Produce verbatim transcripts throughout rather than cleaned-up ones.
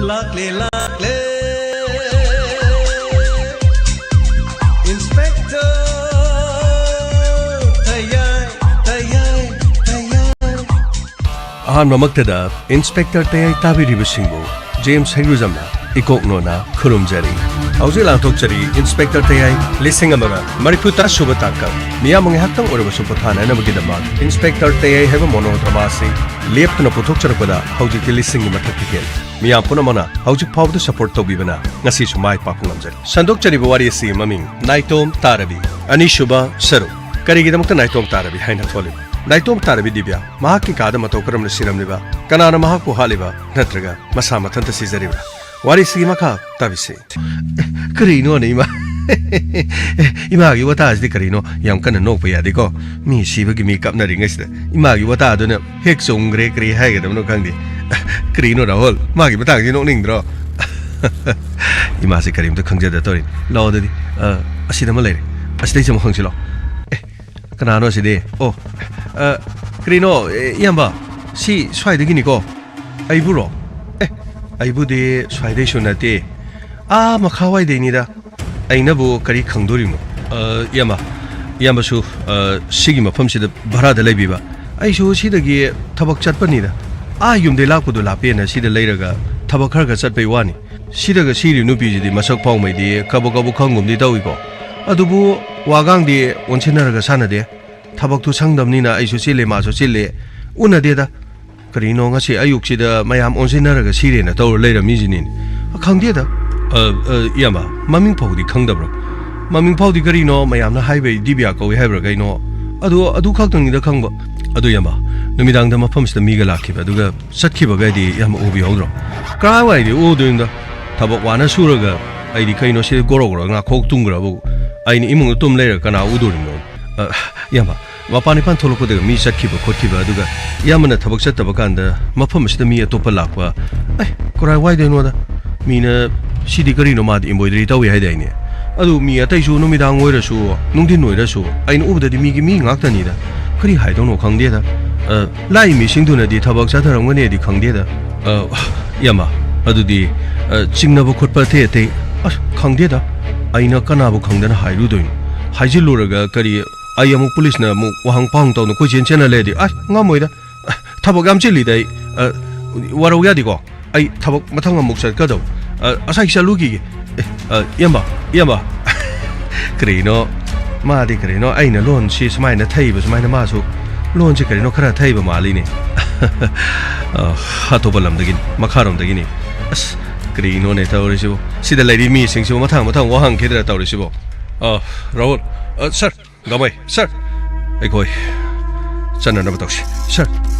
ꯂꯥꯛꯂꯦ, ꯂꯥꯛꯂꯦ, Inspector ꯇꯌꯥꯏ, ꯇꯌꯥꯏ, ꯇꯌꯥꯏ꯫ ꯑꯍꯥꯟꯕꯃꯛꯇꯗ Inspector ꯇꯌꯥꯏ ꯇꯥꯕꯤꯔꯤꯕꯁꯤꯡꯕꯨ ꯖꯦꯝꯁ ꯍꯩꯒ꯭ꯔꯨꯖꯝꯅ ꯏꯀꯣꯛ ꯅꯣꯟꯅ ꯈꯨꯔꯨꯝꯖꯔꯤ꯫ ꯍꯧꯖꯤꯛ ꯂꯥꯟꯊꯣꯛꯆꯔꯤ Inspector ꯇꯌꯥꯏ ꯂꯤꯁꯤꯡ ꯑꯃꯒ ꯃꯔꯤꯐꯨ ꯇꯔꯥ ꯁꯨꯕ ꯇꯥꯡꯀꯛ꯫ ꯃꯤꯌꯥꯝꯕ ꯉꯥꯏꯍꯥꯛꯇꯪ ꯑꯣꯏꯔꯕꯁꯨ ꯄꯣꯊꯥꯅꯅꯕꯒꯤꯗꯃꯛ Inspector ꯇꯌꯥꯏ ꯍꯥꯏꯕ ꯃꯣꯅꯣꯗ꯭ꯔꯃꯥ ꯑꯁꯤ ꯂꯦꯞꯇꯅ ꯄꯨꯊꯣꯛꯆꯔꯛꯄꯗ ꯍꯧꯖꯤꯛꯇꯤ ꯂꯤꯁꯤꯡꯒꯤ ꯃꯊꯛꯇ ꯍꯦꯜꯂꯦ꯫ ꯃꯤꯌꯥꯝ ꯄꯨꯝꯅꯃꯛꯅ ꯍꯧꯖꯤꯛ ꯐꯥꯎꯕꯗ support ꯇꯧꯕꯤꯕꯅ ꯉꯁꯤꯁꯨ ꯃꯥꯏ ꯄꯥꯛꯄ ꯉꯝꯖꯔꯤ꯫ ꯁꯟꯗꯣꯛꯆꯔꯤꯕ ꯋꯥꯔꯤ ꯑꯁꯤꯒꯤ ꯃꯃꯤꯡ ꯅꯥꯏꯇꯣꯝ ꯇꯥꯔꯕꯤ꯫ ꯑꯅꯤꯁꯨꯕ ꯁꯔꯨꯛ꯫ ꯀꯔꯤꯒꯤꯗꯃꯛꯇ ꯅꯥꯏꯇꯣꯝ ꯇꯥꯔꯕꯤ ꯍꯥꯏꯅ ꯊꯣꯜꯂꯤꯕ? ꯅꯥꯏꯇꯣꯝ ꯇꯥꯔꯕꯤ ꯗꯤꯕ꯭ꯌꯥ ꯃꯍꯥꯛꯀꯤ ꯀꯥꯗ ꯃꯇꯧ ꯀꯔꯝꯅ ꯁꯤꯔꯝꯂꯤꯕ? ꯀꯅꯥꯅ ꯃꯍꯥꯛꯄꯨ ꯍꯥꯠꯂꯤꯕ? ꯅꯠꯇ꯭ꯔꯒ ꯃꯁꯥ ꯃꯊꯟꯇ ꯁꯤꯖꯔꯤꯕ꯭ꯔꯥ? ꯋꯥꯔꯤꯁꯤꯒꯤ ꯃꯈꯥ ꯇꯥꯕꯤꯁꯤ꯫ ꯀꯔꯤꯅꯣꯅꯦ ꯏꯃꯥ? ꯏꯃꯥꯒꯤ ꯋꯥꯇꯥꯁꯤꯗꯤ ꯀꯔꯤꯅꯣ? ꯌꯥꯝ ꯀꯟꯅ ꯅꯣꯛꯄ ꯌꯥꯗꯦꯀꯣ꯫ ꯃꯤ ꯁꯤꯕꯒꯤ ꯃꯤ ꯀꯞꯅꯔꯤꯉꯩꯁꯤꯗ ꯏꯃꯥꯒꯤ ꯋꯥꯇꯥꯗꯨꯅ ꯍꯦꯛ ꯆꯨꯝꯈ꯭ꯔꯦ, ꯀꯔꯤ ꯍꯥꯏꯒꯗꯕꯅꯣ ꯈꯪꯗꯦ꯫ ꯀꯔꯤꯅꯣ ꯔꯥꯍꯨꯜ, ꯃꯥꯒꯤ ꯃꯇꯥꯡꯁꯤ ꯅꯣꯛꯅꯤꯡꯗ꯭ꯔꯣ? ꯏꯃꯥꯁꯤ ꯀꯔꯤꯝꯇ ꯈꯪꯖꯗ ꯇꯧꯔꯤꯅꯤ꯫ ꯂꯥꯛꯑꯣ ꯑꯗꯨꯗꯤ, ꯑ, ꯑꯁꯤꯗ ꯑꯃ ꯂꯩꯔꯦ, ꯑꯁꯤꯗꯩꯁꯤ ꯑꯃꯨꯛ ꯍꯪꯁꯤ ꯂꯥꯛꯑꯣ꯫ ꯑꯦ, ꯀꯅꯥꯅꯣ ꯑꯁꯤꯗꯤ? ꯑꯣ, ꯑ, ꯀꯔꯤꯅꯣ, ꯑꯦ, ꯏꯌꯥꯝꯕ, ꯁꯤ ꯁ꯭ꯋꯥꯏꯗꯒꯤꯅꯤꯀꯣ? ꯑꯩꯕꯨꯔꯣ? ꯑꯦ, ꯑꯩꯕꯨꯗꯤ ꯁ꯭ꯋꯥꯏꯗꯩꯁꯨ ꯅꯠꯇꯦ, ꯑꯥ ꯃꯈꯥꯋꯥꯏꯗꯩꯅꯤꯗ꯫ ꯑꯩꯅꯕꯨ ꯀꯔꯤ ꯈꯪꯗꯣꯔꯤꯕꯅꯣ? ꯑ, ꯏꯌꯥꯝꯕ, ꯏꯌꯥꯝꯕꯁꯨ, ꯑ, ꯁꯤꯒꯤ ꯃꯐꯝꯁꯤꯗ ꯚꯔꯥꯗ ꯂꯩꯕꯤꯕ? ꯑꯩꯁꯨ ꯁꯤꯗꯒꯤ ꯊꯕꯛ ꯆꯠꯄꯅꯤꯗ꯫ ꯑꯥ ꯌꯨꯝꯗꯩ ꯂꯥꯛꯄꯗꯨ ꯂꯥꯞꯄꯦꯅ ꯁꯤꯗ ꯂꯩꯔꯒ ꯊꯕꯛ ꯈꯔꯒ ꯆꯠꯄꯩ ꯋꯥꯅꯤ꯫ ꯁꯤꯗꯒ ꯁꯤꯔꯤ ꯅꯨꯄꯤꯁꯤꯗꯤ ꯃꯁꯛ ꯐꯥꯎꯃꯩꯗꯤ ꯀꯕꯛ ꯀꯕꯛ ꯈꯪꯒꯨꯝꯗꯤ ꯇꯧꯏꯀꯣ꯫ ꯑꯗꯨꯕꯨ ꯋꯥꯒꯥꯡꯗꯤ ꯑꯣꯟꯁꯤꯟꯅꯔꯒ ꯁꯥꯟꯅꯗꯦ꯫ ꯊꯕꯛꯇꯨ ꯁꯪꯗꯕꯅꯤꯅ ꯑꯩꯁꯨ ꯆꯤꯜꯂꯦ, ꯃꯥꯁꯨ ꯆꯤꯜꯂꯦ꯫ ꯎꯅꯗꯦꯗ꯫ ꯀꯔꯤꯅꯣ ꯉꯁꯤ ꯑꯌꯨꯛꯁꯤꯗ ꯃꯌꯥꯝ ꯑꯣꯟꯁꯤꯟꯅꯔꯒ ꯁꯤꯔꯦꯅ ꯇꯧꯔ ꯂꯩꯔꯝꯃꯤꯁꯤꯅꯤꯅꯦ? ꯑ, ꯈꯪꯗꯦꯗ꯫ ꯑ, ꯑ, ꯏꯌꯥꯝꯕ, ꯃꯃꯤꯡ ꯐꯥꯎꯗꯤ ꯈꯪꯗꯕ꯭ꯔꯣ? ꯃꯃꯤꯡ ꯐꯥꯎꯗꯤ ꯀꯔꯤꯅꯣ ꯃꯌꯥꯝꯅ ꯍꯥꯏꯕꯩ ꯗꯤꯕꯤꯌꯥ ꯀꯧꯏ ꯍꯥꯏꯕ꯭ꯔꯥ ꯀꯩꯅꯣ? ꯑꯗꯨ, ꯑꯗꯨ ꯈꯛꯇꯪꯅꯤꯗ ꯈꯪꯕ꯫ ꯑꯗꯨ ꯏꯌꯥꯝꯕ, ꯅꯨꯃꯤꯗꯥꯡꯗ ꯃꯐꯝꯁꯤꯗ ꯃꯤꯒ ꯂꯥꯛꯈꯤꯕ, ꯑꯗꯨꯒ ꯆꯠꯈꯤꯕꯒꯩꯗꯤ ꯏꯌꯥꯝꯕ ꯎꯕꯤꯍꯧꯗ꯭ꯔꯣ? ꯀꯔꯥꯏꯋꯥꯏꯗꯤ ꯎꯗꯣꯏꯅꯣꯗ? ꯊꯕꯛ ꯋꯥꯅ ꯁꯨꯔꯒ ꯑꯩꯗꯤ ꯀꯩꯅꯣ ꯁꯤꯗ ꯒꯣꯔꯣ ꯒꯣꯔꯣ ꯉꯥꯈꯣꯛ ꯇꯨꯝꯈ꯭ꯔꯕꯨ ꯑꯩꯅ ꯏꯃꯨꯡꯗ ꯇꯨꯝ ꯂꯩꯔꯒ ꯀꯅꯥ ꯎꯗꯣꯔꯤꯕꯅꯣ? ꯑ, ꯏꯌꯥꯝꯕ, ꯃꯄꯥꯟ ꯏꯄꯥꯟ ꯊꯣꯛꯂꯛꯄꯗꯒ ꯃꯤ ꯆꯠꯈꯤꯕ ꯈꯣꯠꯈꯤꯕ, ꯑꯗꯨꯒ ꯏꯌꯥꯝꯕꯅ ꯊꯕꯛ ꯆꯠꯇꯕ ꯀꯥꯟꯗ ꯃꯐꯝ ꯑꯁꯤꯗ ꯃꯤ ꯑꯇꯣꯞꯄ ꯂꯥꯛꯄ, ꯑꯦ, ꯀꯔꯥꯏꯋꯥꯏꯗꯩꯅꯣꯗ? ꯃꯤꯅ, "ꯁꯤꯗꯤ ꯀꯔꯤꯅꯣ, ꯃꯥꯗꯤ embroidery ꯇꯧꯏ ꯍꯥꯏꯗꯥꯏꯅꯦ?" ꯑꯗꯨ ꯃꯤ ꯑꯇꯩꯁꯨ ꯅꯨꯃꯤꯗꯥꯡ ꯑꯣꯏꯔꯁꯨ, ꯅꯨꯡꯊꯤꯟ ꯑꯣꯏꯔꯁꯨ, ꯑꯩꯅ ꯎꯕꯗꯗꯤ ꯃꯤꯒꯤ ꯃꯤ ꯉꯥꯛꯇꯅꯤꯗ꯫ ꯀꯔꯤ ꯍꯥꯏꯗꯧꯅꯣ ꯈꯪꯗꯦꯗ꯫ ꯑ, ꯂꯥꯛꯏ ꯃꯤꯁꯤꯡꯗꯨꯅꯗꯤ ꯊꯕꯛ ꯆꯠꯊꯔꯝꯒꯅꯤꯗꯤ ꯈꯪꯗꯦꯗ꯫ ꯑ, ꯏꯌꯥꯝꯕ, ꯑꯗꯨꯗꯤ, ꯑ, ꯆꯤꯡꯅꯕ ꯈꯣꯠꯄ ꯑꯇꯩ ꯑꯇꯩ? ꯑꯁ, ꯈꯪꯗꯦꯗ꯫ ꯑꯩꯅ ꯀꯅꯥꯕꯨ ꯈꯪꯗꯅ ꯍꯥꯏꯔꯨꯗꯣꯏꯅꯣ? ꯍꯥꯏꯖꯤꯜꯂꯨꯔꯒ ꯀꯔꯤ, ꯑꯩ ꯑꯃꯨꯛ ꯄꯨꯂꯤꯁꯅ ꯑꯃꯨꯛ ꯋꯥꯍꯪ ꯄꯥꯎꯍꯪ ꯇꯧꯗꯅ ꯀꯣꯏꯆꯦꯟ ꯆꯦꯟꯅ ꯂꯩꯔꯗꯤ, ꯑꯁ, ꯉꯝꯃꯣꯏꯗ꯫ ꯑ, ꯊꯕꯛ ꯌꯥꯝ ꯆꯤꯜꯂꯤꯗ ꯑꯩ꯫ ꯑ, ꯋꯥꯔꯧ ꯌꯥꯗꯦꯀꯣ? ꯑꯩ ꯊꯕꯛ ꯃꯊꯪ ꯑꯃꯨꯛ ꯆꯠꯀꯗꯧ꯫ ꯑ, ꯉꯁꯥꯏ ꯆꯠꯂꯨꯈꯤꯒꯦ꯫ ꯑꯦ, ꯑ, ꯏꯌꯥꯝꯕ, ꯏꯌꯥꯝꯕ꯫ ꯀꯔꯤꯅꯣ? ꯃꯥꯗꯤ ꯀꯔꯤꯅꯣ? ꯑꯩꯅ ꯂꯣꯟꯁꯤ ꯁꯨꯃꯥꯏꯅ ꯊꯩꯕ, ꯁꯨꯃꯥꯏꯅ ꯃꯥꯁꯨ ꯂꯣꯟꯁꯤ ꯀꯔꯤꯅꯣ ꯈꯔ ꯊꯩꯕ ꯃꯥꯜꯂꯤꯅꯦ꯫ ꯑ, ꯑꯇꯣꯞꯄ ꯂꯝꯗꯒꯤꯅꯤ, ꯃꯈꯥꯔꯣꯝꯗꯒꯤꯅꯤ꯫ ꯑꯁ, ꯀꯔꯤꯅꯣꯅꯦ ꯇꯧꯔꯤꯁꯤꯕꯣ? ꯁꯤꯗ ꯂꯩꯔꯤ ꯃꯤꯁꯤꯡꯁꯤꯕꯨ ꯃꯊꯪ ꯃꯊꯪ ꯋꯥꯍꯪꯈꯤꯗ꯭ꯔꯥ ꯇꯧꯔꯤꯁꯤꯕꯣ? ꯑ, ꯔꯥꯍꯨꯜ, ꯑ, ꯁꯥꯔ, ꯒꯃꯩ, ꯁꯥꯔ, ꯑꯩꯈꯣꯏ ꯆꯠꯅꯅꯕ ꯇꯧꯁꯤ꯫ ꯁꯥꯔ,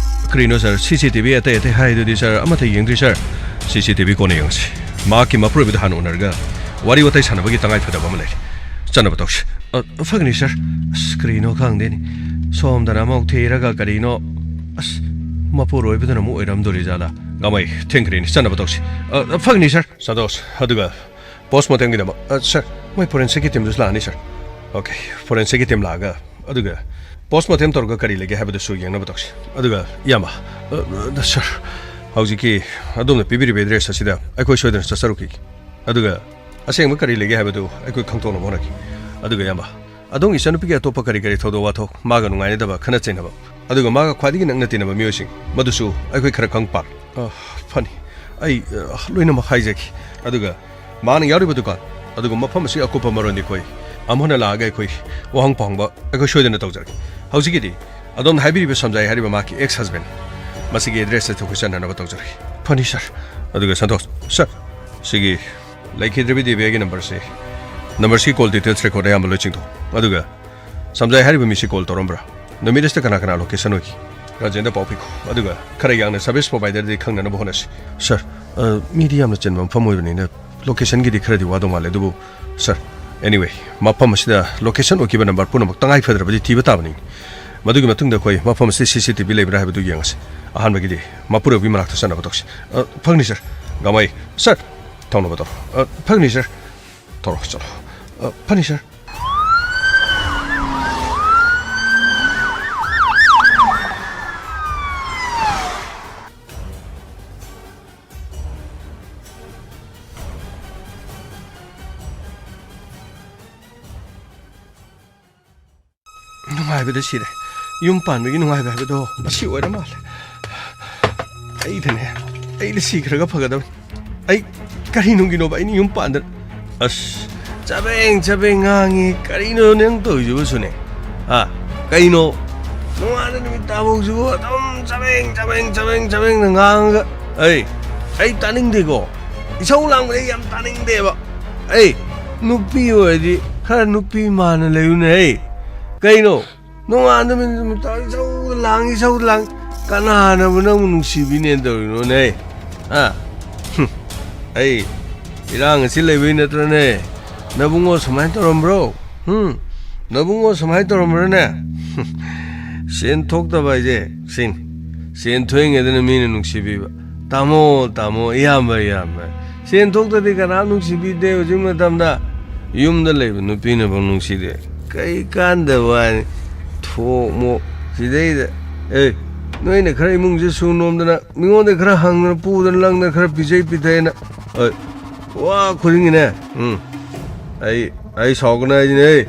ꯀꯔꯤꯅꯣ ꯁꯥꯔ? ꯁꯤ ꯁꯤ ꯇꯤ ꯚꯤ ꯑꯇꯩ ꯑꯇꯩ ꯍꯥꯏꯗꯨꯗꯤ ꯁꯥꯔ, ꯑꯃꯠꯇ ꯌꯦꯡꯗ꯭ꯔꯤ ꯁꯥꯔ꯫ ꯁꯤ ꯁꯤ ꯇꯤ ꯚꯤ ꯀꯣꯟꯅ ꯌꯦꯡꯉꯁꯤ꯫ ꯃꯍꯥꯛꯀꯤ ꯃꯄꯨꯔꯣꯏꯕꯗ ꯍꯥꯟꯅ ꯎꯅꯔꯒ ꯋꯥꯔꯤ ꯋꯥꯇꯥꯏ ꯁꯥꯟꯅꯕꯒꯤ ꯇꯉꯥꯏ ꯐꯗꯕ ꯑꯃ ꯂꯩꯔꯤ꯫ ꯆꯠꯅꯕ ꯇꯧꯁꯤ꯫ ꯑ, ꯐꯒꯅꯤ ꯁꯥꯔ꯫ ꯑꯁ, ꯀꯔꯤꯅꯣ ꯈꯪꯗꯦꯅꯦ꯫ ꯁꯣꯝꯗꯅ ꯑꯃꯨꯛ ꯊꯤꯔꯒ ꯀꯔꯤꯅꯣ꯫ ꯑꯁ, ꯃꯄꯨꯔꯣꯏꯕꯗꯨꯅ ꯑꯃꯨꯛ ꯑꯣꯏꯔꯝꯗꯣꯔꯤ ꯖꯥꯠꯂꯥ? ꯒꯃꯩ, ꯊꯦꯡꯈ꯭ꯔꯦꯅꯦ, ꯆꯠꯅꯕ ꯇꯧꯁꯤ꯫ ꯑ, ꯐꯒꯅꯤ ꯁꯥꯔ꯫ ꯁꯟꯇꯣꯁ, ꯑꯗꯨꯒ ꯄꯣꯁꯃꯣꯔꯇꯦꯝꯒꯤꯗꯃꯛ, ꯑ, ꯁꯥꯔ, ꯃꯣꯏ ꯐꯣꯔꯦꯟꯁꯤꯛꯀꯤ ꯇꯤꯝꯗꯨꯁꯨ ꯂꯥꯛꯑꯅꯤ, ꯁꯥꯔ꯫ ꯑꯣꯀꯦ, ꯐꯣꯔꯦꯟꯁꯤꯛꯀꯤ ꯇꯤꯝ ꯂꯥꯛꯑꯒ, ꯑꯗꯨꯒ ꯄꯣꯁꯃꯣꯔꯇꯦꯝ ꯇꯧꯔꯒ ꯀꯔꯤ ꯂꯩꯒꯦ ꯍꯥꯏꯕꯗꯨꯁꯨ ꯌꯦꯡꯅꯕ ꯇꯧꯁꯤ꯫ ꯑꯗꯨꯒ, ꯏꯌꯥꯝꯕ, ꯑ, ꯑ, ꯁꯥꯔ, ꯍꯧꯖꯤꯛꯀꯤ ꯑꯗꯣꯝꯅ ꯄꯤꯕꯤꯔꯤꯕ ꯑꯦꯗ꯭ꯔꯦꯁ ꯑꯁꯤꯗ ꯑꯩꯈꯣꯏ ꯁꯣꯏꯗꯅ ꯆꯠꯆꯔꯨꯈꯤꯒꯦ꯫ ꯑꯗꯨꯒ ꯑꯁꯦꯡꯕ ꯀꯔꯤ ꯂꯩꯒꯦ ꯍꯥꯏꯕꯗꯨ ꯑꯩꯈꯣꯏ ꯈꯪꯗꯣꯛꯅꯕ ꯍꯣꯠꯅꯈꯤ꯫ ꯑꯗꯨꯒ, ꯏꯌꯥꯝꯕ, ꯑꯗꯣꯝꯒꯤ ꯏꯆꯟꯅꯨꯄꯤꯒꯤ ꯑꯇꯣꯞꯄ ꯀꯔꯤ ꯀꯔꯤ ꯊꯧꯗꯣꯛ ꯋꯥꯊꯣꯛ, ꯃꯥꯒ ꯅꯨꯡꯉꯥꯏꯅꯗꯕ, ꯈꯠꯅ ꯆꯩꯅꯕ, ꯑꯗꯨꯒ ꯃꯥꯒ ꯈ꯭ꯋꯥꯏꯗꯒꯤ ꯅꯛꯅ ꯇꯤꯟꯅꯕ ꯃꯤꯑꯣꯏꯁꯤꯡ, ꯃꯗꯨꯁꯨ ꯑꯩꯈꯣꯏ ꯈꯔ ꯈꯪ ꯄꯥꯝꯃꯤ꯫ ꯑ, ꯐꯅꯤ꯫ ꯑꯩ, ꯑ, ꯂꯣꯏꯅꯃꯛ ꯍꯥꯏꯖꯒꯦ꯫ ꯑꯗꯨꯒ ꯃꯥꯅ ꯌꯥꯎꯔꯤꯕ ꯗꯨꯀꯥꯟ, ꯑꯗꯨꯒ ꯃꯐꯝ ꯑꯁꯤꯒꯤ ꯑꯀꯨꯞꯄ ꯃꯔꯣꯟꯗꯤ ꯑꯩꯈꯣꯏ ꯑꯃꯨꯛ ꯍꯟꯅ ꯂꯥꯛꯑꯒ ꯑꯩꯈꯣꯏ ꯋꯥꯍꯪ ꯄꯥꯎꯍꯪꯕ ꯑꯩꯈꯣꯏ ꯁꯣꯏꯗꯅ ꯇꯧꯖꯔꯒꯦ꯫ ꯍꯧꯖꯤꯛꯀꯤꯗꯤ ꯑꯗꯣꯝꯅ ꯍꯥꯏꯕꯤꯔꯤꯕ ꯁꯝꯖꯥꯏ ꯍꯥꯏꯔꯤꯕ ꯃꯍꯥꯛꯀꯤ ꯑꯦꯛꯁ ꯍꯁꯕꯦꯟ, ꯃꯁꯤꯒꯤ ꯑꯦꯗ꯭ꯔꯦꯁ ꯑꯗꯨ ꯑꯩꯈꯣꯏ ꯆꯠꯅꯅꯕ ꯇꯧꯖꯔꯒꯦ꯫ ꯐꯅꯤ, ꯁꯥꯔ꯫ ꯑꯗꯨꯒ ꯁꯟꯇꯣꯁ, ꯁꯥꯔ, ꯁꯤꯒꯤ ꯂꯩꯈꯤꯗ꯭ꯔꯕꯤ ꯗꯦꯕꯤꯌꯥꯒꯤ ꯅꯝꯕꯔꯁꯤ, ꯅꯝꯕꯔꯁꯤ ꯀꯣꯜ ꯗꯤꯇꯦꯜꯁ ꯔꯦꯀꯣꯔꯗ ꯑꯌꯥꯝꯕ ꯂꯣꯏ ꯆꯤꯡꯊꯣꯛ꯫ ꯑꯗꯨꯒ ꯁꯝꯖꯥꯏ ꯍꯥꯏꯔꯤꯕ ꯃꯤꯁꯤ ꯀꯣꯜ ꯇꯧꯔꯝꯕ꯭ꯔꯥ? ꯅꯨꯃꯤꯠ ꯑꯁꯤꯗ ꯀꯅꯥ ꯀꯅꯥ ꯂꯣꯀꯦꯁꯟ ꯑꯣꯏꯈꯤ? ꯔꯥꯖꯦꯟꯗ ꯄꯥꯎ ꯄꯤꯈꯣ꯫ ꯑꯗꯨꯒ ꯈꯔ ꯌꯥꯡꯅ ꯁꯔꯚꯤꯁ ꯄ꯭ꯔꯣꯚꯥꯏꯗꯔꯗꯤ ꯈꯪꯅꯅꯕ ꯍꯣꯠꯅꯁꯤ꯫ ꯁꯥꯔ, ꯑ, ꯃꯤꯗꯤ ꯌꯥꯝꯅ ꯆꯤꯟꯕ ꯃꯐꯝ ꯑꯣꯏꯕꯅꯤꯅ ꯂꯣꯀꯦꯁꯟꯒꯤꯗꯤ ꯈꯔꯗꯤ ꯋꯥꯗꯧ ꯃꯥꯜꯂꯦ, ꯑꯗꯨꯕꯨ ꯁꯥꯔ, anyway, ꯃꯐꯝ ꯑꯁꯤꯗ ꯂꯣꯀꯦꯁꯟ ꯑꯣꯏꯈꯤꯕ ꯅꯝꯕꯔ ꯄꯨꯝꯅꯃꯛ ꯇꯉꯥꯏ ꯐꯗ꯭ꯔꯕꯗꯤ ꯊꯤꯕ ꯇꯥꯕꯅꯤ꯫ ꯃꯗꯨꯒꯤ ꯃꯇꯨꯡꯗ ꯑꯩꯈꯣꯏ ꯃꯐꯝ ꯑꯁꯤꯗ ꯁꯤ ꯁꯤ ꯇꯤ ꯚꯤ ꯂꯩꯕ꯭ꯔꯥ ꯍꯥꯏꯕꯗꯨ ꯌꯦꯡꯉꯁꯤ꯫ ꯑꯍꯥꯟꯕꯒꯤꯗꯤ ꯃꯄꯨꯔꯣꯏꯕꯒꯤ ꯃꯅꯥꯛꯇ ꯆꯠꯅꯕ ꯇꯧꯁꯤ꯫ ꯑ, ꯐꯒꯅꯤ, ꯁꯥꯔ꯫ ꯒꯃꯩ, ꯁꯥꯔ, ꯊꯧꯅꯕ ꯇꯧꯔꯣ꯫ ꯑ, ꯐꯒꯅꯤ, ꯁꯥꯔ꯫ ꯇꯧꯔꯣ, ꯆꯠꯂꯣ꯫ ꯑ, ꯐꯅꯤ, ꯁꯥꯔ꯫ ꯍꯥꯏꯕꯗ ꯁꯤꯔꯦ꯫ ꯌꯨꯝ ꯄꯥꯟꯕꯒꯤ ꯅꯨꯡꯉꯥꯏꯕ ꯍꯥꯏꯕꯗꯣ ꯃꯁꯤ ꯑꯣꯏꯔ ꯃꯥꯜꯂꯦ꯫ ꯑꯩꯗꯅꯦ, ꯑꯩꯗ ꯁꯤꯈ꯭ꯔꯒ ꯐꯒꯗꯕꯅꯤ꯫ ꯑꯩ ꯀꯔꯤ ꯅꯨꯡꯒꯤꯅꯣꯕ ꯑꯩꯅ ꯌꯨꯝ ꯄꯥꯟꯗ-, ꯑꯁ, ꯆꯕꯦꯡ ꯆꯕꯦꯡ ꯉꯥꯡꯉꯤ꯫ ꯀꯔꯤꯅꯣ ꯅꯪ ꯇꯧꯔꯤꯁꯤꯕꯨ, ꯁꯨꯅꯦ? ꯍꯥ? ꯀꯩꯅꯣ? ꯅꯣꯡꯉꯥꯟꯕ ꯅꯨꯃꯤꯠ ꯇꯥꯐꯧꯁꯤꯕꯨ ꯑꯗꯨꯝ ꯆꯕꯦꯡ ꯆꯕꯦꯡ ꯆꯕꯦꯡ ꯆꯕꯦꯡꯅ ꯉꯥꯡꯉꯒ, ꯑꯩ, ꯑꯩ ꯇꯥꯅꯤꯡꯗꯦꯀꯣ꯫ ꯏꯁꯧ ꯂꯥꯡꯕꯗꯤ ꯑꯩ ꯌꯥꯝ ꯇꯥꯅꯤꯡꯗꯦꯕ꯫ ꯑꯩ, ꯅꯨꯄꯤ ꯑꯣꯏꯔꯗꯤ ꯈꯔ ꯅꯨꯄꯤ ꯃꯥꯟꯅ ꯂꯩꯌꯨꯅꯦ, ꯑꯩ꯫ ꯀꯩꯅꯣ? ꯅꯣꯡꯉꯥꯟꯕ ꯅꯨꯃꯤꯠ ꯇꯥꯐꯧ ꯏꯁꯧꯗ ꯂꯥꯡꯉꯤ, ꯏꯁꯧꯗ ꯂꯥꯡꯉꯤ꯫ ꯀꯅꯥꯅꯕꯨ ꯅꯪꯕꯨ ꯅꯨꯡꯁꯤꯕꯤꯅꯦꯅ ꯇꯧꯔꯤꯅꯣꯅꯦ? ꯍꯥ? ꯍꯨꯝ꯫ ꯑꯩ, ꯏꯔꯥꯡ ꯑꯁꯤ ꯂꯩꯕꯩ ꯅꯠꯇ꯭ꯔꯅꯦ? ꯅꯕꯨꯡꯉꯣ ꯁꯨꯃꯥꯏꯅ ꯇꯧꯔꯝꯕ꯭ꯔꯣ? ꯍꯨꯝ? ꯅꯕꯨꯡꯉꯣ ꯁꯨꯃꯥꯏꯅ ꯇꯧꯔꯝꯕ꯭ꯔꯅꯦ? ꯍꯨꯝ꯫ ꯁꯦꯟ ꯊꯣꯛꯇꯕ ꯍꯥꯏꯁꯦ ꯁꯤꯅꯤ꯫ ꯁꯦꯟ ꯊꯣꯛꯏꯉꯩꯗꯅ ꯃꯤꯅ ꯅꯨꯡꯁꯤꯕꯤꯕ꯫ "ꯇꯥꯃꯣ, ꯇꯥꯃꯣ, ꯏꯌꯥꯝꯕ, ꯏꯌꯥꯝꯕ"꯫ ꯁꯦꯟ ꯊꯣꯛꯇ꯭ꯔꯗꯤ ꯀꯅꯥꯝ ꯅꯨꯡꯁꯤꯕꯤꯗꯦ ꯍꯧꯖꯤꯛ ꯃꯇꯝꯗ꯫ ꯌꯨꯝꯗ ꯂꯩꯕ ꯅꯨꯄꯤꯅꯐꯥꯎ ꯅꯨꯡꯁꯤꯗꯦ꯫ ꯀꯩ ꯀꯥꯟꯗꯕ ꯋꯥꯅꯤ꯫ ꯊꯣꯛ ꯃꯣꯛ꯫ ꯁꯤꯗꯩꯗ, ꯑꯦ, ꯅꯣꯏꯅ ꯈꯔ ꯏꯃꯨꯡꯁꯦ ꯁꯨ ꯅꯣꯝꯗꯅ, ꯃꯤꯉꯣꯟꯗ ꯈꯔ ꯍꯪꯗꯅ, ꯄꯨꯗꯅ ꯂꯪꯗꯅ, ꯈꯔ ꯄꯤꯖꯩ ꯄꯤꯊꯛꯑꯦꯅ, ꯑꯦ, ꯋꯥ ꯈꯨꯗꯤꯡꯒꯤꯅꯦ꯫ ꯎꯝ꯫ ꯑꯩ, ꯑꯩ ꯁꯥꯎꯒꯅꯤ ꯍꯥꯏꯁꯤꯅꯦ꯫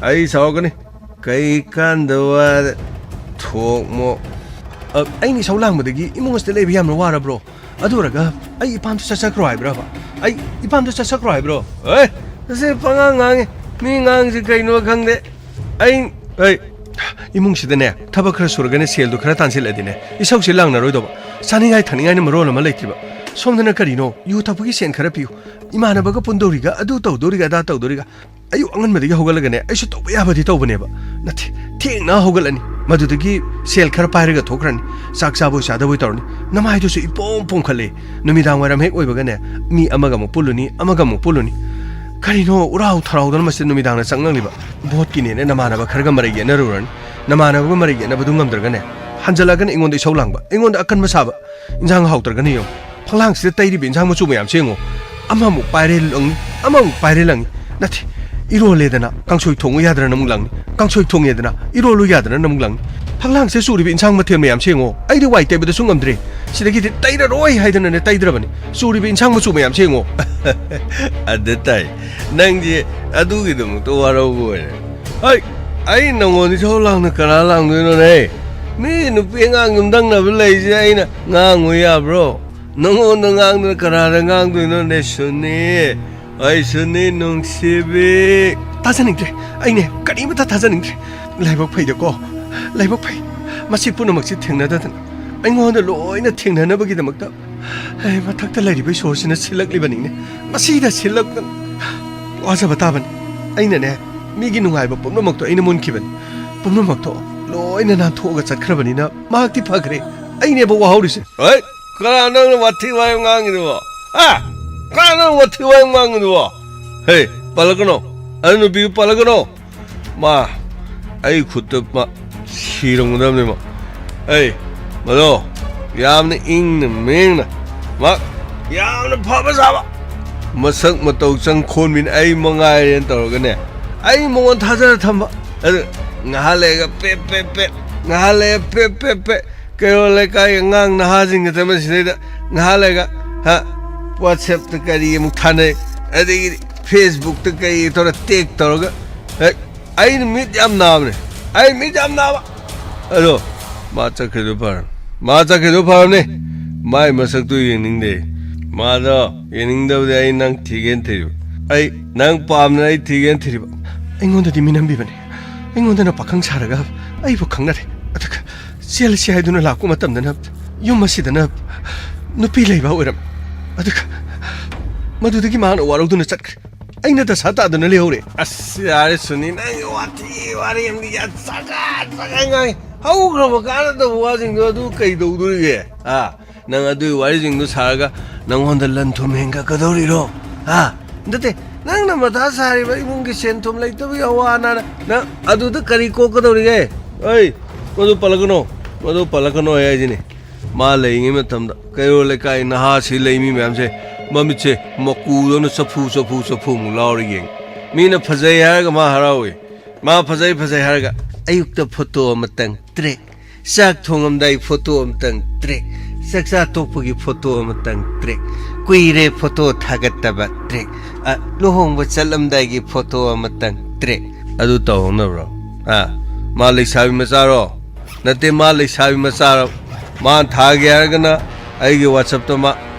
ꯑꯩ ꯁꯥꯎꯒꯅꯤ꯫ ꯀꯩ ꯀꯥꯟꯗꯕ ꯋꯥꯗ ꯊꯣꯛ ꯃꯣꯛ꯫ ꯑ, ꯑꯩꯅ ꯏꯁꯧ ꯂꯥꯡꯕꯗꯒꯤ ꯏꯃꯨꯡ ꯑꯁꯤꯗ ꯂꯩꯕ ꯌꯥꯝꯅ ꯋꯥꯔꯕ꯭ꯔꯣ? ꯑꯗꯨ ꯑꯣꯏꯔꯒ ꯑꯩ ꯏꯄꯥꯝꯗ ꯆꯠꯆꯈ꯭ꯔꯣ ꯍꯥꯏꯕ꯭ꯔꯕ? ꯑꯩ ꯏꯄꯥꯝꯗ ꯆꯠꯆꯈ꯭ꯔꯣ ꯍꯥꯏꯕ꯭ꯔꯣ? ꯑꯦ, ꯑꯁꯤ ꯄꯉꯥꯡ ꯉꯥꯡꯉꯤ꯫ ꯃꯤ ꯉꯥꯡꯁꯤ ꯀꯩꯅꯣ ꯈꯪꯗꯦ꯫ ꯑꯩ, ꯑꯩ, ꯏꯃꯨꯡꯁꯤꯗꯅꯦ, ꯊꯕꯛ ꯈꯔ ꯁꯨꯔꯒꯅꯦ, ꯁꯦꯜꯗꯨ ꯈꯔ ꯇꯥꯟꯁꯤꯜꯂꯗꯤꯅꯦ, ꯏꯁꯧꯁꯤ ꯂꯥꯡꯅꯔꯣꯏꯗꯧꯕ꯫ ꯆꯥꯅꯤꯡꯉꯥꯏ ꯊꯛꯅꯤꯡꯉꯥꯏꯅ ꯃꯔꯣꯜ ꯑꯃ ꯂꯩꯇ꯭ꯔꯤꯕ꯫ ꯁꯣꯝꯗꯅ ꯀꯔꯤꯅꯣ? ꯌꯨ ꯊꯛꯄꯒꯤ ꯁꯦꯟ ꯈꯔ ꯄꯤꯌꯨ꯫ ꯏꯃꯥꯟꯅꯕꯒ ꯄꯨꯟꯗꯧꯔꯤꯒ, ꯑꯗꯨ ꯇꯧꯗꯧꯔꯤꯒ, ꯑꯗꯥ ꯇꯧꯗꯧꯔꯤꯒ꯫ ꯑꯌꯨꯛ ꯑꯉꯟꯕꯗꯒꯤ ꯍꯧꯒꯠꯂꯒꯅꯦ, ꯑꯩꯁꯨ ꯇꯧꯕ ꯌꯥꯕꯗꯤ ꯇꯧꯕꯅꯦꯕ꯫ ꯅꯠꯇꯦ, ꯊꯦꯡꯅ ꯍꯧꯒꯠꯂꯅꯤ꯫ ꯃꯗꯨꯗꯒꯤ ꯁꯦꯜ ꯈꯔ ꯄꯥꯏꯔꯒ ꯊꯣꯛꯈ꯭ꯔꯅꯤ꯫ ꯆꯥꯛ ꯆꯥꯕꯣꯏ ꯆꯥꯗꯕꯣꯏ ꯇꯧꯔꯅꯤ꯫ ꯅꯃꯥꯏꯗꯨꯁꯨ ꯏꯄꯣꯝ ꯄꯣꯝꯈꯠꯂꯦ꯫ ꯅꯨꯃꯤꯗꯥꯡ ꯋꯥꯏꯔꯝ ꯍꯦꯛ ꯑꯣꯏꯕꯒꯅꯦ, ꯃꯤ ꯑꯃꯒ ꯑꯃꯨꯛ ꯄꯨꯜꯂꯨꯅꯤ, ꯑꯃꯒ ꯑꯃꯨꯛ ꯄꯨꯜꯂꯨꯅꯤ꯫ ꯀꯔꯤꯅꯣ ꯎꯔꯥꯎ ꯊꯔꯥꯎꯗꯅ ꯃꯁꯤꯗ ꯅꯨꯃꯤꯗꯥꯡꯗ ꯆꯪꯂꯛꯂꯤꯕ? ꯚꯣꯠꯀꯤꯅꯦꯅ ꯅꯃꯥꯟꯅꯕ ꯈꯔꯒ ꯃꯔꯩ ꯌꯦꯠꯅꯔꯨꯔꯅꯤ꯫ ꯅꯃꯥꯟꯅꯕꯒ ꯃꯔꯩ ꯌꯦꯠꯅꯕꯗꯨ ꯉꯝꯗ꯭ꯔꯒꯅꯦ, ꯍꯟꯖꯜꯂꯛꯑꯒꯅ ꯑꯩꯉꯣꯟꯗ ꯏꯁꯧ ꯂꯥꯡꯕ, ꯑꯩꯉꯣꯟꯗ ꯑꯀꯟꯕ ꯁꯥꯕ꯫ ꯏꯟꯖꯥꯡ ꯍꯥꯎꯇ꯭ꯔꯒꯅ ꯌꯦꯡꯉꯨ, ꯐꯛꯂꯥꯡꯁꯤꯗ ꯇꯩꯔꯤꯕ ꯏꯟꯖꯥꯡ ꯃꯆꯨ ꯃꯌꯥꯝꯁꯦ ꯌꯦꯡꯉꯨ꯫ ꯑꯃꯃꯨꯛ ꯄꯥꯏꯔꯦ ꯂꯪꯅꯤ, ꯑꯃꯃꯨꯛ ꯄꯥꯏꯔꯦ ꯂꯪꯅꯤ꯫ ꯅꯠꯇꯦ, ꯏꯔꯣꯜꯂꯦꯗꯅ ꯀꯥꯡꯁꯣꯏ ꯊꯣꯡꯉꯨ ꯌꯥꯗ꯭ꯔꯅ ꯑꯃꯨꯛ ꯂꯪꯅꯤ, ꯀꯥꯡꯁꯣꯏ ꯊꯣꯡꯉꯦꯗꯅ ꯏꯔꯣꯜꯂꯨ ꯌꯥꯗ꯭ꯔꯅ ꯑꯃꯨꯛ ꯂꯪꯅꯤ꯫ ꯐꯛꯂꯥꯡꯁꯤꯗ ꯆꯨꯔꯤꯕ ꯏꯟꯁꯥꯡ ꯃꯊꯦꯜ ꯃꯌꯥꯝꯁꯦ ꯌꯦꯡꯉꯣ, ꯑꯩꯗꯤ ꯋꯥꯏ ꯇꯩꯕꯗꯁꯨ ꯉꯝꯗ꯭ꯔꯦ꯫ ꯁꯤꯗꯒꯤꯗꯤ ꯇꯩꯔꯔꯣꯏ ꯍꯥꯏꯗꯅꯅꯦ ꯇꯩꯗ꯭ꯔꯕꯅꯤ꯫ ꯆꯨꯔꯤꯕ ꯏꯟꯁꯥꯡ ꯃꯆꯨ ꯃꯌꯥꯝꯁꯦ ꯌꯦꯡꯉꯣ꯫ ꯑꯗ ꯇꯥꯏ, ꯅꯪꯁꯦ ꯑꯗꯨꯒꯤꯗꯃꯛꯇ ꯋꯥꯔꯧꯕ ꯑꯣꯏꯔꯦ꯫ ꯍꯩ! ꯑꯩ ꯅꯪꯉꯣꯟꯗ ꯏꯁꯧ ꯂꯥꯡꯅ ꯀꯅꯥ ꯂꯥꯡꯗꯣꯏꯅꯣꯅꯦ? ꯃꯤ ꯅꯨꯄꯤ ꯑꯉꯥꯡ ꯌꯨꯝꯗꯪꯅꯕ ꯂꯩꯁꯦ ꯑꯩꯅ ꯉꯥꯡꯉꯨ ꯌꯥꯕ꯭ꯔꯣ? ꯅꯪꯉꯣꯟꯗ ꯉꯥꯡꯗꯅ ꯀꯅꯥꯗ ꯉꯥꯡꯗꯣꯏꯅꯣꯅꯦ, ꯁꯨꯅꯤ? ꯑꯩ ꯁꯨꯅꯤ ꯅꯨꯡꯁꯤꯕꯤ꯫ ꯇꯥꯖꯅꯤꯡꯗ꯭ꯔꯦ꯫ ꯑꯩꯅꯦ ꯀꯔꯤꯃꯇ ꯊꯥꯖꯅꯤꯡꯗ꯭ꯔꯦ꯫ ꯂꯥꯏꯕꯛ ꯐꯩꯗꯀꯣ, ꯂꯥꯏꯕꯛ ꯐꯩ꯫ ꯃꯁꯤ ꯄꯨꯝꯅꯃꯛꯁꯤ ꯊꯦꯡꯅꯗꯗꯅ ꯑꯩꯉꯣꯟꯗ ꯂꯣꯏꯅ ꯊꯦꯡꯅꯅꯕꯒꯤꯗꯃꯛꯇ ꯑꯩ ꯃꯊꯛꯇ ꯂꯩꯔꯤꯕ ꯏꯁꯣꯔꯁꯤꯅ ꯁꯤꯜꯂꯛꯂꯤꯕꯅꯤꯅꯦ꯫ ꯃꯁꯤꯗ ꯁꯤꯜꯂꯛꯇꯅ ꯋꯥꯖꯕ ꯇꯥꯕꯅꯤ꯫ ꯑꯩꯅꯅꯦ, ꯃꯤꯒꯤ ꯅꯨꯡꯉꯥꯏꯕ ꯄꯨꯝꯅꯃꯛꯇꯣ ꯑꯩꯅ ꯃꯨꯟꯈꯤꯕꯅꯤ꯫ ꯄꯨꯝꯅꯃꯛꯇꯣ ꯂꯣꯏꯅ ꯅꯥꯟꯊꯣꯛꯑꯒ ꯆꯠꯈ꯭ꯔꯕꯅꯤꯅ ꯃꯍꯥꯛꯇꯤ ꯐꯈ꯭ꯔꯦ, ꯑꯩꯅꯦꯕ ꯋꯥꯍꯧꯔꯤꯁꯦ꯫ ꯍꯣꯏ, ꯀꯅꯥ ꯅꯪꯅ ꯋꯥꯊꯤ ꯋꯥꯔꯦꯝ ꯉꯥꯡꯉꯤꯗꯨꯕꯣ? ꯍꯥ? ꯀꯅꯥ ꯅꯪ ꯋꯥꯊꯤ ꯋꯥꯔꯦꯝ ꯉꯥꯡꯉꯤꯗꯨꯕꯣ? ꯍꯦ, ꯄꯜꯂꯛꯀꯅꯣ꯫ ꯑꯗꯨ ꯅꯨꯄꯤꯗꯨ ꯄꯜꯂꯛꯀꯅꯣ꯫ ꯃꯥ ꯑꯩ ꯈꯨꯠꯇ ꯃꯥ ꯁꯤꯔꯝꯒꯗꯕꯅꯦ ꯃꯥ꯫ ꯑꯩ ꯃꯗꯣ ꯌꯥꯝꯅ ꯏꯪꯅ ꯃꯦꯡꯅ ꯃꯥ ꯌꯥꯝꯅ ꯐꯕ ꯁꯥꯕ, ꯃꯁꯛ ꯃꯇꯧ ꯆꯪ ꯈꯣꯟꯃꯤꯅ ꯑꯩ ꯃꯉꯥꯏꯔꯦꯅ ꯇꯧꯔꯒꯅꯦ, ꯑꯩ ꯃꯉꯣꯟ ꯊꯥꯖꯔ ꯊꯝꯕ꯫ ꯑꯗꯨ ꯉꯥꯏꯍꯥꯛ ꯂꯩꯔꯒ ꯄꯦꯞ ꯄꯦꯞ ꯄꯦꯞ, ꯉꯥꯏꯍꯥꯛ ꯂꯩꯔꯒ ꯄꯦꯞ ꯄꯦꯞ ꯄꯦꯞ, ꯀꯩꯔꯣꯜ ꯂꯩꯀꯥꯏꯒꯤ ꯑꯉꯥꯡ ꯅꯍꯥꯁꯤꯡꯒ ꯆꯠꯃꯟꯁꯤꯗꯩꯗ ꯉꯥꯏꯍꯥꯛ ꯂꯩꯔꯒ ꯍꯥ, WhatsApp-ꯇ ꯀꯔꯤ ꯑꯃꯨꯛ ꯊꯥꯅꯩ, ꯑꯗꯒꯤꯗꯤ Facebook-ꯇ ꯀꯔꯤ ꯇꯧꯔ tag ꯇꯧꯔꯒ, ꯍꯦꯛ ꯑꯩꯅ ꯃꯤꯠ ꯌꯥꯝ ꯅꯥꯕꯅꯦ꯫ ꯑꯩ ꯃꯤꯠ ꯌꯥꯝ ꯅꯥꯕ꯫ ꯑꯗꯣ ꯃꯥ ꯆꯠꯈ꯭ꯔꯤꯗꯣ ꯐꯔꯕꯅꯤ꯫ ꯃꯥ ꯆꯠꯈ꯭ꯔꯤꯗꯣ ꯐꯔꯕꯅꯤ꯫ ꯃꯥꯏ ꯃꯁꯛꯇꯨ ꯌꯦꯡꯅꯤꯡꯗꯦ꯫ ꯃꯥꯗꯣ ꯌꯦꯡꯅꯤꯡꯗꯕꯗꯤ ꯑꯩ ꯅꯪ ꯊꯤꯒꯦꯅ ꯊꯤꯔꯤꯕ꯫ ꯑꯩ ꯅꯪ ꯄꯥꯝꯗꯅ ꯑꯩ ꯊꯤꯒꯦꯅ ꯊꯤꯔꯤꯕ꯫ ꯑꯩꯉꯣꯟꯗꯗꯤ ꯃꯤꯅꯝꯕꯤꯕꯅꯤ꯫ ꯑꯩꯉꯣꯟꯗꯅ ꯄꯥꯈꯪ ꯁꯥꯔꯒ ꯑꯩꯕꯨ ꯈꯪꯅꯔꯦ꯫ ꯑꯗꯨꯒ ꯆꯦꯜꯂꯁꯤ ꯍꯥꯏꯗꯨꯅ ꯂꯥꯛꯄ ꯃꯇꯝꯗꯅ ꯌꯨꯝ ꯑꯁꯤꯗꯅ ꯅꯨꯄꯤ ꯂꯩꯕ ꯑꯣꯏꯔꯝꯃꯤ꯫ ꯑꯗꯨꯒ ꯃꯗꯨꯗꯒꯤ ꯃꯍꯥꯛꯅ ꯋꯥꯔꯧꯗꯨꯅ ꯆꯠꯈ꯭ꯔꯦ꯫ ꯑꯩꯅ ꯗꯁꯥ ꯇꯥꯗꯨꯅ ꯂꯩꯍꯧꯔꯦ꯫ ꯑꯁ, ꯌꯥꯔꯦ ꯁꯨꯅꯤ, ꯅꯪꯒꯤ ꯋꯥꯊꯤ ꯋꯥꯔꯦꯝꯗꯤ ꯌꯥꯝ ꯆꯒꯠ ꯆꯒꯠ ꯉꯥꯡꯉꯤ꯫ ꯍꯧꯈ꯭ꯔꯕ ꯀꯥꯟꯅꯗꯕ ꯋꯥꯁꯤꯡꯗꯣ ꯑꯗꯨ ꯀꯩ ꯇꯧꯗꯣꯔꯤꯒꯦ? ꯑꯥ, ꯅꯪ ꯑꯗꯨꯒꯤ ꯋꯥꯔꯤꯁꯤꯡꯗꯣ ꯁꯥꯔꯒ ꯅꯪꯉꯣꯟꯗ ꯂꯟ ꯊꯨꯝ ꯍꯦꯟꯒꯠꯀꯗꯧꯔꯤꯔꯣ? ꯍꯥ? ꯅꯠꯇꯦ, ꯅꯪꯅ ꯃꯊꯥ ꯁꯥꯔꯤꯕ ꯏꯃꯨꯡꯒꯤ ꯁꯦꯟ ꯊꯨꯝ ꯂꯩꯇꯕꯒꯤ ꯑꯋꯥ ꯑꯅꯥꯅ ꯅꯪ ꯑꯗꯨꯗ ꯀꯔꯤ ꯀꯣꯛꯀꯗꯧꯔꯤꯒꯦ? ꯑꯩ, ꯃꯗꯨ ꯄꯜꯂꯛꯀꯅꯣ, ꯃꯗꯨ ꯄꯜꯂꯛꯀꯅꯣ ꯑꯩ ꯍꯥꯏꯁꯤꯅꯤ꯫ ꯃꯥ ꯂꯩꯔꯤꯉꯩ ꯃꯇꯝꯗ ꯀꯩꯔꯣꯜ ꯂꯩꯀꯥꯏ ꯅꯍꯥꯁꯤ ꯂꯩ ꯃꯤ ꯃꯌꯥꯝꯁꯦ ꯃꯃꯤꯠꯁꯦ ꯃꯀꯨꯗꯧꯅ ꯆꯐꯨ, ꯆꯐꯨ, ꯆꯐꯨꯃꯨꯛ ꯂꯥꯎꯔ ꯌꯦꯡꯉꯤ꯫ ꯃꯤꯅ ꯐꯖꯩ ꯍꯥꯏꯔꯒ ꯃꯥ ꯍꯔꯥꯎꯏ꯫ ꯃꯥ ꯐꯖꯩ, ꯐꯖꯩ ꯍꯥꯏꯔꯒ ꯑꯌꯨꯛꯇ ꯐꯣꯇꯣ ꯑꯃꯇꯪ ꯇ꯭ꯔꯦꯛ, ꯆꯥꯛ ꯊꯣꯡꯉꯝꯗꯥꯏ ꯐꯣꯇꯣ ꯑꯃꯇꯪ ꯇ꯭ꯔꯦꯛ, ꯆꯥꯛꯆꯥ ꯇꯣꯛꯄꯒꯤ ꯐꯣꯇꯣ ꯑꯃꯇꯪ ꯇ꯭ꯔꯦꯛ, ꯀꯨꯏꯔꯦ ꯐꯣꯇꯣ ꯊꯥꯒꯠꯇꯕ ꯇ꯭ꯔꯦꯛ, ꯑ, ꯂꯨꯍꯣꯡꯕ ꯆꯠꯂꯝꯗꯥꯏꯒꯤ ꯐꯣꯇꯣ ꯑꯃꯇꯪ ꯇ꯭ꯔꯦꯛ꯫ ꯑꯗꯨ ꯇꯧꯍꯧꯅꯕ꯭ꯔꯣ? ꯑꯥ, ꯃꯥ ꯂꯩꯁꯥꯕꯤ ꯃꯆꯥꯔꯣ? ꯅꯠꯇꯦ, ꯃꯥ ꯂꯩꯁꯥꯕꯤ ꯃꯆꯥꯔꯣ? ꯃꯥꯅ ꯊꯥꯒꯦ ꯍꯥꯏꯔꯒꯅ ꯑꯩꯒꯤ WhatsApp-ꯇ ꯃꯥ,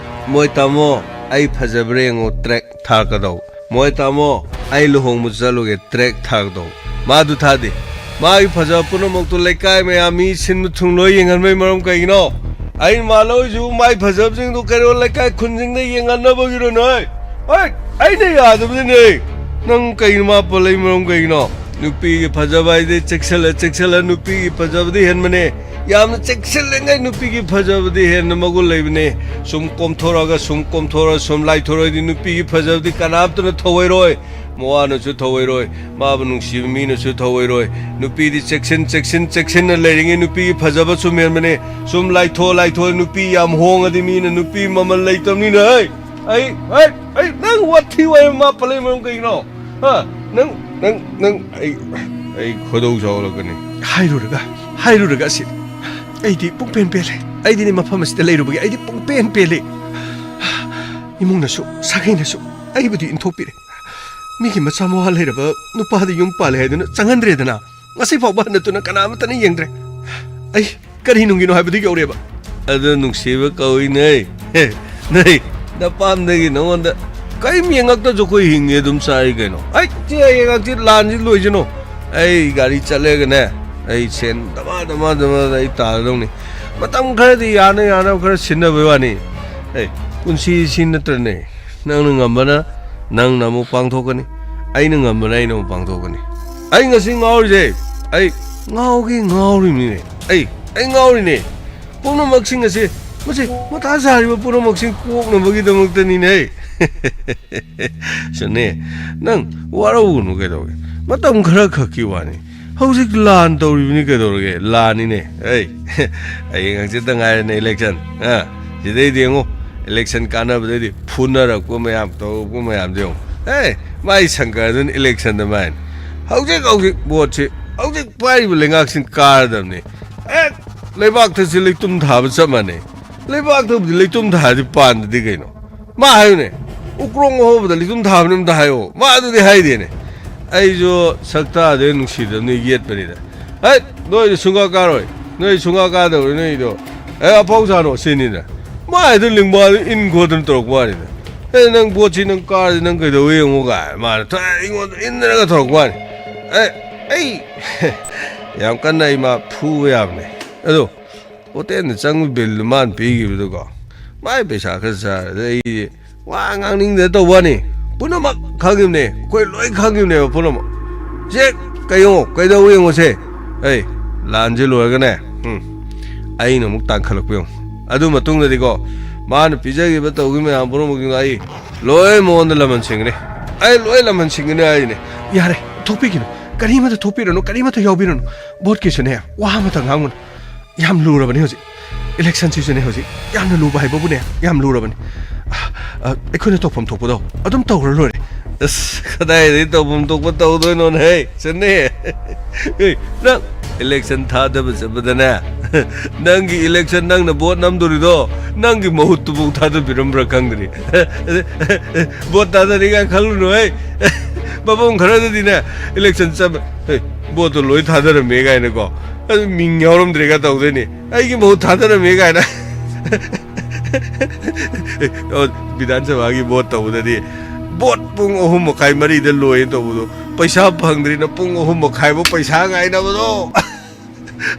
"ꯃꯣꯏ ꯇꯥꯃꯣ, ꯑꯩ ꯐꯖꯕ꯭ꯔꯥ ꯌꯦꯡꯉꯣ" track ꯊꯥꯔꯛꯀꯗꯧꯕ꯫ "ꯃꯣꯏ ꯇꯥꯃꯣ, ꯑꯩ ꯂꯨꯍꯣꯡꯕ ꯆꯠꯂꯨꯒꯦ" track ꯊꯥꯔꯛꯀꯗꯧꯕ꯫ ꯃꯥ ꯑꯗꯨ ꯊꯥꯗꯦ꯫ ꯃꯥꯒꯤ ꯐꯖꯕ ꯄꯨꯝꯅꯃꯛꯇꯣ ꯂꯩꯀꯥꯏ ꯃꯌꯥꯝ, ꯃꯤ ꯁꯤꯟꯕ ꯊꯨꯡ ꯂꯣꯏ ꯌꯦꯡꯍꯟꯕꯩ ꯃꯔꯝ ꯀꯩꯒꯤꯅꯣ? ꯑꯩꯅ ꯃꯥ ꯂꯧꯔꯤꯁꯤꯕꯨ ꯃꯥꯏ ꯐꯖꯕꯁꯤꯡꯗꯣ ꯀꯩꯔꯣꯜ ꯂꯩꯀꯥꯏ ꯈꯨꯟꯁꯤꯡꯗ ꯌꯦꯡꯍꯟꯅꯕꯒꯤꯔꯣ ꯅꯣꯏ? ꯍꯣꯏ, ꯑꯩꯅ ꯌꯥꯗꯕꯗꯤꯅꯦ꯫ ꯅꯪ ꯀꯩꯅꯣ ꯃꯥ ꯄꯜꯂꯛꯏ ꯃꯔꯝ ꯀꯩꯒꯤꯅꯣ? ꯅꯨꯄꯤꯒꯤ ꯐꯖꯕ ꯍꯥꯏꯗꯤ ꯆꯦꯛꯁꯤꯜꯂ ꯆꯦꯛꯁꯤꯜꯂ ꯅꯨꯄꯤꯒꯤ ꯐꯖꯕꯗꯤ ꯍꯦꯟꯕꯅꯦ꯫ ꯌꯥꯝꯅ ꯆꯦꯛꯁꯤꯜꯂꯤꯉꯩ ꯅꯨꯄꯤꯒꯤ ꯐꯖꯕꯗꯤ ꯍꯦꯟꯅ ꯃꯒꯨꯟ ꯂꯩꯕꯅꯦ꯫ ꯁꯨꯝ ꯀꯣꯝꯊꯣꯔꯛꯑꯒ, ꯁꯨꯝ ꯀꯣꯝꯊꯣꯔꯛꯑ, ꯁꯨꯝ ꯂꯥꯏꯊꯣꯔꯛꯑꯗꯤ ꯅꯨꯄꯤꯒꯤ ꯐꯖꯕꯗꯤ ꯀꯅꯥꯝꯇꯅ ꯊꯧꯑꯣꯏꯔꯣꯏ꯫ ꯃꯋꯥꯅꯁꯨ ꯊꯧꯑꯣꯏꯔꯣꯏ, ꯃꯥꯕꯨ ꯅꯨꯡꯁꯤꯕ ꯃꯤꯅꯁꯨ ꯊꯧꯑꯣꯏꯔꯣꯏ꯫ ꯅꯨꯄꯤꯗꯤ ꯆꯦꯛꯁꯤꯟ, ꯆꯦꯛꯁꯤꯟ, ꯆꯦꯛꯁꯤꯟꯅ ꯂꯩꯔꯤꯉꯩ ꯅꯨꯄꯤꯒꯤ ꯐꯖꯕ ꯁꯨꯝ ꯍꯦꯟꯕꯅꯦ꯫ ꯁꯨꯝ ꯂꯥꯏꯊꯣꯛ, ꯂꯥꯏꯊꯣꯛꯑ ꯅꯨꯄꯤ ꯌꯥꯝ ꯍꯣꯡꯉꯗꯤ ꯃꯤꯅ ꯅꯨꯄꯤ ꯃꯃꯜ ꯂꯩꯇꯕꯅꯤꯅ, ꯍꯩ! ꯑꯩ, ꯑꯩ, ꯑꯩ, ꯅꯪ ꯋꯥꯊꯤ ꯋꯥꯔꯦꯝ ꯃꯥ ꯄꯜꯂꯛꯏ ꯃꯔꯝ ꯀꯩꯒꯤꯅꯣ? ꯍꯥ? ꯅꯪ, ꯅꯪ, ꯅꯪ, ꯑꯩ, ꯑꯩ ꯈꯣꯏꯗꯧ ꯁꯥꯎꯒꯠꯂꯛꯀꯅꯤ꯫ ꯍꯥꯏꯔꯨꯔꯒ, ꯍꯥꯏꯔꯨꯔꯒ ꯑꯁꯤ ꯑꯩꯗꯤ ꯄꯨꯡꯄꯦꯟ ꯄꯦꯜꯂꯦ꯫ ꯑꯩꯗꯤꯅꯦ ꯃꯐꯝ ꯑꯁꯤꯗ ꯂꯩꯔꯨꯕꯒꯤ ꯑꯩꯗꯤ ꯄꯨꯡꯄꯦꯟ ꯄꯦꯜꯂꯦ꯫ ꯏꯃꯨꯡꯅꯁꯨ, ꯁꯥꯒꯩꯅꯁꯨ ꯑꯩꯕꯨꯗꯤ ꯏꯟꯊꯣꯛꯄꯤꯔꯦ꯫ ꯃꯤꯒꯤ ꯃꯆꯥ ꯃꯋꯥ ꯂꯩꯔꯕ ꯅꯨꯄꯥꯗ ꯌꯨꯝ ꯄꯥꯜꯂꯦ ꯍꯥꯏꯗꯨꯅ ꯆꯪꯍꯟꯗ꯭ꯔꯦꯗꯅ꯫ ꯉꯁꯤ ꯐꯥꯎꯕ ꯍꯟꯅ ꯇꯨꯅ ꯀꯅꯥꯃꯠꯇꯅ ꯌꯦꯡꯗ꯭ꯔꯦ꯫ ꯑꯩ ꯀꯔꯤ ꯅꯨꯡꯒꯤꯅꯣ ꯍꯥꯏꯕꯗꯨ ꯌꯧꯔꯦꯕ꯫ ꯑꯗꯨ ꯅꯨꯡꯁꯤꯕ ꯀꯧꯏꯅꯦ꯫ ꯅꯣꯏ ꯅꯄꯥꯝꯗꯒꯤ ꯅꯉꯣꯟꯗ ꯀꯔꯤꯝ ꯌꯦꯡꯉꯛꯇꯁꯨ ꯑꯩꯈꯣꯏ ꯍꯤꯡꯉꯤ ꯑꯗꯨꯝ ꯆꯥꯔꯤ ꯀꯩꯅꯣ꯫ ꯑꯩ ꯆꯦ ꯍꯌꯦꯡ ꯍꯪꯆꯤꯠ ꯂꯥꯟꯁꯤ ꯂꯣꯏꯁꯅꯨ꯫ ꯑꯩ ꯒꯥꯔꯤ ꯆꯠꯂꯦꯒꯅꯦ, ꯑꯩ ꯁꯦꯟ ꯗꯃꯥ ꯗꯃꯥ ꯗꯃꯥ ꯑꯩ ꯇꯥꯔꯗꯧꯅꯤ꯫ ꯃꯇꯝ ꯈꯔꯗꯤ ꯌꯥꯅ ꯌꯥꯅꯕ ꯈꯔ ꯁꯤꯟꯅꯕꯩ ꯋꯥꯅꯤ꯫ ꯑꯦ, ꯄꯨꯟꯁꯤ ꯁꯤ ꯅꯠꯇ꯭ꯔꯅꯦ? ꯅꯪꯅ ꯉꯝꯕꯅ ꯅꯪꯅ ꯑꯃꯨꯛ ꯄꯥꯡꯊꯣꯛꯀꯅꯤ, ꯑꯩꯅ ꯉꯝꯕꯅ ꯑꯩꯅ ꯑꯃꯨꯛ ꯄꯥꯡꯊꯣꯛꯀꯅꯤ꯫ ꯑꯩ ꯉꯁꯤ ꯉꯥꯎꯔꯤꯁꯦ, ꯑꯩ ꯉꯥꯎꯒꯦ ꯉꯥꯎꯔꯤꯕꯅꯤꯅꯦ꯫ ꯑꯩ, ꯑꯩ ꯉꯥꯎꯔꯤꯅꯦ꯫ ꯄꯨꯝꯅꯃꯛꯁꯤꯡ ꯑꯁꯤ, ꯃꯁꯤ ꯃꯊꯥ ꯁꯥꯔꯤꯕ ꯄꯨꯝꯅꯃꯛꯁꯤꯡ ꯀꯣꯛꯅꯕꯒꯤꯗꯃꯛꯇꯅꯤꯅꯦ꯫ ꯁꯨꯅꯦ, ꯅꯪ ꯋꯥꯔꯧꯒꯅꯨ ꯀꯩꯗꯧꯒꯦ? ꯃꯇꯝ ꯈꯔ ꯈꯛꯀꯤ ꯋꯥꯅꯤ꯫ ꯍꯧꯖꯤꯛ ꯂꯥꯟ ꯇꯧꯔꯤꯕꯅꯤ ꯀꯩꯗꯧꯔꯒꯦ? ꯂꯥꯟꯅꯤꯅꯦ꯫ ꯑꯩ, ꯍꯌꯦꯡ ꯍꯪꯆꯤꯠꯇ ꯉꯥꯏꯔꯦꯅꯦ election꯫ ꯑ, ꯁꯤꯗꯩꯗꯤ ꯌꯦꯡꯉꯣ, election ꯀꯥꯟꯅꯕꯗꯩꯗꯤ ꯐꯨꯅꯔꯛꯄ ꯃꯌꯥꯝ, ꯇꯧꯔꯛꯄ ꯃꯌꯥꯝꯗꯣ ꯌꯦꯡꯉꯣ꯫ ꯑꯦ, ꯃꯥꯏ ꯁꯪꯀꯔꯗꯨꯅ election-ꯗ ꯃꯥꯏꯅꯤ꯫ ꯍꯧꯖꯤꯛ, ꯍꯧꯖꯤꯛ vote-ꯁꯤ, ꯍꯧꯖꯤꯛ ꯄꯥꯏꯔꯤꯕ ꯂꯩꯉꯥꯛꯁꯤꯡ ꯀꯥꯔꯗꯕꯅꯤ꯫ ꯍꯦꯛ ꯂꯩꯕꯥꯛꯇꯁꯨ ꯂꯩꯇꯨꯝ ꯊꯥꯕ ꯆꯞ ꯃꯥꯟꯅꯩ꯫ ꯂꯩꯕꯥꯛꯇꯕꯨꯗꯤ ꯂꯩꯇꯨꯝ ꯊꯥꯔꯗꯤ ꯄꯥꯟꯗꯗꯤ ꯀꯩꯅꯣ? ꯃꯥ ꯍꯥꯏꯌꯨꯅꯦ, ꯎꯀ꯭ꯔꯣꯡ ꯑꯍꯧꯕꯗ ꯂꯩꯇꯨꯝ ꯊꯥꯕꯅꯤ ꯑꯝꯇ ꯍꯥꯏꯌꯣ꯫ ꯃꯥ ꯑꯗꯨꯗꯤ ꯍꯥꯏꯗꯦꯅꯦ꯫ ꯑꯩꯁꯨ ꯁꯛꯇꯥꯗ ꯅꯨꯡꯁꯤꯗꯕꯅꯤ ꯌꯦꯠꯄꯅꯤꯗ꯫ "ꯍꯩꯠ, ꯅꯣꯏꯗꯤ ꯁꯨꯡꯀꯥ ꯀꯥꯔꯣꯏ, ꯅꯣꯏ ꯁꯨꯡꯀꯥ ꯀꯥꯗꯕꯅꯤ ꯅꯣꯏꯗꯣ꯫ ꯑꯦ, ꯑꯐꯥꯎ ꯁꯥꯅꯣ," ꯁꯤꯅꯤꯗ꯫ ꯃꯥꯏꯗ ꯂꯤꯡꯕꯥꯗ ꯏꯟ ꯈꯣꯠꯇꯅ ꯇꯧꯔꯛꯄ ꯋꯥꯅꯤꯗ꯫ "ꯑꯦ, ꯅꯪ ꯕꯣꯠꯁꯤ ꯅꯪ ꯀꯥꯔꯗꯤ ꯅꯪ ꯀꯩꯗꯧꯋꯤ ꯌꯦꯡꯉꯨ," ꯀꯥꯏ ꯃꯥꯅ ꯊ-, ꯑꯩꯉꯣꯟꯗ ꯏꯟꯗꯅꯒ ꯇꯧꯔꯛꯄ ꯋꯥꯅꯤ꯫ ꯑꯦ, ꯑꯩ ꯌꯥꯝ ꯀꯟꯅ ꯑꯩ ꯃꯥ ꯐꯨꯕ ꯌꯥꯕꯅꯦ꯫ ꯑꯗꯣ ꯍꯣꯇꯦꯜꯗ ꯆꯪꯕ ꯕꯤꯜꯗꯨ ꯃꯥꯅ ꯄꯤꯈꯤꯕꯗꯨꯀꯣ, ꯃꯥꯏ ꯄꯩꯁꯥ ꯈꯔ ꯆꯥꯔꯦ꯫ ꯑꯗ ꯑꯩ ꯋꯥ ꯉꯥꯡꯅꯤꯡꯗ ꯇꯧꯕ ꯋꯥꯅꯤ꯫ ꯄꯨꯝꯅꯃꯛ ꯈꯪꯉꯤꯕꯅꯦ, ꯑꯩꯈꯣꯏ ꯂꯣꯏ ꯈꯪꯉꯤꯕꯅꯦꯕ ꯄꯨꯝꯅꯃꯛ꯫ ꯁꯦ, ꯀꯩ ꯌꯦꯡꯉꯣ, ꯀꯩꯗꯧ ꯌꯦꯡꯉꯣꯁꯦ꯫ ꯑꯩ ꯂꯥꯟꯁꯦ ꯂꯣꯏꯔꯒꯅꯦ, ꯎꯝ, ꯑꯩꯅ ꯑꯃꯨꯛ ꯇꯥꯡꯈꯠꯂꯛꯄ ꯌꯦꯡꯉꯣ꯫ ꯑꯗꯨ ꯃꯇꯨꯡꯗꯗꯤꯀꯣ, ꯃꯥꯅ ꯄꯤꯖꯈꯤꯕ ꯇꯧꯈꯤꯕ ꯃꯌꯥꯝ ꯄꯨꯝꯅꯃꯛꯁꯤꯡꯗꯣ ꯑꯩ ꯂꯣꯏ ꯃꯉꯣꯟꯗ ꯂꯃꯟ ꯁꯤꯡꯒꯅꯤ꯫ ꯑꯩ ꯂꯣꯏ ꯂꯃꯟ ꯁꯤꯡꯒꯅꯤ ꯍꯥꯏꯔꯤꯅꯦ꯫ ꯌꯥꯔꯦ, ꯊꯣꯛꯄꯤꯈꯤꯅꯨ, ꯀꯔꯤꯃꯠꯇ ꯊꯣꯛꯄꯤꯔꯅꯨ, ꯀꯔꯤꯃꯠꯇ ꯌꯥꯎꯕꯤꯔꯅꯨ꯫ ꯕꯣꯠꯀꯤꯁꯨꯅꯦ, ꯋꯥ ꯑꯃꯇ ꯉꯥꯡꯒꯅꯨ꯫ ꯌꯥꯝ ꯂꯨꯔꯕꯅꯤ ꯍꯧꯖꯤꯛ꯫ ꯏꯂꯦꯛꯁꯟꯁꯤꯁꯨꯅꯦ ꯍꯧꯖꯤꯛ ꯌꯥꯝꯅ ꯂꯨꯕ ꯍꯥꯏꯕꯕꯨꯅꯦ, ꯌꯥꯝ ꯂꯨꯔꯕꯅꯤ꯫ ꯑ, ꯑ, ꯑꯩꯈꯣꯏꯅ ꯇꯧꯐꯝ ꯊꯣꯛꯄꯗꯣ ꯑꯗꯨꯝ ꯇꯧꯔ ꯂꯣꯏꯔꯦ꯫ ꯑꯁ, ꯀꯗꯥꯏꯗꯒꯤ ꯇꯧꯐꯝ ꯊꯣꯛꯄ ꯇꯧꯗꯣꯏꯅꯣꯅꯦ, ꯍꯦ, ꯆꯟꯅꯤ? ꯑꯦ, ꯅꯪ ꯏꯂꯦꯛꯁꯟ ꯊꯥꯗꯕ ꯆꯠꯄꯗꯅꯦ, ꯅꯪꯒꯤ ꯏꯂꯦꯛꯁꯟ ꯅꯪꯅ ꯚꯣꯠ ꯅꯝꯗꯣꯔꯤꯗꯣ ꯅꯪꯒꯤ ꯃꯍꯨꯠꯇꯨꯐꯥꯎ ꯊꯥꯗꯕꯤꯔꯝꯕ꯭ꯔꯥ ꯈꯪꯗ꯭ꯔꯤ꯫ ꯚꯣꯠ ꯊꯥꯗꯅꯤꯡꯉꯥꯏ ꯈꯜꯂꯨꯅꯨ, ꯍꯦ꯫ ꯃꯐꯝ ꯈꯔꯗꯗꯤꯅꯦ, ꯏꯂꯦꯛꯁꯟ ꯆꯠꯄ, "ꯍꯦ, ꯚꯣꯠꯇꯣ ꯂꯣꯏ ꯊꯥꯗꯔꯝꯃꯦ" ꯀꯥꯏꯅꯀꯣ, ꯑꯗꯨ ꯃꯤꯡ ꯌꯥꯎꯔꯝꯗ꯭ꯔꯦꯒ ꯇꯧꯗꯣꯏꯅꯤ꯫ "ꯑꯩꯒꯤ ꯃꯍꯨꯠ ꯊꯥꯗꯔꯝꯃꯤ" ꯀꯥꯏꯅ꯫ ꯑꯣ, ꯕꯤꯙꯥꯟ ꯁꯚꯥꯒꯤ ꯚꯣꯠ ꯇꯧꯕꯗꯗꯤ ꯚꯣꯠ ꯄꯨꯡ ꯑꯍꯨꯝ ꯃꯈꯥꯏ, ꯃꯔꯤꯗ ꯂꯣꯏꯅ ꯇꯧꯕꯗꯣ, ꯄꯩꯁꯥ ꯐꯪꯗ꯭ꯔꯤꯅ ꯄꯨꯡ ꯑꯍꯨꯝ ꯃꯈꯥꯏꯐꯥꯎ ꯄꯩꯁꯥ ꯉꯥꯏꯅꯕꯗꯣ꯫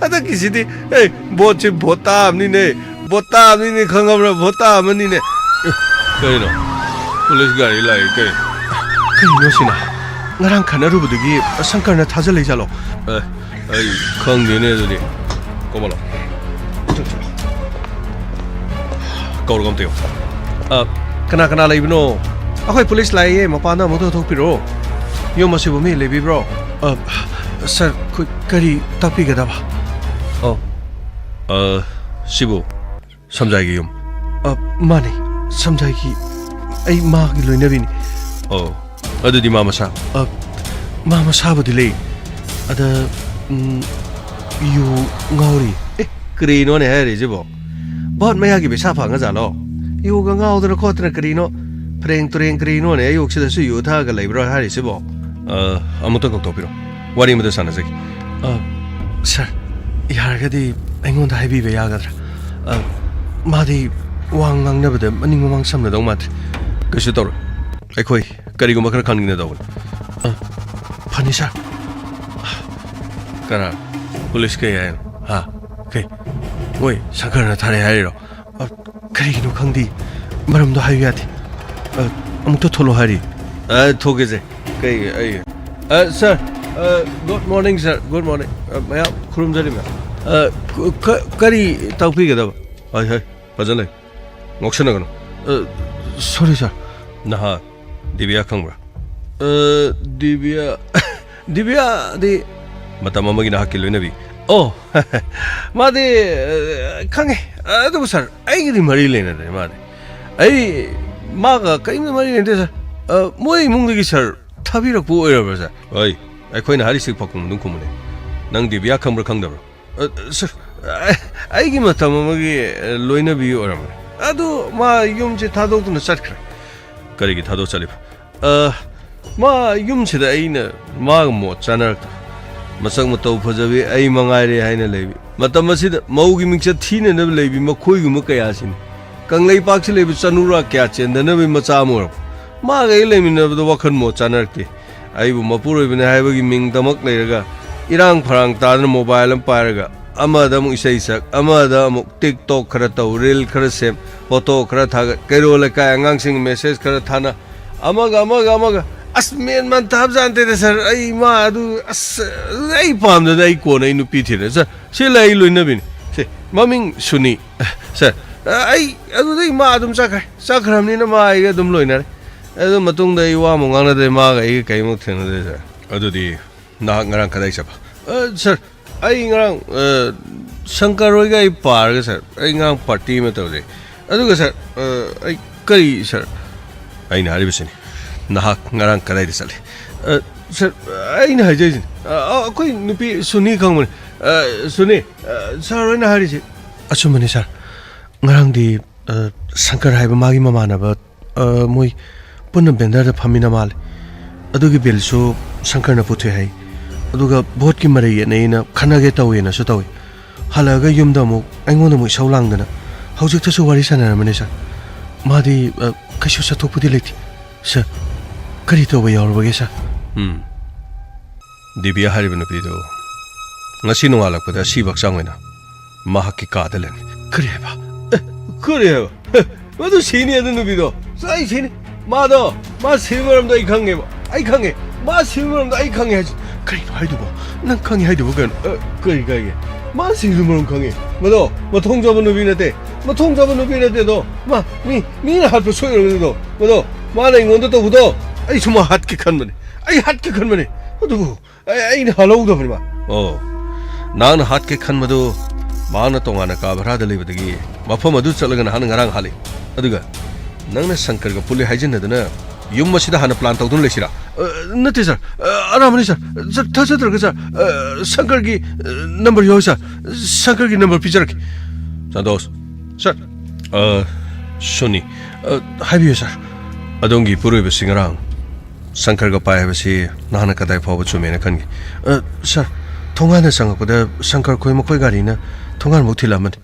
ꯍꯟꯗꯛꯀꯤꯁꯤꯗꯤ, ꯑꯦ, ꯚꯣꯠꯁꯤ ꯚꯣꯠ ꯇꯥꯕꯅꯤꯅꯦ, ꯚꯣꯠ ꯇꯥꯕꯅꯤꯅꯦ, ꯈꯪꯉꯕ꯭ꯔꯥ? ꯚꯣꯠ ꯇꯥꯕꯅꯤꯅꯦ꯫ ꯑꯦ, ꯀꯩꯅꯣ? ꯄꯨꯂꯤꯁ ꯒꯥꯔꯤ ꯂꯥꯛꯏ ꯀꯩꯅꯣ? ꯀꯩꯅꯣ ꯁꯤꯅ? ꯉꯔꯥꯡ ꯈꯠꯅꯔꯨꯕꯗꯨꯒꯤ ꯁꯪꯀꯔꯅ ꯊꯥꯖꯜꯂꯛꯏ ꯖꯥꯠꯂꯣ? ꯑꯦ, ꯑꯩ ꯈꯪꯗꯦꯅꯦ ꯑꯗꯨꯗꯤ꯫ ꯀꯣꯃꯂꯣ꯫ ꯆꯠ, ꯆꯠ꯫ ꯀꯧꯔꯒ ꯑꯝꯇ ꯌꯦꯡꯉꯣ꯫ ꯑ, ꯀꯅꯥ ꯀꯅꯥ ꯂꯩꯕꯅꯣ? ꯑꯩꯈꯣꯏ ꯄꯨꯂꯤꯁ ꯂꯥꯛꯏꯌꯦ, ꯃꯄꯥꯟꯗ ꯑꯃꯨꯛꯇ ꯊꯣꯛꯄꯤꯔꯛꯑꯣ꯫ ꯌꯨꯝ ꯑꯁꯤꯕꯨ ꯃꯤ ꯂꯩꯕꯤꯕ꯭ꯔꯣ? ꯑ, ꯁꯥꯔ, ꯑꯩꯈꯣꯏ ꯀꯔꯤ ꯇꯥꯛꯄꯤꯒꯗꯕ? ꯑꯣ, ꯑ, ꯁꯤꯕꯨ ꯁꯝꯖꯥꯏꯒꯤ ꯌꯨꯝ? ꯑ, ꯃꯥꯅꯤ, ꯁꯝꯖꯥꯏꯒꯤ, ꯑꯩ ꯃꯥꯒꯤ ꯂꯣꯏꯅꯕꯤꯅꯤ꯫ ꯑꯣ, ꯑꯗꯨꯗꯤ ꯃꯥ ꯃꯁꯥ? ꯑ, ꯃꯥ ꯃꯁꯥꯕꯨꯗꯤ ꯂꯩ꯫ ꯑꯗ, ꯎꯝ, ꯌꯨ ꯉꯥꯎꯔꯤ꯫ ꯑꯦ, ꯀꯔꯤꯅꯣꯅꯦ ꯍꯥꯏꯔꯤꯁꯤꯕꯣ? ꯚꯣꯠ ꯃꯌꯥꯒꯤ ꯄꯩꯁꯥ ꯐꯪꯉꯖꯥꯠꯂꯣ? ꯌꯨꯒ ꯉꯥꯎꯗꯅ ꯈꯣꯠꯇꯅ ꯀꯔꯤꯅꯣ? ꯐꯔꯦꯡ ꯇꯨꯔꯦꯡ ꯀꯔꯤꯅꯣꯅꯦ ꯑꯌꯨꯛꯁꯤꯗꯁꯨ ꯌꯨ ꯊꯛꯑꯒ ꯂꯩꯕ꯭ꯔꯣ ꯍꯥꯏꯔꯤꯁꯤꯕꯣ? ꯑ, ꯑꯃꯨꯛꯇ ꯀꯧꯊꯣꯛꯄꯤꯔꯣ, ꯋꯥꯔꯤ ꯑꯃꯇ ꯁꯥꯟꯅꯖꯒꯦ꯫ ꯑ, ꯁꯥꯔ, ꯌꯥꯔꯒꯗꯤ ꯑꯩꯉꯣꯟꯗ ꯍꯥꯏꯕꯤꯕ ꯌꯥꯒꯗ꯭ꯔꯥ? ꯑ, ꯃꯥꯗꯤ ꯋꯥ ꯉꯥꯡꯅꯕꯗ ꯃꯅꯤꯡ ꯃꯃꯥꯡ ꯁꯝꯅꯗꯧ ꯃꯥꯟꯗ꯭ꯔꯦ꯫ ꯀꯩꯁꯨ ꯇꯧꯔꯣꯏ, ꯑꯩꯈꯣꯏ ꯀꯔꯤꯒꯨꯝꯕ ꯈꯔ ꯈꯪꯅꯤꯡꯅ ꯇꯧꯕꯅꯤ꯫ ꯑ, ꯐꯅꯤ ꯁꯥꯔ꯫ ꯀꯅꯥ? ꯄꯨꯂꯤꯁ ꯀꯩ ꯍꯥꯏꯅꯣ? ꯍꯥ? ꯀꯩ? ꯃꯣꯏ ꯁꯪꯀꯔꯅ ꯊꯥꯔꯛꯑꯦ ꯍꯥꯏꯔꯤꯔꯣ? ꯑ, ꯀꯔꯤꯒꯤꯅꯣ ꯈꯪꯗꯦ, ꯃꯔꯝꯗꯣ ꯍꯥꯏꯌꯨ ꯌꯥꯗꯦ꯫ ꯑ, ꯑꯃꯨꯛꯇ ꯊꯣꯛꯂꯣ ꯍꯥꯏꯔꯤ꯫ ꯑ, ꯊꯣꯛꯀꯦꯁꯦ꯫ ꯀꯩ, ꯑꯩ, ꯑ, ꯁꯥꯔ, ꯑ, good morning sir, good morning. ꯑ, ꯃꯌꯥꯝ ꯈꯨꯔꯨꯝꯖꯔꯤ ꯃꯌꯥꯝ꯫ ꯑ, ꯀ-, ꯀ-, ꯀꯔꯤ ꯇꯥꯛꯄꯤꯒꯗꯕ? ꯍꯣꯏ, ꯍꯣꯏ, ꯐꯖꯅ ꯂꯩ꯫ ꯉꯥꯎꯁꯟꯅꯒꯅꯨ꯫ ꯑ, ꯁꯣꯔꯤ ꯁꯥꯔ꯫ ꯅꯍꯥꯛ ꯗꯤꯕꯤꯌꯥ ꯈꯪꯕ꯭ꯔꯥ? ꯑ, ꯗꯤꯕꯤꯌꯥ, ꯗꯤꯕꯤꯌꯥꯗꯤ ꯃꯇꯝ ꯑꯃꯒꯤ ꯅꯍꯥꯛꯀꯤ ꯂꯣꯏꯅꯕꯤ꯫ ꯑꯣ, ꯃꯥꯗꯤ, ꯑ, ꯈꯪꯉꯦ꯫ ꯑꯗꯨꯕꯨ ꯁꯥꯔ, ꯑꯩꯒꯤꯗꯤ ꯃꯔꯤ ꯂꯩꯅꯗ꯭ꯔꯦ ꯃꯥꯗꯤ꯫ ꯑꯩ ꯃꯥꯒ ꯀꯔꯤꯝꯇ ꯃꯔꯤ ꯂꯩꯅꯗꯦ ꯁꯥꯔ꯫ ꯑ, ꯃꯣꯏ ꯏꯃꯨꯡꯗꯒꯤ ꯁꯥꯔ ꯊꯥꯕꯤꯔꯛꯄ ꯑꯣꯏꯔꯕ꯭ꯔꯥ ꯁꯥꯔ? ꯍꯣꯏ, ꯑꯩꯈꯣꯏꯅ ꯍꯥꯏꯔꯤꯁꯤ ꯄꯥꯎꯈꯨꯝ ꯑꯗꯨꯝ ꯈꯨꯝꯃꯨꯅꯦ꯫ ꯅꯪ ꯗꯤꯕꯤꯌꯥ ꯈꯪꯕ꯭ꯔꯥ ꯈꯪꯗꯕ꯭ꯔꯥ? ꯑ, ꯁꯥꯔ, ꯑ, ꯑꯩꯒꯤ ꯃꯇꯝ ꯑꯃꯒꯤ, ꯑ, ꯂꯣꯏꯅꯕꯤ ꯑꯣꯏꯔꯝꯕꯅꯤ꯫ ꯑꯗꯨ ꯃꯥ ꯌꯨꯝꯁꯦ ꯊꯥꯗꯣꯛꯇꯨꯅ ꯆꯠꯈ꯭ꯔꯦ꯫ ꯀꯔꯤꯒꯤ ꯊꯥꯗꯣꯛ ꯆꯠꯂꯤꯕ? ꯑ, ꯃꯥ ꯌꯨꯝꯁꯤꯗ ꯑꯩꯅ ꯃꯥꯒ ꯃꯣꯠ ꯆꯥꯅꯔꯛꯇ, ꯃꯁꯛ ꯃꯇꯧ ꯐꯖꯕꯤ ꯑꯩ ꯃꯉꯥꯏꯔꯦ ꯍꯥꯏꯅ ꯂꯩꯕꯤ꯫ ꯃꯇꯝ ꯑꯁꯤꯗ ꯃꯧꯒꯤ ꯃꯤꯡꯆꯠ ꯊꯤꯅꯅꯕ ꯂꯩꯕꯤ ꯃꯈꯣꯏꯒꯨꯝꯕ ꯀꯌꯥꯁꯤꯅꯤ꯫ ꯀꯪꯂꯩꯄꯥꯛꯁꯤ ꯂꯩꯕ ꯆꯅꯨꯔꯥ ꯀꯌꯥ ꯆꯦꯟꯗꯅꯕꯒꯤ ꯃꯆꯥ ꯑꯃ ꯑꯣꯏꯔꯛꯄ꯫ ꯃꯥꯒ ꯑꯩ ꯂꯩꯃꯤꯟꯅꯕꯗ ꯋꯥꯈꯜ ꯃꯣꯠ ꯆꯥꯅꯔꯛꯇꯦ꯫ ꯑꯩꯕꯨ ꯃꯄꯨꯔꯣꯏꯕꯅꯤ ꯍꯥꯏꯕꯒꯤ ꯃꯤꯡꯗꯃꯛ ꯂꯩꯔꯒ, ꯏꯔꯥꯡ ꯐꯔꯥꯡ ꯇꯥꯗꯅ ꯃꯣꯕꯥꯏꯜ ꯑꯃ ꯄꯥꯏꯔꯒ, ꯑꯃꯗ ꯑꯃꯨꯛ ꯏꯁꯩ ꯁꯛ, ꯑꯃꯗ ꯑꯃꯨꯛ TikTok ꯈꯔ ꯇꯧ, reel ꯈꯔ ꯁꯦꯝ, ꯐꯣꯇꯣ ꯈꯔ ꯊꯥꯒꯠ, ꯀꯩꯔꯣꯜ ꯂꯩꯀꯥꯏ ꯑꯉꯥꯡꯁꯤꯡ ꯃꯦꯁꯦꯖ ꯈꯔ ꯊꯥꯅ, ꯑꯃꯒ, ꯑꯃꯒ, ꯑꯃꯒ꯫ ꯑꯁ, ꯃꯦꯟ ꯃꯥꯟ ꯇꯥꯕꯖꯥꯠ ꯅꯠꯇꯦꯗ ꯁꯥꯔ꯫ ꯑꯩ ꯃꯥ ꯑꯗꯨ, ꯑꯁ, ꯑꯩ ꯄꯥꯝꯗꯅ ꯑꯩ ꯀꯣꯟꯅ ꯑꯩ ꯅꯨꯄꯤ ꯊꯤꯔꯦ ꯁꯥꯔ꯫ ꯁꯤ ꯂꯩ ꯑꯩ ꯂꯣꯏꯅꯕꯤꯅꯤ꯫ ꯁꯦ, ꯃꯃꯤꯡ ꯁꯨꯅꯤ꯫ ꯁꯥꯔ, ꯑꯩ ꯑꯗꯨꯗꯩ ꯃꯥ ꯑꯗꯨꯝ ꯆꯠꯈ꯭ꯔꯦ꯫ ꯆꯠꯈ꯭ꯔꯕꯅꯤꯅ ꯃꯥ ꯑꯩꯒ ꯑꯗꯨꯝ ꯂꯣꯏꯅꯔꯦ꯫ ꯑꯗꯨ ꯃꯇꯨꯡꯗ ꯑꯩ ꯋꯥ ꯑꯃꯨꯛ ꯉꯥꯡꯅꯗ꯭ꯔꯦ, ꯃꯥꯒ ꯑꯩꯒ ꯀꯔꯤꯃꯨꯛ ꯊꯦꯡꯅꯗ꯭ꯔꯦ ꯁꯥꯔ꯫ ꯑꯗꯨꯗꯤ ꯅꯍꯥꯛ ꯉꯔꯥꯡ ꯀꯗꯥꯏ ꯆꯠꯄ? ꯑ, ꯁꯥꯔ, ꯑꯩ ꯉꯔꯥꯡ, ꯑ, ꯁꯪꯀꯔ ꯍꯣꯏꯒ ꯑꯩ ꯄꯥꯔꯒ, ꯁꯥꯔ, ꯑꯩ ꯉꯔꯥꯡ ꯄꯥꯔꯇꯤ ꯑꯃ ꯇꯧꯔꯦ꯫ ꯑꯗꯨꯒ, ꯁꯥꯔ, ꯑ, ꯑꯩ ꯀꯔꯤ, ꯁꯥꯔ? ꯑꯩꯅ ꯍꯥꯏꯔꯤꯕꯁꯤꯅꯤ, ꯅꯍꯥꯛ ꯉꯔꯥꯡ ꯀꯗꯥꯏꯗ ꯆꯠꯂꯤ? ꯑ, ꯁꯥꯔ, ꯑꯩꯅ ꯍꯥꯏꯖꯔꯤꯁꯤꯅꯤ, ꯑ, ꯑ, ꯑꯩꯈꯣꯏ ꯅꯨꯄꯤ ꯁꯨꯅꯤ ꯈꯪꯕꯅꯤ꯫ ꯑ, ꯁꯨꯅꯤ, ꯑ, ꯁꯥꯔ ꯍꯣꯏꯅ ꯍꯥꯏꯔꯤꯁꯤ ꯑꯆꯨꯝꯕꯅꯤ, ꯁꯥꯔ꯫ ꯉꯔꯥꯡꯗꯤ, ꯑ, ꯁꯪꯀꯔ ꯍꯥꯏꯕ ꯃꯥꯒꯤ ꯃꯃꯥꯟꯅꯕ, ꯑ, ꯃꯣꯏ ꯄꯨꯟꯅ ꯕꯦꯟꯗꯔꯗ ꯐꯝꯃꯤꯟꯅ ꯃꯥꯜꯂꯦ꯫ ꯑꯗꯨꯒꯤ ꯕꯤꯜꯁꯨ ꯁꯪꯀꯔꯅ ꯄꯨꯊꯣꯛꯑꯦ ꯍꯥꯏ꯫ ꯑꯗꯨꯒ ꯚꯣꯠꯀꯤ ꯃꯔꯩ ꯌꯦꯠꯅꯩꯅ ꯈꯠꯅꯒꯦ ꯇꯧꯋꯦꯅꯁꯨ ꯇꯧꯏ꯫ ꯍꯜꯂꯛꯑꯒ ꯌꯨꯝꯗ ꯑꯃꯨꯛ ꯑꯩꯉꯣꯟꯗ ꯑꯃꯨꯛ ꯏꯁꯧ ꯂꯥꯡꯗꯅ ꯍꯧꯖꯤꯛꯇꯁꯨ ꯋꯥꯔꯤ ꯁꯥꯟꯅꯔꯝꯕꯅꯦ, ꯁꯥꯔ꯫ ꯃꯥꯗꯤ, ꯑ, ꯀꯩꯁꯨ ꯆꯠꯊꯣꯛꯄꯗꯤ ꯂꯩꯇꯦ꯫ ꯁꯥꯔ, ꯀꯔꯤ ꯇꯧꯕ ꯌꯥꯎꯔꯕꯒꯦ, ꯁꯥꯔ? ꯎꯝ꯫ ꯗꯤꯕꯤꯌꯥ ꯍꯥꯏꯔꯤꯕ ꯅꯨꯄꯤꯗꯨ ꯉꯁꯤ ꯅꯣꯡꯉꯥꯜꯂꯛꯄꯗ ꯑꯁꯤꯕ ꯍꯛꯆꯥꯡ ꯑꯣꯏꯅ ꯃꯍꯥꯛꯀꯤ ꯀꯥꯗ ꯂꯩꯔꯝꯃꯤ꯫ ꯀꯔꯤ ꯍꯥꯏꯕ? ꯑꯦ, ꯀꯔꯤ ꯍꯥꯏꯕ? ꯑꯦ, ꯃꯗꯨ ꯁꯤꯅꯤ, ꯑꯗꯨ ꯅꯨꯄꯤꯗꯣ꯫ ꯑꯩ ꯁꯤꯅꯤ꯫ ꯃꯥꯗꯣ, ꯃꯥ ꯁꯤꯕ ꯃꯔꯝꯗꯣ ꯑꯩ ꯈꯪꯉꯦꯕ꯫ ꯑꯩ ꯈꯪꯉꯦ꯫ ꯃꯥ ꯁꯤꯕ ꯃꯔꯝꯗꯣ ꯑꯩ ꯈꯪꯉꯦ ꯍꯥꯏꯁꯤ꯫ ꯀꯔꯤꯅꯣ ꯍꯥꯏꯗꯨꯕꯣ? ꯅꯪ ꯈꯪꯉꯦ ꯍꯥꯏꯗꯨꯕꯣ ꯀꯩꯅꯣ? ꯑ, ꯀꯔꯤ ꯀꯥꯏꯒꯦ? ꯃꯥ ꯁꯤꯕ ꯃꯔꯝ ꯈꯪꯉꯦ꯫ ꯃꯗꯣ ꯃꯊꯣꯡ ꯆꯥꯕ ꯅꯨꯄꯤ ꯅꯠꯇꯦ꯫ ꯃꯊꯣꯡ ꯆꯥꯕ ꯅꯨꯄꯤ ꯅꯠꯇꯦ ꯑꯗꯣ꯫ ꯃꯥ, ꯃꯤ, ꯃꯤꯅ ꯍꯥꯠꯄ ꯁꯣꯏ ꯑꯣꯏꯔꯝꯒꯅꯤ ꯑꯗꯣ꯫ ꯃꯗꯣ, ꯃꯥꯅ ꯑꯩꯉꯣꯟꯗ ꯇꯧꯕꯗꯣ, ꯑꯩꯁꯨ ꯃꯥ ꯍꯥꯠꯀꯦ ꯈꯟꯕꯅꯦ꯫ ꯑꯩ ꯍꯥꯠꯀꯦ ꯈꯟꯕꯅꯦ꯫ ꯑꯗꯨꯕꯨ ꯑꯩ, ꯑꯩꯅ ꯍꯥꯠꯍꯧꯗꯕꯅꯦ ꯃꯥ꯫ ꯑꯣ, ꯅꯍꯥꯛꯅ ꯍꯥꯠꯀꯦ ꯈꯟꯕꯗꯨ ꯃꯍꯥꯛꯅ ꯇꯣꯉꯥꯟꯅ ꯀꯥ ꯚꯔꯥꯗ ꯂꯩꯕꯗꯒꯤ ꯃꯐꯝ ꯑꯗꯨ ꯆꯠꯂꯒ ꯅꯍꯥꯛꯅ ꯉꯔꯥꯡ ꯍꯥꯠꯂꯤ꯫ ꯑꯗꯨꯒ ꯅꯪꯅ ꯁꯪꯀꯔꯒ ꯄꯨꯜꯂꯤ ꯍꯥꯏꯖꯤꯟꯅꯗꯅ ꯌꯨꯝ ꯑꯁꯤꯗ ꯍꯥꯟꯅ ꯄ꯭ꯂꯥꯟ ꯇꯧꯗꯨꯅ ꯂꯩꯁꯤꯔꯥ? ꯑ, ꯅꯠꯇꯦ ꯁꯥꯔ꯫ ꯑ, ꯑꯔꯥꯟꯕꯅꯤ ꯁꯥꯔ꯫ ꯁꯥꯔ, ꯊꯥꯖꯗ꯭ꯔꯒ ꯁꯥꯔ, ꯑ, ꯁꯪꯀꯔꯒꯤ, ꯑ, ꯅꯝꯕꯔ ꯌꯥꯎꯏ ꯁꯥꯔ꯫ ꯁꯪꯀꯔꯒꯤ ꯅꯝꯕꯔ ꯄꯤꯖꯔꯛꯀꯦ꯫ ꯁꯟꯇꯣꯁ꯫ ꯁꯥꯔ꯫ ꯑ, ꯁꯣꯅꯤ꯫ ꯑ, ꯍꯥꯏꯕꯤꯌꯨ ꯁꯥꯔ꯫ ꯑꯗꯣꯝꯒꯤ ꯏꯄꯨꯔꯣꯏꯕꯁꯤ ꯉꯔꯥꯡ ꯁꯪꯀꯔꯒ ꯄꯥꯏ ꯍꯥꯏꯕꯁꯤ ꯅꯍꯥꯛꯅ ꯀꯗꯥꯏ ꯐꯥꯎꯕ ꯆꯨꯝꯃꯦꯅ ꯈꯟꯒꯦ? ꯑ, ꯁꯥꯔ, ꯊꯣꯡꯒꯥꯟꯗ ꯆꯪꯉꯛꯄꯗ ꯁꯪꯀꯔ ꯈꯣꯏ ꯃꯈꯣꯏ ꯒꯥꯔꯤꯅ ꯊꯣꯡꯒꯥꯟꯐꯥꯎ ꯊꯤꯜꯂꯛꯑꯝꯕꯅꯤ꯫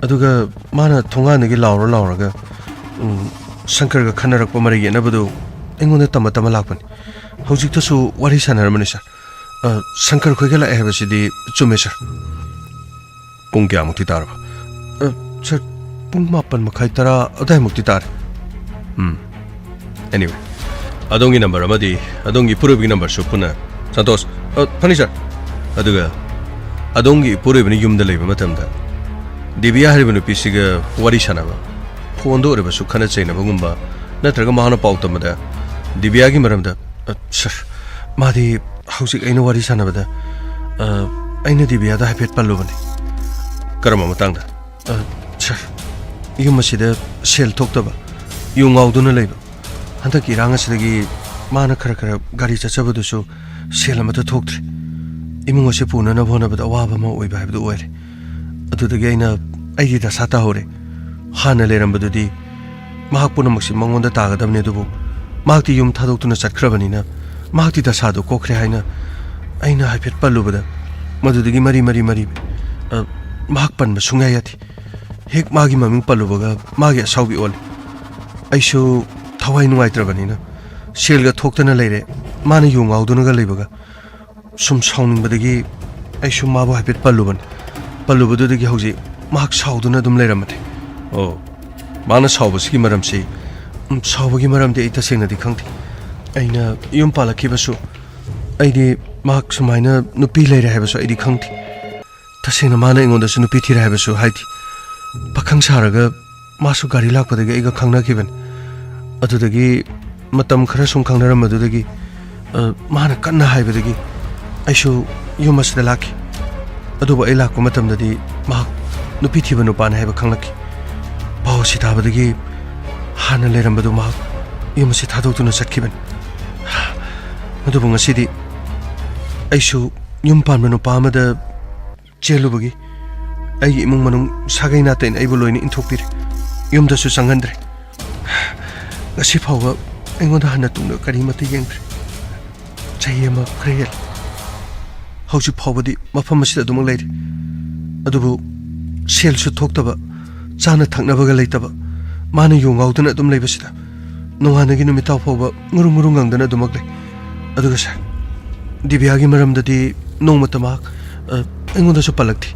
ꯑꯗꯨꯒ ꯃꯥꯅ ꯊꯣꯡꯒꯥꯟꯗꯒꯤ ꯂꯥꯎꯔ ꯂꯥꯎꯔꯒ, ꯎꯝ, ꯁꯪꯀꯔꯒ ꯈꯟꯅꯔꯛꯄ ꯃꯔꯩ ꯌꯦꯠꯅꯕꯗꯨ ꯑꯩꯉꯣꯟꯗ ꯇꯝꯃ ꯇꯝꯃ ꯂꯥꯛꯄꯅꯤ꯫ ꯍꯧꯖꯤꯛꯇꯁꯨ ꯋꯥꯔꯤ ꯁꯥꯟꯅꯔꯝꯕꯅꯤ, ꯁꯥꯔ꯫ ꯑ, ꯁꯪꯀꯔ ꯈꯣꯏꯒ ꯂꯥꯛꯑꯦ ꯍꯥꯏꯕꯁꯤꯗꯤ ꯆꯨꯝꯃꯦ, ꯁꯥꯔ꯫ ꯄꯨꯡ ꯀꯌꯥꯃꯨꯛꯇꯤ ꯇꯥꯔꯕ? ꯑ, ꯁꯥꯔ, ꯄꯨꯡ ꯃꯥꯄꯟ ꯃꯈꯥꯏ, ꯇꯔꯥ ꯑꯗꯨꯋꯥꯏꯃꯨꯛꯇꯤ ꯇꯥꯔꯦ꯫ ꯎꯝ꯫ Anyway, ꯑꯗꯣꯝꯒꯤ ꯅꯝꯕꯔ ꯑꯃꯗꯤ ꯑꯗꯣꯝꯒꯤ ꯏꯄꯨꯔꯣꯏꯕꯒꯤ ꯅꯝꯕꯔꯁꯨ ꯄꯨꯟꯅ꯫ ꯁꯟꯇꯣꯁ꯫ ꯑ, ꯐꯅꯤ, ꯁꯥꯔ꯫ ꯑꯗꯨꯒ ꯑꯗꯣꯝꯒꯤ ꯏꯄꯨꯔꯣꯏꯕꯅ ꯌꯨꯝꯗ ꯂꯩꯕ ꯃꯇꯝꯗ ꯗꯤꯕꯤꯌꯥ ꯍꯥꯏꯔꯤꯕ ꯅꯨꯄꯤꯁꯤꯒ ꯋꯥꯔꯤ ꯁꯥꯟꯅꯕ, ꯐꯣꯟꯗ ꯑꯣꯏꯔꯕꯁꯨ ꯈꯠꯅ ꯆꯩꯅꯕꯒꯨꯝꯕ, ꯅꯠꯇ꯭ꯔꯒ ꯃꯍꯥꯛꯅ ꯄꯥꯎ ꯇꯝꯕꯗ ꯗꯤꯕꯤꯌꯥꯒꯤ ꯃꯔꯝꯗ, ꯑ, ꯁꯥꯔ, ꯃꯥꯗꯤ ꯍꯧꯖꯤꯛ ꯑꯩꯅ ꯋꯥꯔꯤ ꯁꯥꯟꯅꯕꯗ, ꯑ, ꯑꯩꯅ ꯗꯤꯕꯤꯌꯥꯗ ꯍꯥꯏꯐꯦꯠ ꯄꯜꯂꯨꯕꯅꯤ꯫ ꯀꯔꯝꯕ ꯃꯇꯥꯡꯗ? ꯑ, ꯁꯥꯔ, ꯌꯨꯝ ꯑꯁꯤꯗ ꯁꯦꯜ ꯊꯣꯛꯇꯕ, ꯌꯨ ꯉꯥꯎꯗꯨꯅ ꯂꯩꯕ꯫ ꯍꯟꯗꯛꯀꯤ ꯏꯔꯥꯡ ꯑꯁꯤꯗꯒꯤ ꯃꯥꯅ ꯈꯔ ꯈꯔ ꯒꯥꯔꯤ ꯆꯠꯆꯕꯗꯨꯁꯨ ꯁꯦꯜ ꯑꯃꯠꯇ ꯊꯣꯛꯇ꯭ꯔꯦ꯫ ꯏꯃꯨꯡ ꯑꯁꯤ ꯄꯨꯅꯅꯕ ꯍꯣꯠꯅꯕꯗ ꯑꯋꯥꯕ ꯑꯃ ꯑꯣꯏꯕ ꯍꯥꯏꯕꯗꯨ ꯑꯣꯏꯔꯦ꯫ ꯑꯗꯨꯗꯒꯤ ꯑꯩꯅ ꯑꯩꯒꯤ ꯗꯁꯥ ꯇꯥꯍꯧꯔꯦ꯫ ꯍꯥꯟꯅ ꯂꯩꯔꯝꯕꯗꯨꯗꯤ ꯃꯍꯥꯛ ꯄꯨꯝꯅꯃꯛꯁꯤ ꯃꯉꯣꯟꯗ ꯇꯥꯒꯗꯕꯅꯤ, ꯑꯗꯨꯕꯨ ꯃꯍꯥꯛꯇꯤ ꯌꯨꯝ ꯊꯥꯗꯣꯛꯇꯨꯅ ꯆꯠꯈ꯭ꯔꯕꯅꯤꯅ ꯃꯍꯥꯛꯇꯤ ꯗꯁꯥꯗꯣ ꯀꯣꯛꯈ꯭ꯔꯦ ꯍꯥꯏꯅ ꯑꯩꯅ ꯍꯥꯏꯐꯦꯠ ꯄꯜꯂꯨꯕꯗ, ꯃꯗꯨꯗꯒꯤ ꯃꯔꯤ, ꯃꯔꯤ, ꯃꯔꯤ, ꯑ, ꯃꯍꯥꯛ ꯄꯟꯕ ꯁꯨꯡꯌꯥ ꯌꯥꯗꯦ꯫ ꯍꯦꯛ ꯃꯥꯒꯤ ꯃꯃꯤꯡ ꯄꯜꯂꯨꯕꯒ ꯃꯥꯒꯤ ꯑꯁꯥꯎꯕꯤ ꯑꯣꯜꯂꯦ꯫ ꯑꯩꯁꯨ ꯊꯋꯥꯏ ꯅꯨꯡꯉꯥꯏꯇ꯭ꯔꯕꯅꯤꯅ ꯁꯦꯜꯒ ꯊꯣꯛꯇꯅ ꯂꯩꯔꯦ꯫ ꯃꯥꯅ ꯌꯨ ꯉꯥꯎꯗꯨꯅꯒ ꯂꯩꯕꯒ ꯁꯨꯝ ꯁꯥꯎꯅꯤꯡꯕꯗꯒꯤ ꯑꯩꯁꯨ ꯃꯥꯕꯨ ꯍꯥꯏꯐꯦꯠ ꯄꯜꯂꯨꯕꯅꯤ꯫ ꯄꯜꯂꯨꯕꯗꯨꯗꯒꯤ ꯍꯧꯖꯤꯛ ꯃꯍꯥꯛ ꯁꯥꯎꯗꯨꯅ ꯑꯗꯨꯝ ꯂꯩꯔꯝꯃꯗꯤ꯫ ꯑꯣ, ꯃꯥꯅ ꯁꯥꯎꯕꯁꯤꯒꯤ ꯃꯔꯝꯁꯤ, ꯎꯝ, ꯁꯥꯎꯕꯒꯤ ꯃꯔꯝꯗꯤ ꯑꯩ ꯇꯁꯦꯡꯅꯗꯤ ꯈꯪꯗꯦ꯫ ꯑꯩꯅ ꯌꯨꯝ ꯄꯥꯜꯂꯛꯈꯤꯕꯁꯨ, ꯑꯩꯗꯤ ꯃꯍꯥꯛ ꯁꯨꯃꯥꯏꯅ ꯅꯨꯄꯤ ꯂꯩꯔꯦ ꯍꯥꯏꯕꯁꯨ ꯑꯩꯗꯤ ꯈꯪꯗꯦ꯫ ꯇꯁꯦꯡꯅ ꯃꯥꯅ ꯑꯩꯉꯣꯟꯗꯁꯨ ꯅꯨꯄꯤ ꯊꯤꯔꯦ ꯍꯥꯏꯕꯁꯨ ꯍꯥꯏꯗꯦ꯫ ꯄꯥꯈꯪ ꯁꯥꯔꯒ ꯃꯥꯁꯨ ꯒꯥꯔꯤ ꯂꯥꯛꯄꯗꯒꯤ ꯑꯩꯒ ꯈꯪꯅꯈꯤꯕꯅꯤ꯫ ꯑꯗꯨꯗꯒꯤ ꯃꯇꯝ ꯈꯔ ꯁꯨꯝ ꯈꯪꯅꯔꯝꯕꯗꯨꯗꯒꯤ, ꯑ, ꯃꯥꯅ ꯀꯟꯅ ꯍꯥꯏꯕꯗꯒꯤ ꯑꯩꯁꯨ ꯌꯨꯝ ꯑꯁꯤꯗ ꯂꯥꯛꯈꯤ꯫ ꯑꯗꯨꯕꯨ ꯑꯩ ꯂꯥꯛꯄ ꯃꯇꯝꯗꯗꯤ ꯃꯍꯥꯛ ꯅꯨꯄꯤ ꯊꯤꯕ ꯅꯨꯄꯥꯅꯤ ꯍꯥꯏꯕ ꯈꯪꯂꯛꯈꯤ꯫ ꯄꯥꯎ ꯑꯁꯤ ꯇꯥꯕꯗꯒꯤ ꯍꯥꯟꯅ ꯂꯩꯔꯝꯕꯗꯨ ꯃꯍꯥꯛ ꯌꯨꯝ ꯑꯁꯤ ꯊꯥꯗꯣꯛꯇꯨꯅ ꯆꯠꯈꯤꯕꯅꯤ꯫ ꯑꯗꯨꯕꯨ ꯉꯁꯤꯗꯤ ꯑꯩꯁꯨ ꯌꯨꯝ ꯄꯥꯟꯕ ꯅꯨꯄꯥ ꯑꯃꯗ ꯆꯦꯜꯂꯨꯕꯒꯤ ꯑꯩꯒꯤ ꯏꯃꯨꯡ ꯃꯅꯨꯡ ꯁꯥꯒꯩ ꯅꯥꯇꯩꯅ ꯑꯩꯕꯨ ꯂꯣꯏꯅ ꯏꯟꯊꯣꯛꯄꯤꯔꯦ꯫ ꯌꯨꯝꯗꯁꯨ ꯆꯪꯍꯟꯗ꯭ꯔꯦ꯫ ꯉꯁꯤ ꯐꯥꯎꯕ ꯑꯩꯉꯣꯟꯗ ꯍꯟꯅ ꯇꯨꯡꯗ ꯀꯔꯤꯃꯠꯇ ꯌꯦꯡꯗ꯭ꯔꯦ꯫ ꯆꯍꯤ ꯑꯃ ꯈꯔ ꯍꯦꯜꯂꯦ꯫ ꯍꯧꯖꯤꯛ ꯐꯥꯎꯕꯗꯤ ꯃꯐꯝ ꯑꯁꯤꯗ ꯑꯗꯨꯃꯛ ꯂꯩꯔꯤ꯫ ꯑꯗꯨꯕꯨ ꯁꯦꯜꯁꯨ ꯊꯣꯛꯇꯕ, ꯆꯥꯅ ꯊꯛꯅꯕꯒ ꯂꯩꯇꯕ, ꯃꯥꯅ ꯌꯨ ꯉꯥꯎꯗꯨꯅ ꯑꯗꯨꯝ ꯂꯩꯕꯁꯤꯗ ꯅꯣꯡꯉꯥꯟꯗꯒꯤ ꯅꯨꯃꯤꯠ ꯇꯥꯕ ꯐꯥꯎꯕ ꯉꯨꯔꯨ ꯉꯨꯔꯨ ꯉꯪꯗꯅ ꯑꯗꯨꯃꯛ ꯂꯩ꯫ ꯑꯗꯨꯒ ꯁꯥꯔ, ꯗꯤꯕꯤꯌꯥꯒꯤ ꯃꯔꯝꯗꯗꯤ ꯅꯣꯡꯃꯇ ꯃꯍꯥꯛ, ꯑ, ꯑꯩꯉꯣꯟꯗꯁꯨ ꯄꯜꯂꯛꯇꯦ꯫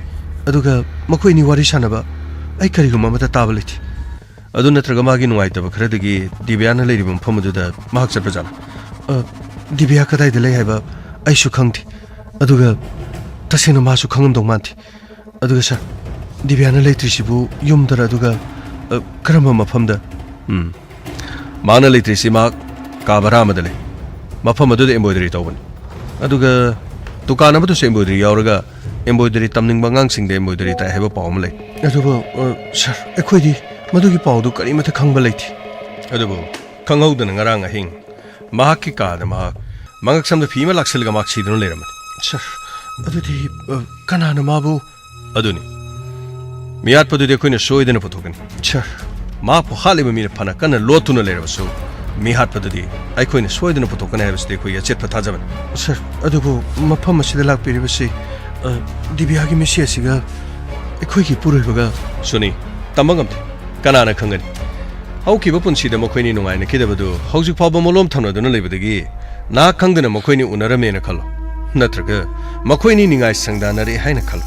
ꯑꯗꯨꯒ ꯃꯈꯣꯏ ꯑꯅꯤ ꯋꯥꯔꯤ ꯁꯥꯟꯅꯕ ꯑꯩ ꯀꯔꯤꯒꯨꯝꯕ ꯑꯃꯠꯇ ꯇꯥꯕ ꯂꯩꯇꯦ꯫ ꯑꯗꯨ ꯅꯠꯇ꯭ꯔꯒ ꯃꯥꯒꯤ ꯅꯨꯡꯉꯥꯏꯇꯕ ꯈꯔꯗꯒꯤ ꯗꯤꯕꯤꯌꯥꯅ ꯂꯩꯔꯤꯕ ꯃꯐꯝ ꯑꯗꯨꯗ ꯃꯍꯥꯛ ꯆꯠꯄꯖꯥꯠꯂꯥ? ꯑ, ꯗꯤꯕꯤꯌꯥ ꯀꯗꯥꯏꯗ ꯂꯩ ꯍꯥꯏꯕ ꯑꯩꯁꯨ ꯈꯪꯗꯦ꯫ ꯑꯗꯨꯒ ꯇꯁꯦꯡꯅ ꯃꯥꯁꯨ ꯈꯪꯉꯝꯗꯧ ꯃꯥꯟꯗꯦ꯫ ꯑꯗꯨꯒ ꯁꯥꯔ, ꯗꯤꯕꯤꯌꯥꯅ ꯂꯩꯇ꯭ꯔꯤꯁꯤꯕꯨ ꯌꯨꯝꯗꯔ, ꯑꯗꯨꯒ, ꯑ, ꯀꯔꯝꯕ ꯃꯐꯝꯗ? ꯎꯝ꯫ ꯃꯥꯅ ꯂꯩꯇ꯭ꯔꯤꯁꯤ ꯃꯍꯥꯛ ꯀꯥ ꯚꯔꯥ ꯑꯃꯗ ꯂꯩ꯫ ꯃꯐꯝ ꯑꯗꯨꯗ embroidery ꯇꯧꯕꯅꯤ꯫ ꯑꯗꯨꯒ ꯗꯨꯀꯥꯟ ꯑꯃꯗꯁꯨ embroidery ꯌꯥꯎꯔꯒ embroidery ꯇꯝꯅꯤꯡꯕ ꯑꯉꯥꯡꯁꯤꯡꯗ embroidery ꯇꯥꯛꯑꯦ ꯍꯥꯏꯕ ꯄꯥꯎ ꯑꯃ ꯂꯩ꯫ ꯑꯗꯨꯕꯨ, ꯑ, ꯁꯥꯔ, ꯑꯩꯈꯣꯏꯗꯤ ꯃꯗꯨꯒꯤ ꯄꯥꯎꯗꯨ ꯀꯔꯤꯃꯠꯇ ꯈꯪꯕ ꯂꯩꯇꯦ꯫ ꯑꯗꯨꯕꯨ ꯈꯪꯍꯧꯗꯅ ꯉꯔꯥꯡ ꯑꯍꯤꯡ ꯃꯍꯥꯛꯀꯤ ꯀꯥꯗ ꯃꯍꯥꯛ ꯃꯉꯛꯁꯝꯗ ꯐꯤ ꯑꯃ ꯂꯥꯛꯁꯤꯜꯂꯒ ꯃꯍꯥꯛ ꯁꯤꯗꯨꯅ ꯂꯩꯔꯝꯕꯅꯤ꯫ ꯁꯥꯔ, ꯑꯗꯨꯗꯤ, ꯑ, ꯀꯅꯥꯅ ꯃꯥꯕꯨ? ꯑꯗꯨꯅꯤ꯫ ꯃꯤꯌꯥꯠꯄꯗꯨꯗꯤ ꯑꯩꯈꯣꯏꯅ ꯁꯣꯏꯗꯅ ꯄꯨꯊꯣꯛꯀꯅꯤ꯫ ꯁꯥꯔ꯫ ꯃꯍꯥꯛꯄꯨ ꯍꯥꯠꯂꯤꯕ ꯃꯤꯅ ꯐꯅ ꯀꯟꯅ ꯂꯣꯠꯇꯨꯅ ꯂꯩꯔꯕꯁꯨ, ꯃꯤ ꯍꯥꯠꯄꯗꯨꯗꯤ ꯑꯩꯈꯣꯏꯅ ꯁꯣꯏꯗꯅ ꯄꯨꯊꯣꯛꯀꯅꯤ ꯍꯥꯏꯕꯁꯤꯗꯤ ꯑꯩꯈꯣꯏꯒꯤ ꯑꯆꯦꯠꯄ ꯊꯥꯖꯕꯅꯤ꯫ ꯁꯔ, ꯑꯗꯨꯕꯨ ꯃꯐꯝ ꯑꯁꯤꯗ ꯂꯥꯛꯄꯤꯔꯤꯕꯁꯤ, ꯑ, ꯗꯤꯕꯤꯌꯥꯒꯤ ꯃꯤꯁꯤ ꯑꯁꯤꯒ ꯑꯩꯈꯣꯏꯒꯤ ꯏꯄꯨꯔꯣꯏꯕꯒ꯫ ꯁꯨꯅꯤ, ꯇꯝꯕ ꯉꯝꯗꯦ꯫ ꯀꯅꯥꯅ ꯈꯪꯒꯅꯤ? ꯍꯧꯈꯤꯕ ꯄꯨꯟꯁꯤꯗ ꯃꯈꯣꯏꯅꯤ ꯅꯨꯡꯉꯥꯏꯅꯈꯤꯗꯕꯗꯨ ꯍꯧꯖꯤꯛ ꯐꯥꯎꯕ ꯃꯣꯂꯣꯝ ꯊꯝꯅꯗꯨꯅ ꯂꯩꯕꯗꯒꯤ ꯅꯍꯥꯛ ꯈꯪꯗꯅ ꯃꯈꯣꯏꯅꯤ ꯎꯅꯔꯝꯃꯦꯅ ꯈꯜꯂꯣ꯫ ꯅꯠꯇ꯭ꯔꯒ ꯃꯈꯣꯏꯅꯤ ꯅꯤꯡꯉꯥꯏ ꯁꯪꯗꯥꯅꯔꯦ ꯍꯥꯏꯅ ꯈꯜꯂꯣ꯫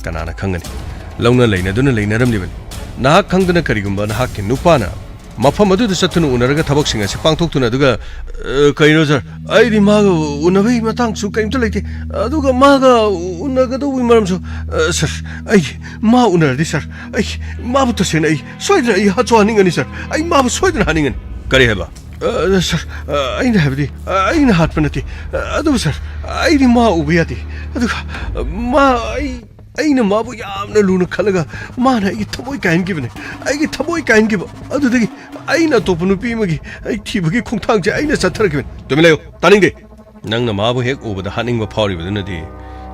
ꯀꯅꯥꯅ ꯈꯪꯒꯅꯤ? ꯂꯧꯅ ꯂꯩꯅꯗꯨꯅ ꯂꯩꯅꯔꯝꯂꯤꯕꯅꯤ꯫ ꯅꯍꯥꯛ ꯈꯪꯗꯅ ꯀꯔꯤꯒꯨꯝꯕ ꯅꯍꯥꯛꯀꯤ ꯅꯨꯄꯥꯅ ꯃꯐꯝ ꯑꯗꯨꯗ ꯆꯠꯇꯨꯅ ꯎꯅꯔꯒ ꯊꯕꯛꯁꯤꯡ ꯑꯁꯤ ꯄꯥꯡꯊꯣꯛꯇꯨꯅ, ꯑꯗꯨꯒ, "ꯑ, ꯀꯩꯅꯣ ꯁꯥꯔ, ꯑꯩꯗꯤ ꯃꯥꯒ ꯎꯅꯕꯒꯤ ꯃꯇꯥꯡꯁꯨ ꯀꯔꯤꯝꯇ ꯂꯩꯇꯦ, ꯑꯗꯨꯒ ꯃꯥꯒ ꯎꯅꯒꯗꯧꯕꯒꯤ ꯃꯔꯝꯁꯨ, ꯑ, ꯁꯥꯔ, ꯑꯩ ꯃꯥ ꯎꯅꯔꯗꯤ, ꯁꯥꯔ, ꯑꯩ ꯃꯥꯕꯨ ꯇꯁꯦꯡꯅ ꯑꯩ ꯁꯣꯏꯗꯅ ꯑꯩ ꯍꯥꯠꯁꯨ ꯍꯥꯠꯅꯤꯡꯒꯅꯤ, ꯁꯥꯔ, ꯑꯩ ꯃꯥꯕꯨ ꯁꯣꯏꯗꯅ ꯍꯥꯠꯅꯤꯡꯒꯅꯤ"꯫ ꯀꯔꯤ ꯍꯥꯏꯕ? "ꯑ, ꯁꯥꯔ, ꯑ, ꯑꯩꯅ ꯍꯥꯏꯕꯗꯤ, ꯑ, ꯑꯩꯅ ꯍꯥꯠꯄ ꯅꯠꯇꯦ, ꯑ, ꯑꯗꯨꯕꯨ, ꯁꯥꯔ, ꯑꯩꯗꯤ ꯃꯥ ꯎꯕ ꯌꯥꯗꯦ, ꯑꯗꯨꯒ, ꯑ, ꯃꯥ ꯑꯩ ꯑꯩꯅ ꯃꯥꯕꯨ ꯌꯥꯝꯅ ꯂꯨꯅ ꯈꯜꯂꯒ ꯃꯥꯅ ꯑꯩꯒꯤ ꯊꯃꯣꯏ ꯀꯥꯏꯍꯟꯈꯤꯕꯅꯦ꯫ ꯑꯩꯒꯤ ꯊꯃꯣꯏ ꯀꯥꯏꯍꯟꯈꯤꯕ ꯑꯗꯨꯗꯒꯤ ꯑꯩꯅ ꯑꯇꯣꯞꯄ ꯅꯨꯄꯤ ꯑꯃꯒꯤ ꯑꯩ ꯊꯤꯕꯒꯤ ꯈꯣꯡꯊꯥꯡꯁꯦ ꯑꯩꯅ ꯆꯠꯊꯔꯛꯈꯤꯕꯅꯦ"꯫ ꯇꯨꯃꯤꯟ ꯂꯩꯌꯨ, ꯇꯥꯅꯤꯡꯗꯦ꯫ ꯅꯪꯅ ꯃꯥꯕꯨ ꯍꯦꯛ ꯎꯕꯗ ꯍꯥꯠꯅꯤꯡꯕ ꯐꯥꯎꯔꯤꯕꯗꯨꯅꯗꯤ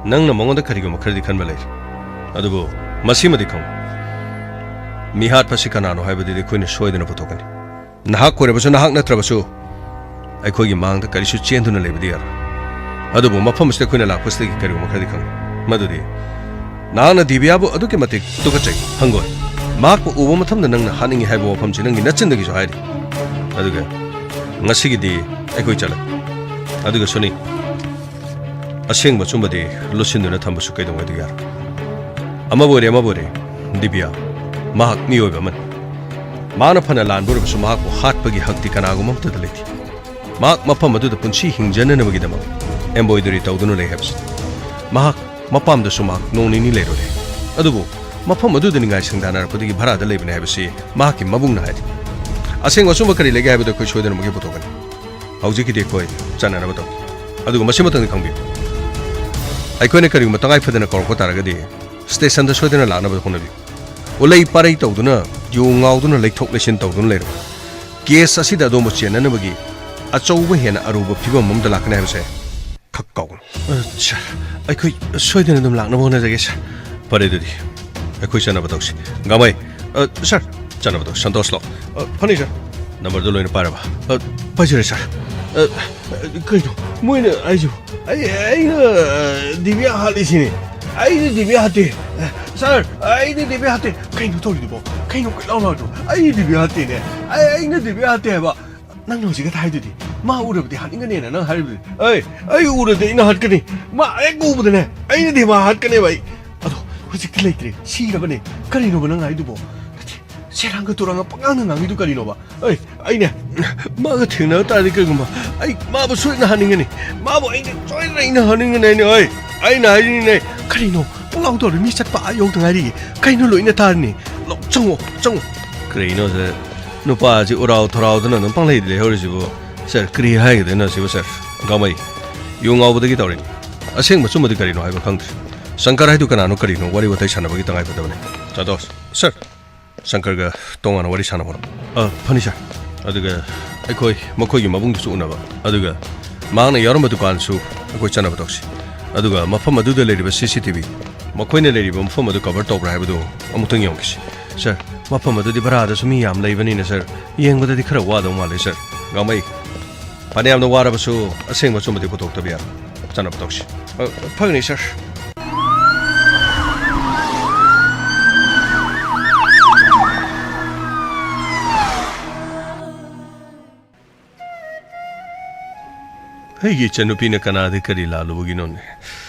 ꯅꯪꯅ ꯃꯉꯣꯟꯗ ꯀꯔꯤꯒꯨꯝꯕ ꯈꯔꯗꯤ ꯈꯟꯕ ꯂꯩꯔꯤ꯫ ꯑꯗꯨꯕꯨ ꯃꯁꯤꯃꯗꯤ ꯈꯪꯉꯨ, ꯃꯤꯍꯥꯠꯄꯁꯤ ꯀꯅꯥꯅꯣ ꯍꯥꯏꯕꯗꯨꯗꯤ ꯑꯩꯈꯣꯏꯅ ꯁꯣꯏꯗꯅ ꯄꯨꯊꯣꯛꯀꯅꯤ꯫ ꯅꯍꯥꯛ ꯑꯣꯏꯔꯕꯁꯨ, ꯅꯍꯥꯛ ꯅꯠꯇ꯭ꯔꯕꯁꯨ, ꯑꯩꯈꯣꯏꯒꯤ ꯃꯥꯡꯗ ꯀꯔꯤꯁꯨ ꯆꯦꯟꯗꯨꯅ ꯂꯩꯕꯗꯤ ꯌꯥꯔꯣꯏ꯫ ꯑꯗꯨꯕꯨ ꯃꯐꯝ ꯑꯁꯤꯗ ꯑꯩꯈꯣꯏꯅ ꯂꯥꯛꯄꯁꯤꯗꯒꯤ ꯀꯔꯤꯒꯨꯝꯕ ꯈꯔꯗꯤ ꯈꯪꯉꯤ꯫ ꯃꯗꯨꯗꯤ ꯅꯍꯥꯛꯅ ꯗꯤꯕꯤꯌꯥꯕꯨ ꯑꯗꯨꯛꯀꯤ ꯃꯇꯤꯛ ꯇꯨꯀꯠꯆꯩ, ꯍꯪꯒꯣꯏ꯫ ꯃꯍꯥꯛꯄꯨ ꯎꯕ ꯃꯇꯝꯗ ꯅꯪꯅ ꯍꯥꯠꯅꯤꯡꯉꯤ ꯍꯥꯏꯕ ꯋꯥꯐꯝꯁꯤ ꯅꯪꯒꯤ ꯅꯆꯤꯟꯗꯒꯤꯁꯨ ꯍꯥꯏꯔꯤ꯫ ꯑꯗꯨꯒ ꯉꯁꯤꯒꯤꯗꯤ ꯑꯩꯈꯣꯏ ꯆꯠꯂꯒꯦ꯫ ꯑꯗꯨꯒ ꯁꯨꯅꯤ, ꯑꯁꯦꯡꯕ ꯑꯆꯨꯝꯕꯗꯤ ꯂꯣꯠꯁꯤꯟꯗꯨꯅ ꯊꯝꯕꯁꯨ ꯀꯩꯗꯧꯉꯩꯗ ꯌꯥꯔꯣꯏ꯫ ꯑꯃꯕꯨ ꯑꯣꯏꯔꯦ, ꯑꯃꯕꯨ ꯑꯣꯏꯔꯦ, ꯗꯤꯕꯤꯌꯥ, ꯃꯍꯥꯛ ꯃꯤꯑꯣꯏꯕ ꯑꯃꯅꯤ꯫ ꯃꯍꯥꯛꯅ ꯐꯅ ꯂꯥꯟꯕ ꯑꯣꯏꯔꯕꯁꯨ, ꯃꯍꯥꯛꯄꯨ ꯍꯥꯠꯄꯒꯤ ꯍꯛꯇꯤ ꯀꯅꯥꯒꯨꯝꯕ ꯑꯃꯠꯇꯗ ꯂꯩꯇꯦ꯫ ꯃꯍꯥꯛ ꯃꯐꯝ ꯑꯗꯨꯗ ꯄꯨꯟꯁꯤ ꯍꯤꯡꯖꯅꯅꯕꯒꯤꯗꯃꯛ embroidery ꯇꯧꯗꯨꯅ ꯂꯩ ꯍꯥꯏꯕꯁꯤ꯫ ꯃꯍꯥꯛ ꯃꯄꯥꯝꯗꯁꯨ ꯃꯍꯥꯛ ꯅꯣꯡ ꯅꯤꯅꯤ ꯂꯩꯔꯨꯔꯦ꯫ ꯑꯗꯨꯕꯨ ꯃꯐꯝ ꯑꯗꯨꯗ ꯅꯤꯡꯉꯥꯏ ꯁꯪꯗꯥꯅꯔꯛꯄꯗꯒꯤ ꯚꯔꯥꯗ ꯂꯩꯕꯅꯤ ꯍꯥꯏꯕꯁꯤ ꯃꯍꯥꯛꯀꯤ ꯃꯕꯨꯡꯅ ꯍꯥꯏꯔꯤ꯫ ꯑꯁꯦꯡꯕ ꯑꯆꯨꯝꯕ ꯀꯔꯤ ꯂꯩꯒꯦ ꯍꯥꯏꯕꯗꯨ ꯑꯩꯈꯣꯏ ꯁꯣꯏꯗꯅꯃꯛꯀꯤ ꯄꯨꯊꯣꯛꯀꯅꯤ꯫ ꯍꯧꯖꯤꯛꯀꯤꯗꯤ ꯑꯩꯈꯣꯏ ꯆꯠꯅꯅꯕ ꯇꯧꯒꯦ꯫ ꯑꯗꯨꯒ ꯃꯁꯤꯃꯇꯪꯗꯤ ꯈꯪꯕꯤꯌꯨ, ꯑꯩꯈꯣꯏꯅ ꯀꯔꯤꯒꯨꯝꯕ ꯇꯉꯥꯏ ꯐꯗꯅ ꯀꯧꯔꯛꯄ ꯇꯥꯔꯒꯗꯤ ꯁ꯭ꯇꯦꯁꯟꯗ ꯁꯣꯏꯗꯅ ꯂꯥꯛꯅꯕ ꯍꯣꯠꯅꯕꯤꯌꯨ꯫ ꯎꯂꯩ ꯄꯥꯔꯩ ꯇꯧꯗꯨꯅ, ꯌꯨ ꯉꯥꯎꯗꯨꯅ ꯂꯩꯊꯣꯛ ꯂꯩꯁꯤꯟ ꯇꯧꯗꯨꯅ ꯂꯩꯔꯕ ꯀꯦꯁ ꯑꯁꯤꯗ ꯑꯗꯣꯝꯕꯨ ꯆꯦꯟꯅꯅꯕꯒꯤ ꯑꯆꯧꯕ ꯍꯦꯟꯅ ꯑꯔꯨꯕ ꯐꯤꯕꯝ ꯑꯃꯗ ꯂꯥꯛꯀꯅꯤ ꯍꯥꯏꯕꯁꯦ ꯈꯛ ꯀꯥꯎꯒꯅꯨ꯫ ꯑ, ꯁꯥꯔ, ꯑꯩꯈꯣꯏ ꯁꯣꯏꯗꯅ ꯑꯗꯨꯝ ꯂꯥꯛꯅꯕ ꯍꯣꯠꯅꯖꯒꯦ, ꯁꯥꯔ꯫ ꯐꯔꯦ, ꯑꯗꯨꯗꯤ ꯑꯩꯈꯣꯏ ꯆꯠꯅꯕ ꯇꯧꯁꯤ꯫ ꯒꯥꯡꯃꯩ, ꯑ, ꯁꯥꯔ, ꯆꯠꯅꯕ ꯇꯧꯁꯤ꯫ ꯁꯟꯇꯣꯁ ꯂꯥꯛꯑꯣ꯫ ꯑ, ꯐꯅꯤ, ꯁꯥꯔ꯫ ꯅꯝꯕꯔꯗꯣ ꯂꯣꯏꯅ ꯄꯥꯏꯔꯕ? ꯑ, ꯄꯥꯏꯖꯔꯦ, ꯁꯥꯔ꯫ ꯑ, ꯑ, ꯀꯩꯅꯣ? ꯃꯣꯏꯅ ꯑꯩꯁꯨ, ꯑꯩ, ꯑꯩꯅ, ꯑ, ꯗꯤꯕꯤꯌꯥ ꯍꯥꯠꯂꯤꯁꯤꯅꯤ꯫ ꯑꯩꯅ ꯗꯤꯕꯤꯌꯥ ꯍꯥꯠꯇꯦ꯫ ꯑ, ꯁꯥꯔ, ꯑꯩꯅ ꯗꯤꯕꯤꯌꯥ ꯍꯥꯠꯇꯦ꯫ ꯀꯩꯅꯣ ꯇꯧꯔꯤꯗꯨꯕꯣ? ꯀꯩꯅꯣ ꯀꯣꯏꯂꯥꯎ ꯂꯥꯎꯔꯤꯗꯨꯕꯣ? ꯑꯩ ꯗꯤꯕꯤꯌꯥ ꯍꯥꯠꯇꯦꯅꯦ꯫ ꯑꯩ, ꯑꯩꯅ ꯗꯤꯕꯤꯌꯥ ꯍꯥꯠꯇꯦ ꯍꯥꯏꯕ꯫ ꯅꯪꯅ ꯍꯧꯖꯤꯛ ꯈꯛꯇ ꯍꯥꯏꯗꯨꯗꯤ, ꯃꯥ ꯎꯔꯕꯗꯤ ꯍꯥꯠꯅꯤꯡꯒꯅꯦꯅ ꯅꯪ ꯍꯥꯏꯔꯤꯕꯗꯨꯗꯤ꯫ ꯑꯩ, ꯑꯩ ꯎꯔꯗꯤ ꯑꯩꯅ ꯍꯥꯠꯀꯅꯤ꯫ ꯃꯥ ꯍꯦꯛ ꯎꯕꯗꯅꯦ, ꯑꯩꯅꯗꯤ ꯃꯥ ꯍꯥꯠꯀꯅꯦꯕ ꯑꯩ꯫ ꯑꯗꯣ ꯍꯧꯖꯤꯛꯇꯤ ꯂꯩꯇ꯭ꯔꯦ, ꯁꯤꯔꯕꯅꯦ꯫ ꯀꯔꯤꯅꯣꯕ ꯅꯪ ꯍꯥꯏꯗꯨꯕꯣ? ꯅꯠꯇꯦ, ꯁꯦꯔꯥꯡꯒ ꯇꯨꯔꯥꯡꯒ ꯄꯉꯥꯡꯗ ꯉꯥꯡꯉꯤꯗꯨ ꯀꯔꯤꯅꯣꯕ? ꯑꯩ, ꯑꯩꯅꯦ, ꯃꯥꯒ ꯊꯦꯡꯅꯕ ꯇꯥꯔꯗꯤ ꯀꯩꯒꯨꯝꯕ, ꯑꯩ ꯃꯥꯕꯨ ꯁꯣꯏꯗꯅ ꯍꯥꯠꯅꯤꯡꯒꯅꯤ꯫ ꯃꯥꯕꯨ ꯑꯩꯅ ꯁꯣꯏꯗꯅ ꯑꯩꯅ ꯍꯥꯠꯅꯤꯡꯒꯅꯤ, ꯑꯩꯅ, ꯑꯩ, ꯑꯩꯅ ꯍꯥꯏꯔꯤꯅꯤꯅꯦ꯫ ꯀꯔꯤꯅꯣ? ꯄꯨꯡꯂꯥꯎ ꯇꯧꯔꯤ, ꯃꯤ ꯆꯠꯄ ꯑꯥ ꯌꯧꯗ ꯉꯥꯏꯔꯤꯌꯦ꯫ ꯀꯩꯅꯣ ꯂꯣꯏꯅ ꯇꯥꯔꯅꯤ꯫ ꯂꯧ-, ꯆꯪꯉꯣ, ꯆꯪꯉꯣ꯫ ꯀꯔꯤꯅꯣ ꯁꯦ? ꯅꯨꯄꯥꯁꯤ ꯎꯔꯥꯎ ꯊꯔꯥꯎꯗꯅ ꯑꯗꯨꯝ ꯄꯪꯂꯩꯗ ꯂꯩꯍꯧꯔꯤꯁꯤꯕꯨ? ꯁꯥꯔ, ꯀꯔꯤ ꯍꯥꯏꯒꯗꯣꯏꯅꯣ ꯁꯤꯕꯨ, ꯁꯥꯔ? ꯒꯥꯡꯃꯩ, ꯌꯨ ꯉꯥꯎꯕꯗꯒꯤ ꯇꯧꯔꯤꯅꯤ꯫ ꯑꯁꯦꯡꯕ ꯑꯆꯨꯝꯕꯗꯤ ꯀꯔꯤꯅꯣ ꯍꯥꯏꯕ ꯈꯪꯗ꯭ꯔꯦ꯫ ꯁꯪꯀꯔ ꯍꯥꯏꯗꯨ ꯀꯅꯥꯅꯣ ꯀꯔꯤꯅꯣ ꯋꯥꯔꯤ ꯋꯥꯇꯥꯏ ꯁꯥꯟꯅꯕꯒꯤ ꯇꯉꯥꯏ ꯐꯗꯕꯅꯤ꯫ ꯁꯟꯇꯣꯁ, ꯁꯥꯔ, ꯁꯪꯀꯔꯒ ꯇꯣꯉꯥꯟꯅ ꯋꯥꯔꯤ ꯁꯥꯟꯅꯍꯧꯔꯣ꯫ ꯑ, ꯐꯅꯤ ꯁꯥꯔ꯫ ꯑꯗꯨꯒ ꯑꯩꯈꯣꯏ ꯃꯈꯣꯏꯒꯤ ꯃꯕꯨꯡꯗꯨꯁꯨ ꯎꯅꯕ, ꯑꯗꯨꯒ ꯃꯍꯥꯛꯅ ꯌꯥꯎꯔꯝꯕ ꯗꯨꯀꯥꯟꯁꯨ ꯑꯩꯈꯣꯏ ꯆꯠꯅꯕ ꯇꯧꯁꯤ꯫ ꯑꯗꯨꯒ ꯃꯐꯝ ꯑꯗꯨꯗ ꯂꯩꯔꯤꯕ ꯁꯤ ꯁꯤ ꯇꯤ ꯚꯤ, ꯃꯈꯣꯏꯅ ꯂꯩꯔꯤꯕ ꯃꯐꯝ ꯑꯗꯨ ꯀꯚꯔ ꯇꯧꯕ꯭ꯔꯥ ꯍꯥꯏꯕꯗꯨ ꯑꯃꯨꯛꯇꯪ ꯌꯦꯡꯈꯤꯁꯤ꯫ ꯁꯥꯔ, ꯃꯐꯝ ꯑꯗꯨꯗꯤ ꯚꯔꯥꯗꯁꯨ ꯃꯤ ꯌꯥꯝ ꯂꯩꯕꯅꯤꯅ, ꯁꯥꯔ, ꯌꯦꯡꯕꯗꯗꯤ ꯈꯔ ꯋꯥꯗꯧ ꯃꯥꯜꯂꯦ, ꯁꯥꯔ꯫ ꯒꯥꯡꯃꯩ, ꯐꯅꯌꯥꯝꯅ ꯋꯥꯔꯕꯁꯨ ꯑꯁꯦꯡꯕ ꯑꯆꯨꯝꯕꯗꯤ ꯄꯨꯊꯣꯛꯇꯕ ꯌꯥꯔꯣꯏ꯫ ꯆꯠꯅꯕ ꯇꯧꯁꯤ꯫ ꯑ, ꯐꯒꯅꯤ, ꯁꯥꯔ꯫ ꯑꯩꯒꯤ ꯏꯆꯟꯅꯨꯄꯤꯅ ꯀꯅꯥꯗ ꯀꯔꯤ ꯂꯥꯜꯂꯨꯕꯒꯤꯅꯣꯅꯦ?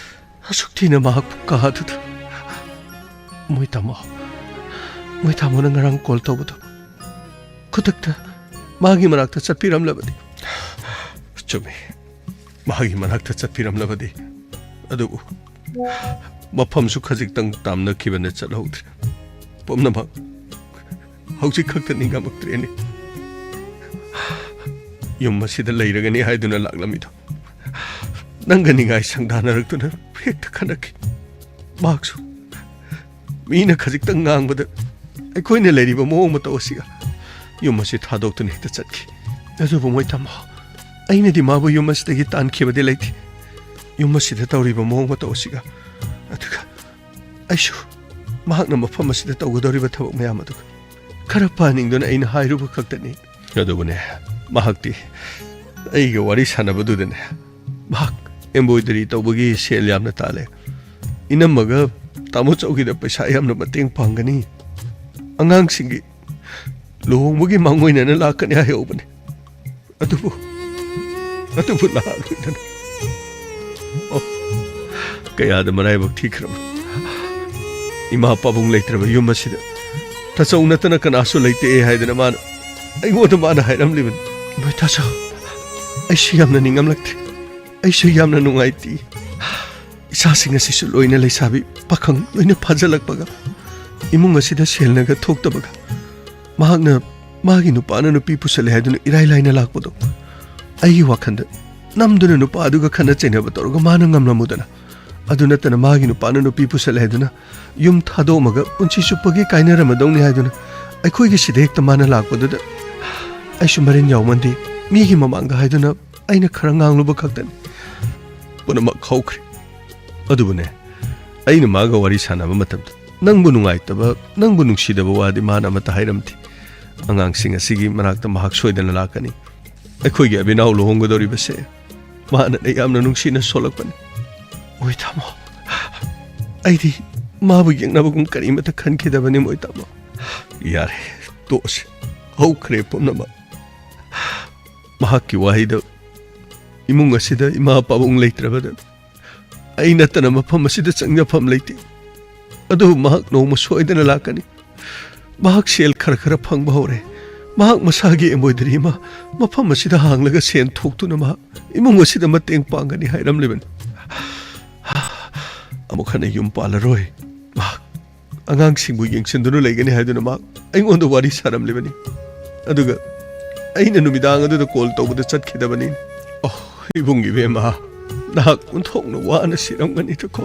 ꯑꯁꯨꯛ ꯊꯤꯅ ꯃꯍꯥꯛꯄꯨ ꯀꯥꯗꯨꯗ꯫ ꯃꯣꯏ ꯇꯥꯃꯣ, ꯃꯣꯏ ꯇꯥꯃꯣꯅ ꯉꯔꯥꯡ ꯀꯣꯜ ꯇꯧꯕꯗꯣ ꯈꯨꯗꯛꯇ ꯃꯥꯒꯤ ꯃꯅꯥꯛꯇ ꯆꯠꯄꯤꯔꯝꯂꯕꯗꯤ꯫ ꯆꯨꯝꯃꯤ, ꯃꯥꯒꯤ ꯃꯅꯥꯛꯇ ꯆꯠꯄꯤꯔꯝꯂꯕꯗꯤ꯫ ꯑꯗꯨꯕꯨ ꯃꯐꯝꯁꯨ ꯈꯖꯤꯛꯇꯪ ꯇꯥꯝꯅꯈꯤꯕꯅ ꯆꯠꯍꯧꯗ꯭ꯔꯦ꯫ ꯄꯨꯝꯅꯃꯛ ꯍꯧꯖꯤꯛ ꯈꯛꯇ ꯅꯤꯡꯉꯝꯃꯛꯇ꯭ꯔꯦꯅꯦ꯫ ꯌꯨꯝ ꯑꯁꯤꯗ ꯂꯩꯔꯒꯅꯤ ꯍꯥꯏꯗꯨꯅ ꯂꯥꯛꯂꯝꯃꯤꯗꯣ, ꯅꯪꯒ ꯅꯤꯡꯉꯥꯏ ꯁꯪꯗꯥꯅꯔꯛꯇꯨꯅ ꯍꯦꯛꯇ ꯈꯠꯅꯈꯤ꯫ ꯃꯍꯥꯛꯁꯨ ꯃꯤꯅ ꯈꯖꯤꯛꯇꯪ ꯉꯥꯡꯕꯗ ꯑꯩꯈꯣꯏꯅ ꯂꯩꯔꯤꯕ ꯃꯑꯣꯡ ꯃꯇꯧ ꯑꯁꯤꯒ ꯌꯨꯝ ꯑꯁꯤ ꯊꯥꯗꯣꯛꯇꯨꯅ ꯍꯦꯛꯇ ꯆꯠꯈꯤ꯫ ꯑꯗꯨꯕꯨ ꯃꯣꯏ ꯇꯥꯃꯣ, ꯑꯩꯅꯗꯤ ꯃꯥꯕꯨ ꯌꯨꯝ ꯑꯁꯤꯗꯒꯤ ꯇꯥꯟꯈꯤꯕꯗꯤ ꯂꯩꯇꯦ꯫ ꯌꯨꯝ ꯑꯁꯤꯗ ꯇꯧꯔꯤꯕ ꯃꯑꯣꯡ ꯃꯇꯧ ꯑꯁꯤꯒ, ꯑꯗꯨꯒ ꯑꯩꯁꯨ ꯃꯍꯥꯛꯅ ꯃꯐꯝ ꯑꯁꯤꯗ ꯇꯧꯒꯗꯧꯔꯤꯕ ꯊꯕꯛ ꯃꯌꯥꯝ ꯑꯗꯨꯒ ꯈꯔ ꯐꯍꯟꯅꯤꯡꯗꯨꯅ ꯑꯩꯅ ꯍꯥꯏꯔꯨꯕ ꯈꯛꯇꯅꯤ꯫ ꯑꯗꯨꯕꯨꯅꯦ, ꯃꯍꯥꯛꯇꯤ ꯑꯩꯒ ꯋꯥꯔꯤ ꯁꯥꯟꯅꯕꯗꯨꯗꯅꯦ, ꯃꯍꯥꯛ embroidery ꯇꯧꯕꯒꯤ ꯁꯦꯜ ꯌꯥꯝꯅ ꯇꯥꯜꯂꯦ, ꯏꯅꯝꯃꯒ ꯇꯥꯃꯣ ꯆꯧꯒꯤꯗ ꯄꯩꯁꯥ ꯌꯥꯝꯅ ꯃꯇꯦꯡ ꯄꯥꯡꯒꯅꯤ, ꯑꯉꯥꯡꯁꯤꯡꯒꯤ ꯂꯨꯍꯣꯡꯕꯒꯤ ꯃꯥꯡꯑꯣꯏꯅꯅ ꯂꯥꯛꯀꯅꯤ ꯍꯥꯏꯍꯧꯕꯅꯤ꯫ ꯑꯗꯨꯕꯨ ꯑꯗꯨꯕꯨ ꯂꯥꯛꯂꯣꯏꯗꯅ꯫ ꯑꯣ, ꯀꯌꯥꯗ ꯃꯔꯥꯏꯕꯛ ꯊꯤꯈ꯭ꯔꯕ ꯏꯃꯥ ꯄꯥꯕꯨꯡ ꯂꯩꯇ꯭ꯔꯕ ꯌꯨꯝ ꯑꯁꯤꯗ꯫ ꯇꯥꯆꯧ ꯅꯠꯇꯅ ꯀꯅꯥꯁꯨ ꯂꯩꯇꯦ ꯍꯥꯏꯗꯅ ꯃꯥꯅ ꯑꯩꯉꯣꯟꯗ ꯃꯥꯅ ꯍꯥꯏꯔꯝꯂꯤꯕꯅꯤ꯫ ꯃꯣꯏ ꯇꯥꯆꯧ, ꯑꯩꯁꯨ ꯌꯥꯝꯅ ꯅꯤꯡꯉꯝꯂꯛꯇ꯭ꯔꯦ꯫ ꯑꯩꯁꯨ ꯌꯥꯝꯅ ꯅꯨꯡꯉꯥꯏꯇꯦ꯫ ꯏꯆꯥꯁꯤꯡ ꯑꯁꯤꯁꯨ ꯂꯣꯏꯅ ꯂꯩꯁꯥꯕꯤ ꯄꯥꯈꯪ ꯂꯣꯏꯅ ꯐꯥꯖꯤꯜꯂꯛꯄꯒ, ꯏꯃꯨꯡ ꯑꯁꯤꯗ ꯁꯦꯜꯅꯒ ꯊꯣꯛꯇꯕꯒ, ꯃꯍꯥꯛꯅ ꯃꯥꯒꯤ ꯅꯨꯄꯥꯅ ꯅꯨꯄꯤ ꯄꯨꯁꯜꯂꯦ ꯍꯥꯏꯗꯨꯅ ꯏꯔꯥꯏ ꯂꯥꯏꯅ ꯂꯥꯛꯄꯗꯣ, ꯑꯩꯒꯤ ꯋꯥꯈꯜꯗ ꯅꯝꯗꯨꯅ ꯅꯨꯄꯥ ꯑꯗꯨꯒ ꯈꯠꯅ ꯆꯩꯅꯕ ꯇꯧꯔꯒ ꯃꯥꯅ ꯉꯝꯂꯝꯃꯨꯗꯅ꯫ ꯑꯗꯨ ꯅꯠꯇꯅ ꯃꯥꯒꯤ ꯅꯨꯄꯥꯅ ꯅꯨꯄꯤ ꯄꯨꯁꯜꯂꯦ ꯍꯥꯏꯗꯨꯅ ꯌꯨꯝ ꯊꯥꯗꯣꯛꯑꯝꯃꯒ ꯄꯨꯟꯁꯤ ꯆꯨꯞꯄꯒꯤ ꯀꯥꯏꯅꯔꯝꯃꯗꯧꯅꯤ ꯍꯥꯏꯗꯨꯅ ꯑꯩꯈꯣꯏꯒꯤ ꯁꯤꯗ ꯍꯦꯛꯇ ꯃꯥꯅ ꯂꯥꯛꯄꯗꯨꯗ ꯑꯩꯁꯨ ꯃꯔꯤꯟ ꯌꯥꯎꯃꯟꯗꯦ꯫ ꯃꯤꯒꯤ ꯃꯃꯥꯡꯗ ꯍꯥꯏꯗꯨꯅ ꯑꯩꯅ ꯈꯔ ꯉꯥꯡꯂꯨꯕ ꯈꯛꯇꯅꯤ꯫ ꯄꯨꯝꯅꯃꯛ ꯍꯧꯈ꯭ꯔꯦ꯫ ꯑꯗꯨꯕꯨꯅꯦ, ꯑꯩꯅ ꯃꯥꯒ ꯋꯥꯔꯤ ꯁꯥꯟꯅꯕ ꯃꯇꯝꯗ ꯅꯪꯕꯨ ꯅꯨꯡꯉꯥꯏꯇꯕ, ꯅꯪꯕꯨ ꯅꯨꯡꯁꯤꯗꯕ ꯋꯥꯗꯤ ꯃꯥꯅ ꯑꯃꯠꯇ ꯍꯥꯏꯔꯝꯗꯦ꯫ ꯑꯉꯥꯡꯁꯤꯡ ꯑꯁꯤꯒꯤ ꯃꯅꯥꯛꯇ ꯃꯍꯥꯛ ꯁꯣꯏꯗꯅ ꯂꯥꯛꯀꯅꯤ꯫ ꯑꯩꯈꯣꯏꯒꯤ ꯑꯕꯤꯅꯥꯎ ꯂꯨꯍꯣꯡꯒꯗꯧꯔꯤꯕꯁꯦ ꯃꯥꯅꯅꯦ ꯌꯥꯝꯅ ꯅꯨꯡꯁꯤꯅ ꯁꯣꯜꯂꯛꯄꯅꯤ꯫ ꯃꯣꯏ ꯇꯥꯃꯣ, ꯑꯩꯗꯤ ꯃꯥꯕꯨ ꯌꯦꯡꯅꯕꯒꯨꯝ ꯀꯔꯤꯃꯠꯇ ꯈꯟꯈꯤꯗꯕꯅꯤ, ꯃꯣꯏ ꯇꯥꯃꯣ꯫ ꯌꯥꯔꯦ, ꯇꯣꯛꯑꯁꯤ꯫ ꯍꯧꯈ꯭ꯔꯦ ꯄꯨꯝꯅꯃꯛ꯫ ꯃꯍꯥꯛꯀꯤ ꯋꯥꯍꯩꯗ ꯏꯃꯨꯡ ꯑꯁꯤꯗ ꯏꯃꯥ ꯄꯥꯕꯨꯡ ꯂꯩꯇ꯭ꯔꯕꯗ ꯑꯩ ꯅꯠꯇꯅ ꯃꯐꯝ ꯑꯁꯤꯗ ꯆꯪꯖꯐꯝ ꯂꯩꯇꯦ꯫ ꯑꯗꯨꯕꯨ ꯃꯍꯥꯛ ꯅꯣꯡꯃ ꯁꯣꯏꯗꯅ ꯂꯥꯛꯀꯅꯤ꯫ ꯃꯍꯥꯛ ꯁꯦꯜ ꯈꯔ ꯈꯔ ꯐꯪꯕ ꯍꯧꯔꯦ꯫ ꯃꯍꯥꯛ ꯃꯁꯥꯒꯤ embroidery ꯑꯃ ꯃꯐꯝ ꯑꯁꯤꯗ ꯍꯥꯡꯂꯒ ꯁꯦꯟ ꯊꯣꯛꯇꯨꯅ ꯃꯍꯥꯛ ꯏꯃꯨꯡ ꯑꯁꯤꯗ ꯃꯇꯦꯡ ꯄꯥꯡꯒꯅꯤ ꯍꯥꯏꯔꯝꯂꯤꯕꯅꯤ꯫ ꯑꯃꯨꯛ ꯍꯟꯅ ꯌꯨꯝ ꯄꯥꯜꯂꯔꯣꯏ꯫ ꯃꯍꯥꯛ ꯑꯉꯥꯡꯁꯤꯡꯕꯨ ꯌꯦꯡꯁꯤꯟꯗꯨꯅ ꯂꯩꯒꯅꯤ ꯍꯥꯏꯗꯨꯅ ꯃꯍꯥꯛ ꯑꯩꯉꯣꯟꯗ ꯋꯥꯔꯤ ꯁꯥꯔꯝꯂꯤꯕꯅꯤ꯫ ꯑꯗꯨꯒ ꯑꯩꯅ ꯅꯨꯃꯤꯗꯥꯡ ꯑꯗꯨꯗ call ꯇꯧꯕꯗ ꯆꯠꯈꯤꯗꯕꯅꯤ꯫ ꯑꯣ, ꯏꯕꯨꯡ ꯏꯕꯦꯝꯃ, ꯅꯍꯥꯛ ꯑꯣꯟꯊꯣꯛꯅ ꯋꯥꯅ ꯁꯤꯔꯝꯒꯅꯤꯗꯀꯣ꯫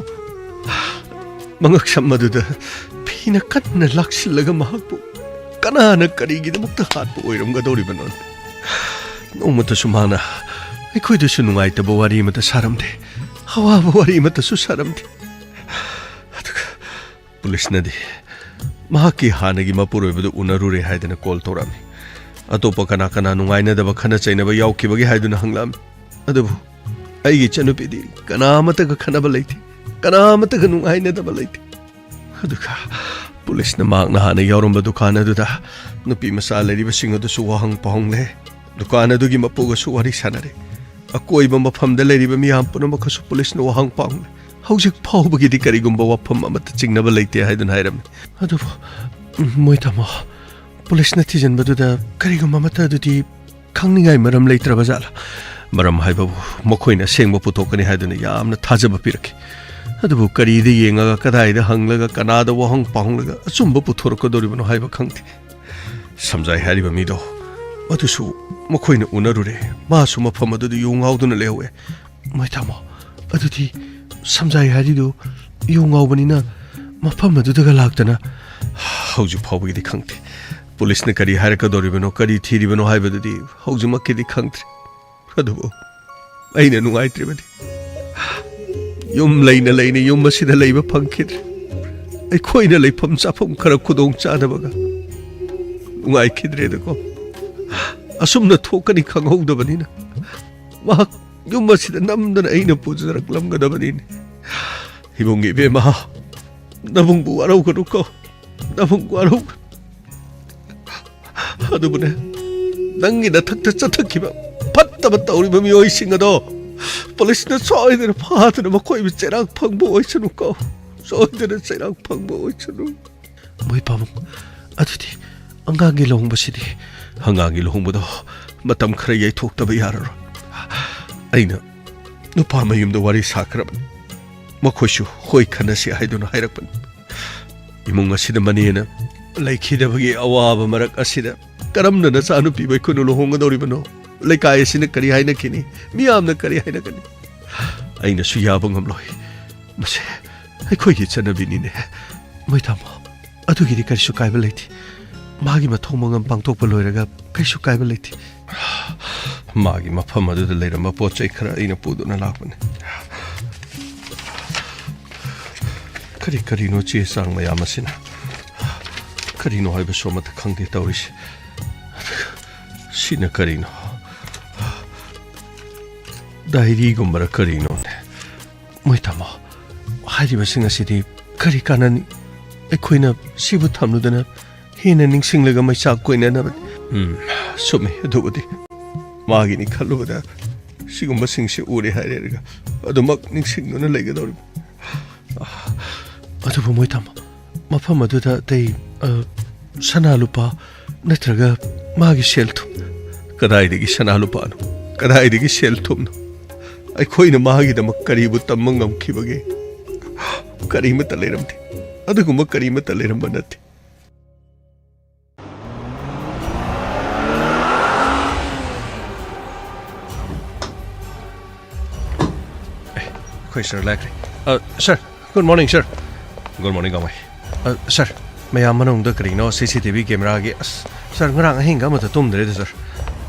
ꯃꯉꯛꯁꯝ ꯑꯗꯨꯗ ꯐꯤꯅ ꯀꯟꯅ ꯂꯥꯛꯁꯤꯜꯂꯒ ꯃꯍꯥꯛꯄꯨ ꯀꯅꯥꯅ ꯀꯔꯤꯒꯤꯗꯃꯛꯇ ꯍꯥꯠꯄ ꯑꯣꯏꯔꯝꯒꯗꯧꯔꯤꯕꯅꯣ? ꯅꯣꯡꯃꯇꯁꯨ ꯃꯥꯅ ꯑꯩꯈꯣꯏꯗꯁꯨ ꯅꯨꯡꯉꯥꯏꯇꯕ ꯋꯥꯔꯤ ꯑꯃꯠꯇ ꯁꯥꯔꯝꯗꯦ, ꯑꯋꯥꯕ ꯋꯥꯔꯤ ꯑꯃꯠꯇꯁꯨ ꯁꯥꯔꯝꯗꯦ꯫ ꯑꯗꯨꯒ ꯄꯨꯂꯤꯁꯅꯗꯤ ꯃꯍꯥꯛꯀꯤ ꯍꯥꯟꯅꯒꯤ ꯃꯄꯨꯔꯣꯏꯕꯗꯨ ꯎꯅꯔꯨꯔꯦ ꯍꯥꯏꯗꯅ call ꯇꯧꯔꯛꯑꯝꯃꯤ꯫ ꯑꯇꯣꯞꯄ ꯀꯅꯥ ꯀꯅꯥ ꯅꯨꯡꯉꯥꯏꯅꯗꯕ, ꯈꯠꯅ ꯆꯩꯅꯕ ꯌꯥꯎꯈꯤꯕꯒꯦ ꯍꯥꯏꯗꯨꯅ ꯍꯪꯂꯛꯑꯝꯃꯤ꯫ ꯑꯗꯨꯕꯨ ꯑꯩꯒꯤ ꯏꯆꯟꯅꯨꯄꯤꯗꯤ ꯀꯅꯥ ꯑꯃꯠꯇꯒ ꯈꯠꯅꯕ ꯂꯩꯇꯦ, ꯀꯅꯥ ꯑꯃꯠꯇꯒ ꯅꯨꯡꯉꯥꯏꯅꯗꯕ ꯂꯩꯇꯦ꯫ ꯑꯗꯨꯒ ꯄꯨꯂꯤꯁꯅ ꯃꯍꯥꯛꯅ ꯍꯥꯟꯅ ꯌꯥꯎꯔꯝꯕ ꯗꯨꯀꯥꯟ ꯑꯗꯨꯗ ꯅꯨꯄꯤ ꯃꯆꯥ ꯂꯩꯔꯤꯕꯁꯤꯡ ꯑꯗꯨꯁꯨ ꯋꯥꯍꯪ ꯄꯥꯎꯍꯪꯂꯦ꯫ ꯗꯨꯀꯥꯟ ꯑꯗꯨꯒꯤ ꯃꯄꯨꯒꯁꯨ ꯋꯥꯔꯤ ꯁꯥꯟꯅꯔꯦ꯫ ꯑꯀꯣꯏꯕ ꯃꯐꯝꯗ ꯂꯩꯔꯤꯕ ꯃꯤꯌꯥꯝ ꯄꯨꯝꯅꯃꯛꯀꯁꯨ ꯄꯨꯂꯤꯁꯅ ꯋꯥꯍꯪ ꯄꯥꯎꯍꯪꯂꯦ꯫ ꯍꯧꯖꯤꯛ ꯐꯥꯎꯕꯒꯤꯗꯤ ꯀꯔꯤꯒꯨꯝꯕ ꯋꯥꯐꯝ ꯑꯃꯠꯇ ꯆꯤꯡꯅꯕ ꯂꯩꯇꯦ ꯍꯥꯏꯗꯨꯅ ꯍꯥꯏꯔꯝꯃꯤ꯫ ꯑꯗꯨꯕꯨ, ꯎꯝ, ꯃꯣꯏ ꯇꯥꯃꯣ, ꯄꯨꯂꯤꯁꯅ ꯊꯤꯖꯤꯟꯕꯗꯨꯗ ꯀꯔꯤꯒꯨꯝꯕ ꯑꯃꯠꯇ ꯑꯗꯨꯗꯤ ꯈꯪꯅꯤꯡꯉꯥꯏ ꯃꯔꯝ ꯂꯩꯇ꯭ꯔꯕ ꯖꯥꯠꯂꯥ? ꯃꯔꯝ ꯍꯥꯏꯕꯕꯨ ꯃꯈꯣꯏꯅ ꯑꯁꯦꯡꯕ ꯄꯨꯊꯣꯛꯀꯅꯤ ꯍꯥꯏꯗꯨꯅ ꯌꯥꯝꯅ ꯊꯥꯖꯕ ꯄꯤꯔꯛꯈꯤ꯫ ꯑꯗꯨꯕꯨ ꯀꯔꯤꯗ ꯌꯦꯡꯉꯒ, ꯀꯗꯥꯏꯗ ꯍꯪꯂꯒ, ꯀꯅꯥꯗ ꯋꯥꯍꯪ ꯄꯥꯎꯍꯪꯂꯒ ꯑꯆꯨꯝꯕ ꯄꯨꯊꯣꯔꯛꯀꯗꯧꯔꯤꯕꯅꯣ ꯍꯥꯏꯕ ꯈꯪꯗꯦ꯫ ꯁꯝꯖꯥꯏ ꯍꯥꯏꯔꯤꯕ ꯃꯤꯗꯣ, ꯃꯗꯨꯁꯨ ꯃꯈꯣꯏꯅ ꯎꯅꯔꯨꯔꯦ꯫ ꯃꯥꯁꯨ ꯃꯐꯝ ꯑꯗꯨꯗ ꯌꯨ ꯉꯥꯎꯗꯨꯅ ꯂꯩꯍꯧꯋꯦ꯫ ꯃꯣꯏ ꯇꯥꯃꯣ, ꯑꯗꯨꯗꯤ ꯁꯝꯖꯥꯏ ꯍꯥꯏꯔꯤꯗꯨ ꯌꯨ ꯉꯥꯎꯕꯅꯤꯅ ꯃꯐꯝ ꯑꯗꯨꯗꯒ ꯂꯥꯛꯇꯅ? ꯍꯧꯖꯤꯛ ꯐꯥꯎꯕꯒꯤꯗꯤ ꯈꯪꯗꯦ꯫ ꯄꯨꯂꯤꯁꯅ ꯀꯔꯤ ꯍꯥꯏꯔꯛꯀꯗꯧꯔꯤꯕꯅꯣ, ꯀꯔꯤ ꯊꯤꯔꯤꯕꯅꯣ ꯍꯥꯏꯕꯗꯨꯗꯤ ꯍꯧꯖꯤꯛꯃꯛꯀꯤꯗꯤ ꯈꯪꯗ꯭ꯔꯤ꯫ ꯑꯗꯨꯕꯨ ꯑꯩꯅ ꯅꯨꯡꯉꯥꯏꯇ꯭ꯔꯤꯕꯗꯤ, ꯌꯨꯝ ꯂꯩꯅ ꯂꯩꯅ ꯌꯨꯝ ꯑꯁꯤꯗ ꯂꯩꯕ ꯐꯪꯈꯤꯗ꯭ꯔꯦ꯫ ꯑꯩꯈꯣꯏꯅ ꯂꯩꯐꯝ ꯆꯥꯐꯝ ꯈꯔ ꯈꯨꯗꯣꯡ ꯆꯥꯗꯕꯒ ꯅꯨꯡꯉꯥꯏꯈꯤꯗ꯭ꯔꯦꯗꯀꯣ꯫ ꯑꯁꯨꯝꯅ ꯊꯣꯛꯀꯅꯤ ꯈꯪꯍꯧꯗꯕꯅꯤꯅ ꯃꯍꯥꯛ ꯌꯨꯝ ꯑꯁꯤꯗ ꯅꯝꯗꯅ ꯑꯩꯅ ꯄꯨꯖꯔꯛꯂꯝꯒꯗꯕꯅꯤꯅꯦ꯫ ꯏꯕꯨꯡ ꯏꯕꯦꯝꯃ, ꯅꯕꯨꯡꯕꯨ ꯋꯥꯔꯧꯒꯅꯨꯀꯣ, ꯅꯕꯨꯡ ꯋꯥꯔꯧꯒꯅꯨ꯫ ꯑꯗꯨꯕꯨꯅꯦ, ꯅꯪꯒꯤ ꯅꯊꯛꯇ ꯆꯠꯊꯈꯤꯕ ꯐꯠꯇꯕ ꯇꯧꯔꯤꯕ ꯃꯤꯑꯣꯏꯁꯤꯡ ꯑꯗꯣ ꯄꯨꯂꯤꯁꯅ ꯁꯣꯏꯗꯅ ꯐꯥꯗꯨꯅ ꯃꯈꯣꯏꯕꯨ ꯆꯩꯔꯥꯛ ꯐꯪꯕ ꯑꯣꯏꯁꯅꯨꯀꯣ, ꯁꯣꯏꯗꯅ ꯆꯩꯔꯥꯛ ꯐꯪꯕ ꯑꯣꯏꯁꯅꯨ꯫ ꯃꯣꯏ ꯄꯥꯕꯨꯡ, ꯑꯗꯨꯗꯤ ꯑꯉꯥꯡꯒꯤ ꯂꯨꯍꯣꯡꯕꯁꯤꯗꯤ? ꯑꯉꯥꯡꯒꯤ ꯂꯨꯍꯣꯡꯕꯗꯣ ꯃꯇꯝ ꯈꯔ ꯌꯩꯊꯣꯛꯇꯕ ꯌꯥꯔꯔꯣꯏ꯫ ꯑꯩꯅ ꯅꯨꯄꯥ ꯃꯌꯨꯝꯗ ꯋꯥꯔꯤ ꯁꯥꯈ꯭ꯔꯕꯅꯤ꯫ ꯃꯈꯣꯏꯁꯨ ꯍꯣꯏ ꯈꯟꯅꯁꯤ ꯍꯥꯏꯗꯨꯅ ꯍꯥꯏꯔꯛꯄꯅꯤ꯫ ꯏꯃꯨꯡ ꯑꯁꯤꯗ ꯃꯅꯦꯅ ꯂꯩꯈꯤꯗꯕꯒꯤ ꯑꯋꯥꯕ ꯃꯔꯛ ꯑꯁꯤꯗ ꯀꯔꯝꯅ ꯅꯆꯥꯅꯨꯄꯤꯕꯨ ꯑꯩꯈꯣꯏꯅ ꯂꯨꯍꯣꯡꯒꯗꯧꯔꯤꯕꯅꯣ? ꯂꯩꯀꯥꯏ ꯑꯁꯤꯅ ꯀꯔꯤ ꯍꯥꯏꯅꯈꯤꯅꯤ? ꯃꯤꯌꯥꯝꯅ ꯀꯔꯤ ꯍꯥꯏꯅꯒꯅꯤ? ꯑꯩꯅꯁꯨ ꯌꯥꯕ ꯉꯝꯂꯣꯏ꯫ ꯃꯁꯦ ꯑꯩꯈꯣꯏꯒꯤ ꯆꯠꯅꯕꯤꯅꯤꯅꯦ꯫ ꯃꯣꯏ ꯇꯥꯃꯣ, ꯑꯗꯨꯒꯤꯗꯤ ꯀꯔꯤꯁꯨ ꯀꯥꯏꯕ ꯂꯩꯇꯦ꯫ ꯃꯥꯒꯤ ꯃꯊꯧ ꯃꯉꯝ ꯄꯥꯡꯊꯣꯛꯄ ꯂꯣꯏꯔꯒ ꯀꯔꯤꯁꯨ ꯀꯥꯏꯕ ꯂꯩꯇꯦ꯫ ꯃꯥꯒꯤ ꯃꯐꯝ ꯑꯗꯨꯗ ꯂꯩꯔꯝꯕ ꯄꯣꯠ ꯆꯩ ꯈꯔ ꯑꯩꯅ ꯄꯨꯗꯨꯅ ꯂꯥꯛꯄꯅꯤ꯫ ꯀꯔꯤ ꯀꯔꯤꯅꯣ ꯆꯦ ꯆꯥꯡ ꯃꯌꯥꯝ ꯑꯁꯤꯅ? ꯀꯔꯤꯅꯣ ꯍꯥꯏꯕꯁꯨ ꯑꯃꯠꯇ ꯈꯪꯗꯦ ꯇꯧꯔꯤꯁꯦ꯫ ꯁꯤꯅ ꯀꯔꯤꯅꯣ? ꯗꯥꯏꯔꯤꯒꯨꯝꯕꯔ ꯀꯔꯤꯅꯣꯅꯦ? ꯃꯣꯏ ꯇꯥꯃꯣ, ꯍꯥꯏꯔꯤꯕꯁꯤꯡ ꯑꯁꯤꯗꯤ ꯀꯔꯤ ꯀꯥꯟꯅꯅꯤ? ꯑꯩꯈꯣꯏꯅ ꯁꯤꯕꯨ ꯊꯝꯂꯨꯗꯅ ꯍꯦꯟꯅ ꯅꯤꯡꯁꯤꯡꯂꯒ ꯃꯩꯆꯥꯛ ꯀꯣꯏꯅꯅꯕꯅꯤ꯫ ꯎꯝ, ꯆꯨꯝꯃꯤ꯫ ꯑꯗꯨꯕꯨꯗꯤ ꯃꯥꯒꯤꯅꯤ ꯈꯜꯂꯨꯕꯗ ꯁꯤꯒꯨꯝꯕꯁꯤꯡꯁꯤ ꯎꯔꯦ ꯍꯥꯏꯔꯦꯔꯒ ꯑꯗꯨꯃꯛ ꯅꯤꯡꯁꯤꯡꯗꯨꯅ ꯂꯩꯒꯗꯧꯔꯤꯕ꯫ ꯑꯗꯨꯕꯨ ꯃꯣꯏ ꯇꯥꯃꯣ, ꯃꯐꯝ ꯑꯗꯨꯗ ꯑꯇꯩ, ꯑ, ꯁꯅꯥ ꯂꯨꯄꯥ ꯅꯠꯇ꯭ꯔꯒ ꯃꯥꯒꯤ ꯁꯦꯜ ꯊꯨꯝ? ꯀꯗꯥꯏꯗꯒꯤ ꯁꯅꯥ ꯂꯨꯄꯥꯅꯣ? ꯀꯗꯥꯏꯗꯒꯤ ꯁꯦꯜ ꯊꯨꯝꯅꯣ? ꯑꯩꯈꯣꯏꯅ ꯃꯥꯒꯤꯗꯃꯛ ꯀꯔꯤꯕꯨ ꯇꯝꯕ ꯉꯝꯈꯤꯕꯒꯦ? ꯀꯔꯤꯃꯠꯇ ꯂꯩꯔꯝꯗꯦ꯫ ꯑꯗꯨꯒꯨꯝꯕ ꯀꯔꯤꯃꯠꯇ ꯂꯩꯔꯝꯕ ꯅꯠꯇꯦ꯫ ꯑꯦ, ꯑꯩꯈꯣꯏ ꯁꯥꯔ ꯂꯥꯛꯈ꯭ꯔꯦ꯫ ꯑ, ꯁꯥꯔ, ꯒꯨꯗ ꯃꯣꯔꯅꯤꯡ, ꯁꯥꯔ꯫ ꯒꯨꯗ ꯃꯣꯔꯅꯤꯡ, ꯀꯃꯥꯏ? ꯑ, ꯁꯥꯔ, ꯃꯌꯥꯝ ꯃꯅꯨꯡꯗ ꯀꯔꯤꯅꯣ ꯁꯤ ꯁꯤ ꯇꯤ ꯚꯤ ꯀꯦꯃꯦꯔꯥꯒꯤ? ꯑꯁ, ꯁꯥꯔ, ꯉꯔꯥꯡ ꯑꯍꯤꯡꯒ ꯑꯃꯠꯇ ꯇꯨꯝꯗ꯭ꯔꯦꯗ, ꯁꯥꯔ꯫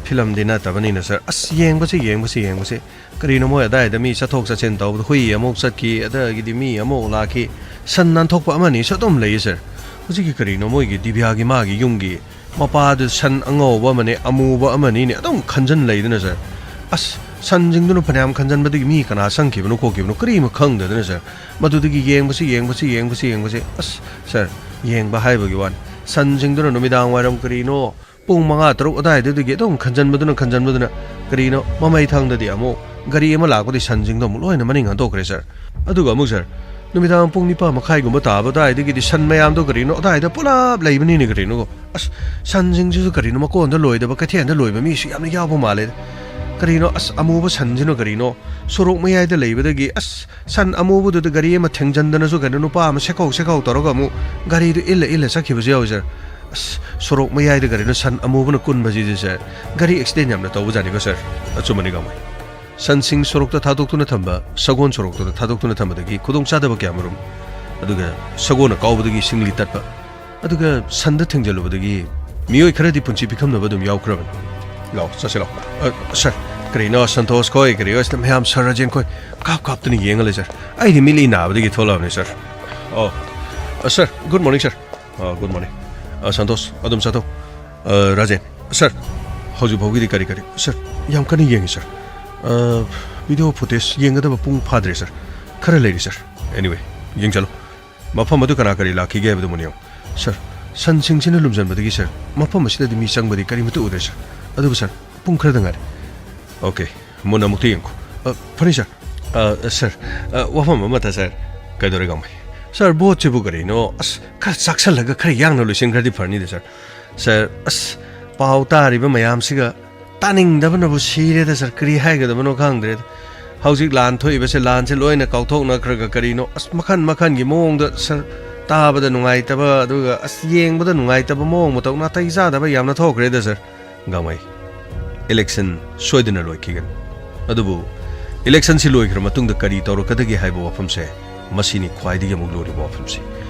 ꯐꯤꯂꯝꯗꯤ ꯅꯠꯇꯕꯅꯤꯅ, ꯁꯥꯔ꯫ ꯑꯁ, ꯌꯦꯡꯕꯁꯤ, ꯌꯦꯡꯕꯁꯤ, ꯌꯦꯡꯕꯁꯤ꯫ ꯀꯔꯤꯅꯣ ꯃꯣꯏ ꯑꯗꯥꯏꯗ ꯃꯤ ꯆꯠꯊꯣꯛ ꯆꯠꯁꯤꯟ ꯇꯧꯕꯗ ꯍꯨꯏ ꯑꯃꯨꯛ ꯆꯠꯈꯤ, ꯑꯗꯒꯤꯗꯤ ꯃꯤ ꯑꯃꯨꯛ ꯂꯥꯛꯈꯤ꯫ ꯁꯟ ꯅꯥꯟꯊꯣꯛꯄ ꯑꯃꯅꯤꯁꯨ ꯑꯗꯨꯝ ꯂꯩꯌꯦ, ꯁꯥꯔ꯫ ꯍꯧꯖꯤꯛꯀꯤ ꯀꯔꯤꯅꯣ ꯃꯣꯏꯒꯤ ꯗꯤꯕ꯭ꯌꯥꯒꯤ ꯃꯥꯒꯤ ꯌꯨꯝꯒꯤ ꯃꯄꯥꯗꯨ ꯁꯟ ꯑꯉꯧꯕ ꯑꯃꯅꯦ, ꯑꯃꯨꯕ ꯑꯃꯅꯤꯅꯦ, ꯑꯗꯨꯝ ꯈꯟꯖꯟ ꯂꯩꯗꯅ, ꯁꯥꯔ꯫ ꯑꯁ, ꯁꯟꯁꯤꯡꯗꯨꯅ ꯐꯅꯌꯥꯝ ꯈꯟꯖꯟꯕꯗꯒꯤ ꯃꯤ ꯀꯅꯥ ꯆꯪꯈꯤꯕꯅꯣ ꯈꯣꯠꯈꯤꯕꯅꯣ ꯀꯔꯤꯃ ꯈꯪꯗꯗꯅ, ꯁꯥꯔ꯫ ꯃꯗꯨꯗꯒꯤ ꯌꯦꯡꯕꯁꯤ, ꯌꯦꯡꯕꯁꯤ, ꯌꯦꯡꯕꯁꯤ, ꯌꯦꯡꯕꯁꯤ꯫ ꯑꯁ, ꯁꯥꯔ, ꯌꯦꯡꯕ ꯍꯥꯏꯕꯒꯤ ꯋꯥꯅꯤ꯫ ꯁꯟꯁꯤꯡꯗꯨꯅ ꯅꯨꯃꯤꯗꯥꯡ ꯋꯥꯏꯔꯝ ꯀꯔꯤꯅꯣ ꯄꯨꯡ ꯃꯉꯥ, ꯇꯔꯨꯛ ꯑꯗꯥꯏꯗꯨꯗꯒꯤ ꯑꯗꯨꯝ ꯈꯟꯖꯟꯕꯗꯨꯅ, ꯈꯟꯖꯟꯕꯗꯨꯅ, ꯀꯔꯤꯅꯣ, ꯃꯃꯩꯊꯪꯗꯗꯤ ꯑꯃꯨꯛ ꯒꯥꯔꯤ ꯑꯃ ꯂꯥꯛꯄꯗꯤ ꯁꯟꯁꯤꯡꯗꯣ ꯑꯃꯨꯛ ꯂꯣꯏꯅ ꯃꯅꯤꯡ ꯍꯟꯗꯣꯛꯈ꯭ꯔꯦ, ꯁꯥꯔ꯫ ꯑꯗꯨꯒ ꯑꯃꯨꯛ, ꯁꯥꯔ, ꯅꯨꯃꯤꯗꯥꯡ ꯄꯨꯡ ꯅꯤꯄꯥꯟ ꯃꯈꯥꯏꯒꯨꯝꯕ ꯇꯥꯕ ꯑꯗꯨꯋꯥꯏꯗꯒꯤꯗꯤ ꯁꯟ ꯃꯌꯥꯝꯗꯣ, ꯀꯔꯤꯅꯣ, ꯑꯗꯨꯋꯥꯏꯗ ꯄꯨꯂꯞ ꯂꯩꯕꯅꯤꯅꯦ, ꯀꯔꯤꯅꯣ꯫ ꯑꯁ, ꯁꯟꯁꯤꯡꯁꯤꯁꯨ, ꯀꯔꯤꯅꯣ, ꯃꯀꯣꯟꯗ ꯂꯣꯏꯗꯕ, ꯀꯩꯊꯦꯜꯗ ꯂꯣꯏꯕ ꯃꯤꯁꯨ ꯌꯥꯝꯅ ꯌꯥꯎꯕ ꯃꯥꯜꯂꯦ꯫ ꯀꯔꯤꯅꯣ, ꯑꯁ, ꯑꯃꯨꯕ ꯁꯟꯁꯤꯅ, ꯀꯔꯤꯅꯣ, ꯁꯣꯔꯣꯛ ꯃꯌꯥꯏꯗ ꯂꯩꯕꯗꯒꯤ, ꯑꯁ, ꯁꯟ ꯑꯃꯨꯕꯗꯨꯗ ꯒꯥꯔꯤ ꯑꯃ ꯊꯦꯡꯖꯟꯗꯅꯁꯨ, ꯀꯩꯅꯣ, ꯅꯨꯄꯥ ꯑꯃ ꯁꯦꯀꯧ ꯁꯦꯀꯧ ꯇꯧꯔꯒ ꯑꯃꯨꯛ ꯒꯥꯔꯤꯗꯨ ꯏꯜꯂ ꯏꯜꯂ ꯆꯠꯈꯤꯕꯁꯨ ꯌꯥꯎꯏ, ꯁꯥꯔ꯫ ꯑꯁ, ꯁꯣꯔꯣꯛ ꯃꯌꯥꯏꯗ, ꯀꯔꯤꯅꯣ, ꯁꯟ ꯑꯃꯨꯕꯅ ꯀꯨꯟꯕꯁꯤꯗꯤ, ꯁꯥꯔ, ꯒꯥꯔꯤ ꯑꯦꯛꯁꯤꯗꯦꯟ ꯌꯥꯝꯅ ꯇꯧꯕꯖꯥꯠꯅꯤꯀꯣ, ꯁꯥꯔ꯫ ꯑꯆꯨꯝꯕꯅꯤ, ꯀꯃꯥꯏ? ꯁꯟꯁꯤꯡ ꯁꯣꯔꯣꯛꯇ ꯊꯥꯗꯣꯛꯇꯨꯅ ꯊꯝꯕ, ꯁꯒꯣꯜ ꯁꯣꯔꯣꯛꯇꯨꯗ ꯊꯥꯗꯣꯛꯇꯨꯅ ꯊꯝꯕꯗꯒꯤ ꯈꯨꯗꯣꯡꯆꯥꯗꯕ ꯀꯌꯥꯃꯔꯨꯝ, ꯑꯗꯨꯒ ꯁꯒꯣꯜꯅ ꯀꯥꯎꯕꯗꯒꯤ ꯁꯤꯡꯂꯤ ꯇꯠꯄ, ꯑꯗꯨꯒ ꯁꯟꯗ ꯊꯦꯡꯖꯜꯂꯨꯕꯗꯒꯤ ꯃꯤꯑꯣꯏ ꯈꯔꯗꯤ ꯄꯨꯟꯁꯤ ꯄꯤꯈꯝꯅꯕ ꯑꯗꯨꯝ ꯌꯥꯎꯈ꯭ꯔꯕꯅꯤ꯫ ꯂꯥꯛꯑꯣ, ꯆꯠꯁꯤ ꯂꯥꯛꯑꯣ꯫ ꯑ, ꯁꯥꯔ, ꯀꯔꯤꯅꯣ ꯁꯟꯇꯣꯁ ꯈꯣꯏ, ꯀꯔꯤ ꯍꯣꯏ, ꯁꯤꯗ ꯃꯌꯥꯝ ꯁꯥꯔ ꯔꯥꯖꯦꯟ ꯈꯣꯏ ꯀꯥꯞ ꯀꯥꯞꯇꯅ ꯌꯦꯡꯉ ꯂꯩ, ꯁꯥꯔ꯫ ꯑꯩꯗꯤ ꯃꯤꯠꯂꯤ ꯅꯥꯕꯗꯒꯤ ꯊꯣꯛꯂꯛꯑꯕꯅꯤ, ꯁꯥꯔ꯫ ꯑꯣ, ꯑ, ꯁꯥꯔ, ꯒꯨꯗ ꯃꯣꯔꯅꯤꯡ, ꯁꯥꯔ꯫ ꯑ, ꯒꯨꯗ ꯃꯣꯔꯅꯤꯡ꯫ ꯑ, ꯁꯟꯇꯣꯁ, ꯑꯗꯨꯝ ꯆꯠꯊꯣꯛ꯫ ꯑ, ꯔꯥꯖꯦꯟ, ꯁꯥꯔ, ꯍꯧꯖꯤꯛ ꯐꯥꯎꯒꯤꯗꯤ ꯀꯔꯤ ꯀꯔꯤ? ꯁꯥꯔ, ꯌꯥꯝ ꯀꯟꯅ ꯌꯦꯡꯉꯤ, ꯁꯥꯔ꯫ ꯑ, ꯚꯤꯗꯤꯑꯣ ꯐꯨꯇꯦꯖ ꯌꯦꯡꯒꯗꯕ ꯄꯨꯡ ꯐꯥꯗ꯭ꯔꯦ, ꯁꯥꯔ꯫ ꯈꯔ ꯂꯩꯔꯤ, ꯁꯥꯔ꯫ Anyway, ꯌꯦꯡꯁꯜꯂꯣ꯫ ꯃꯐꯝ ꯑꯗꯨ ꯀꯅꯥ ꯀꯔꯤ ꯂꯥꯛꯈꯤꯒꯦ ꯍꯥꯏꯕꯗꯨ ꯃꯨꯟꯅ ꯌꯦꯡꯉꯨ꯫ ꯁꯥꯔ, ꯁꯟꯁꯤꯡꯁꯤꯅ ꯂꯨꯝꯖꯟꯕꯗꯒꯤ, ꯁꯥꯔ, ꯃꯐꯝ ꯑꯁꯤꯗꯗꯤ ꯃꯤ ꯆꯪꯕꯗꯤ ꯀꯔꯤꯃꯠꯇ ꯎꯗ꯭ꯔꯦ, ꯁꯥꯔ꯫ ꯑꯗꯨꯕꯨ, ꯁꯥꯔ, ꯄꯨꯡ ꯈꯔꯗ ꯉꯥꯏꯔꯦ꯫ ꯑꯣꯀꯦ, ꯃꯨꯟꯅ ꯑꯃꯨꯛꯇ ꯌꯦꯡꯈꯣ꯫ ꯑ, ꯐꯅꯤ, ꯁꯥꯔ꯫ ꯑ, ꯁꯥꯔ, ꯑ, ꯋꯥꯐꯝ ꯑꯃꯇ, ꯁꯥꯔ꯫ ꯀꯩꯗꯧꯔꯦ, ꯒꯥꯡꯃꯩ? ꯁꯥꯔ, ꯚꯣꯠꯁꯤꯕꯨ ꯀꯔꯤꯅꯣ? ꯑꯁ, ꯈꯔ ꯆꯥꯛꯁꯜꯂꯒ ꯈꯔ ꯌꯥꯡꯅ ꯂꯣꯏꯁꯤꯟꯈ꯭ꯔꯗꯤ ꯐꯔꯅꯤꯗ, ꯁꯥꯔ꯫ ꯁꯥꯔ, ꯑꯁ, ꯄꯥꯎ ꯇꯥꯔꯤꯕ ꯃꯌꯥꯝꯁꯤꯒ ꯇꯥꯅꯤꯡꯗꯕꯅꯕꯨ ꯁꯤꯔꯦꯗ, ꯁꯥꯔ꯫ ꯀꯔꯤ ꯍꯥꯏꯒꯗꯕꯅꯣ ꯈꯪꯗ꯭ꯔꯦꯗ꯫ ꯍꯧꯖꯤꯛ ꯂꯥꯟ ꯊꯣꯛꯏꯕꯁꯦ, ꯂꯥꯟꯁꯦ ꯂꯣꯏꯅ ꯀꯥꯎꯊꯣꯛꯅꯈ꯭ꯔꯒ ꯀꯔꯤꯅꯣ? ꯑꯁ, ꯃꯈꯟ ꯃꯈꯟꯒꯤ ꯃꯑꯣꯡꯗ, ꯁꯥꯔ, ꯇꯥꯕꯗ ꯅꯨꯡꯉꯥꯏꯇꯕ, ꯑꯗꯨꯒ, ꯑꯁ, ꯌꯦꯡꯕꯗ ꯅꯨꯡꯉꯥꯏꯇꯕ ꯃꯑꯣꯡ ꯃꯇꯧ, ꯅꯥꯇꯩ ꯆꯥꯗꯕ ꯌꯥꯝꯅ ꯊꯣꯛꯈ꯭ꯔꯦꯗ, ꯁꯥꯔ꯫ ꯒꯥꯡꯃꯩ, ꯏꯂꯦꯛꯁꯟ ꯁꯣꯏꯗꯅ ꯂꯣꯏꯈꯤꯒꯅꯤ꯫ ꯑꯗꯨꯕꯨ ꯏꯂꯦꯛꯁꯟꯁꯤ ꯂꯣꯏꯈ꯭ꯔ ꯃꯇꯨꯡꯗ ꯀꯔꯤ ꯇꯧꯔꯛꯀꯗꯒꯦ ꯍꯥꯏꯕ ꯋꯥꯐꯝꯁꯦ, ꯃꯁꯤꯅꯤ ꯈ꯭ꯋꯥꯏꯗꯒꯤ ꯑꯃꯨꯛ ꯂꯨꯔꯤꯕ ꯋꯥꯐꯝꯁꯤ꯫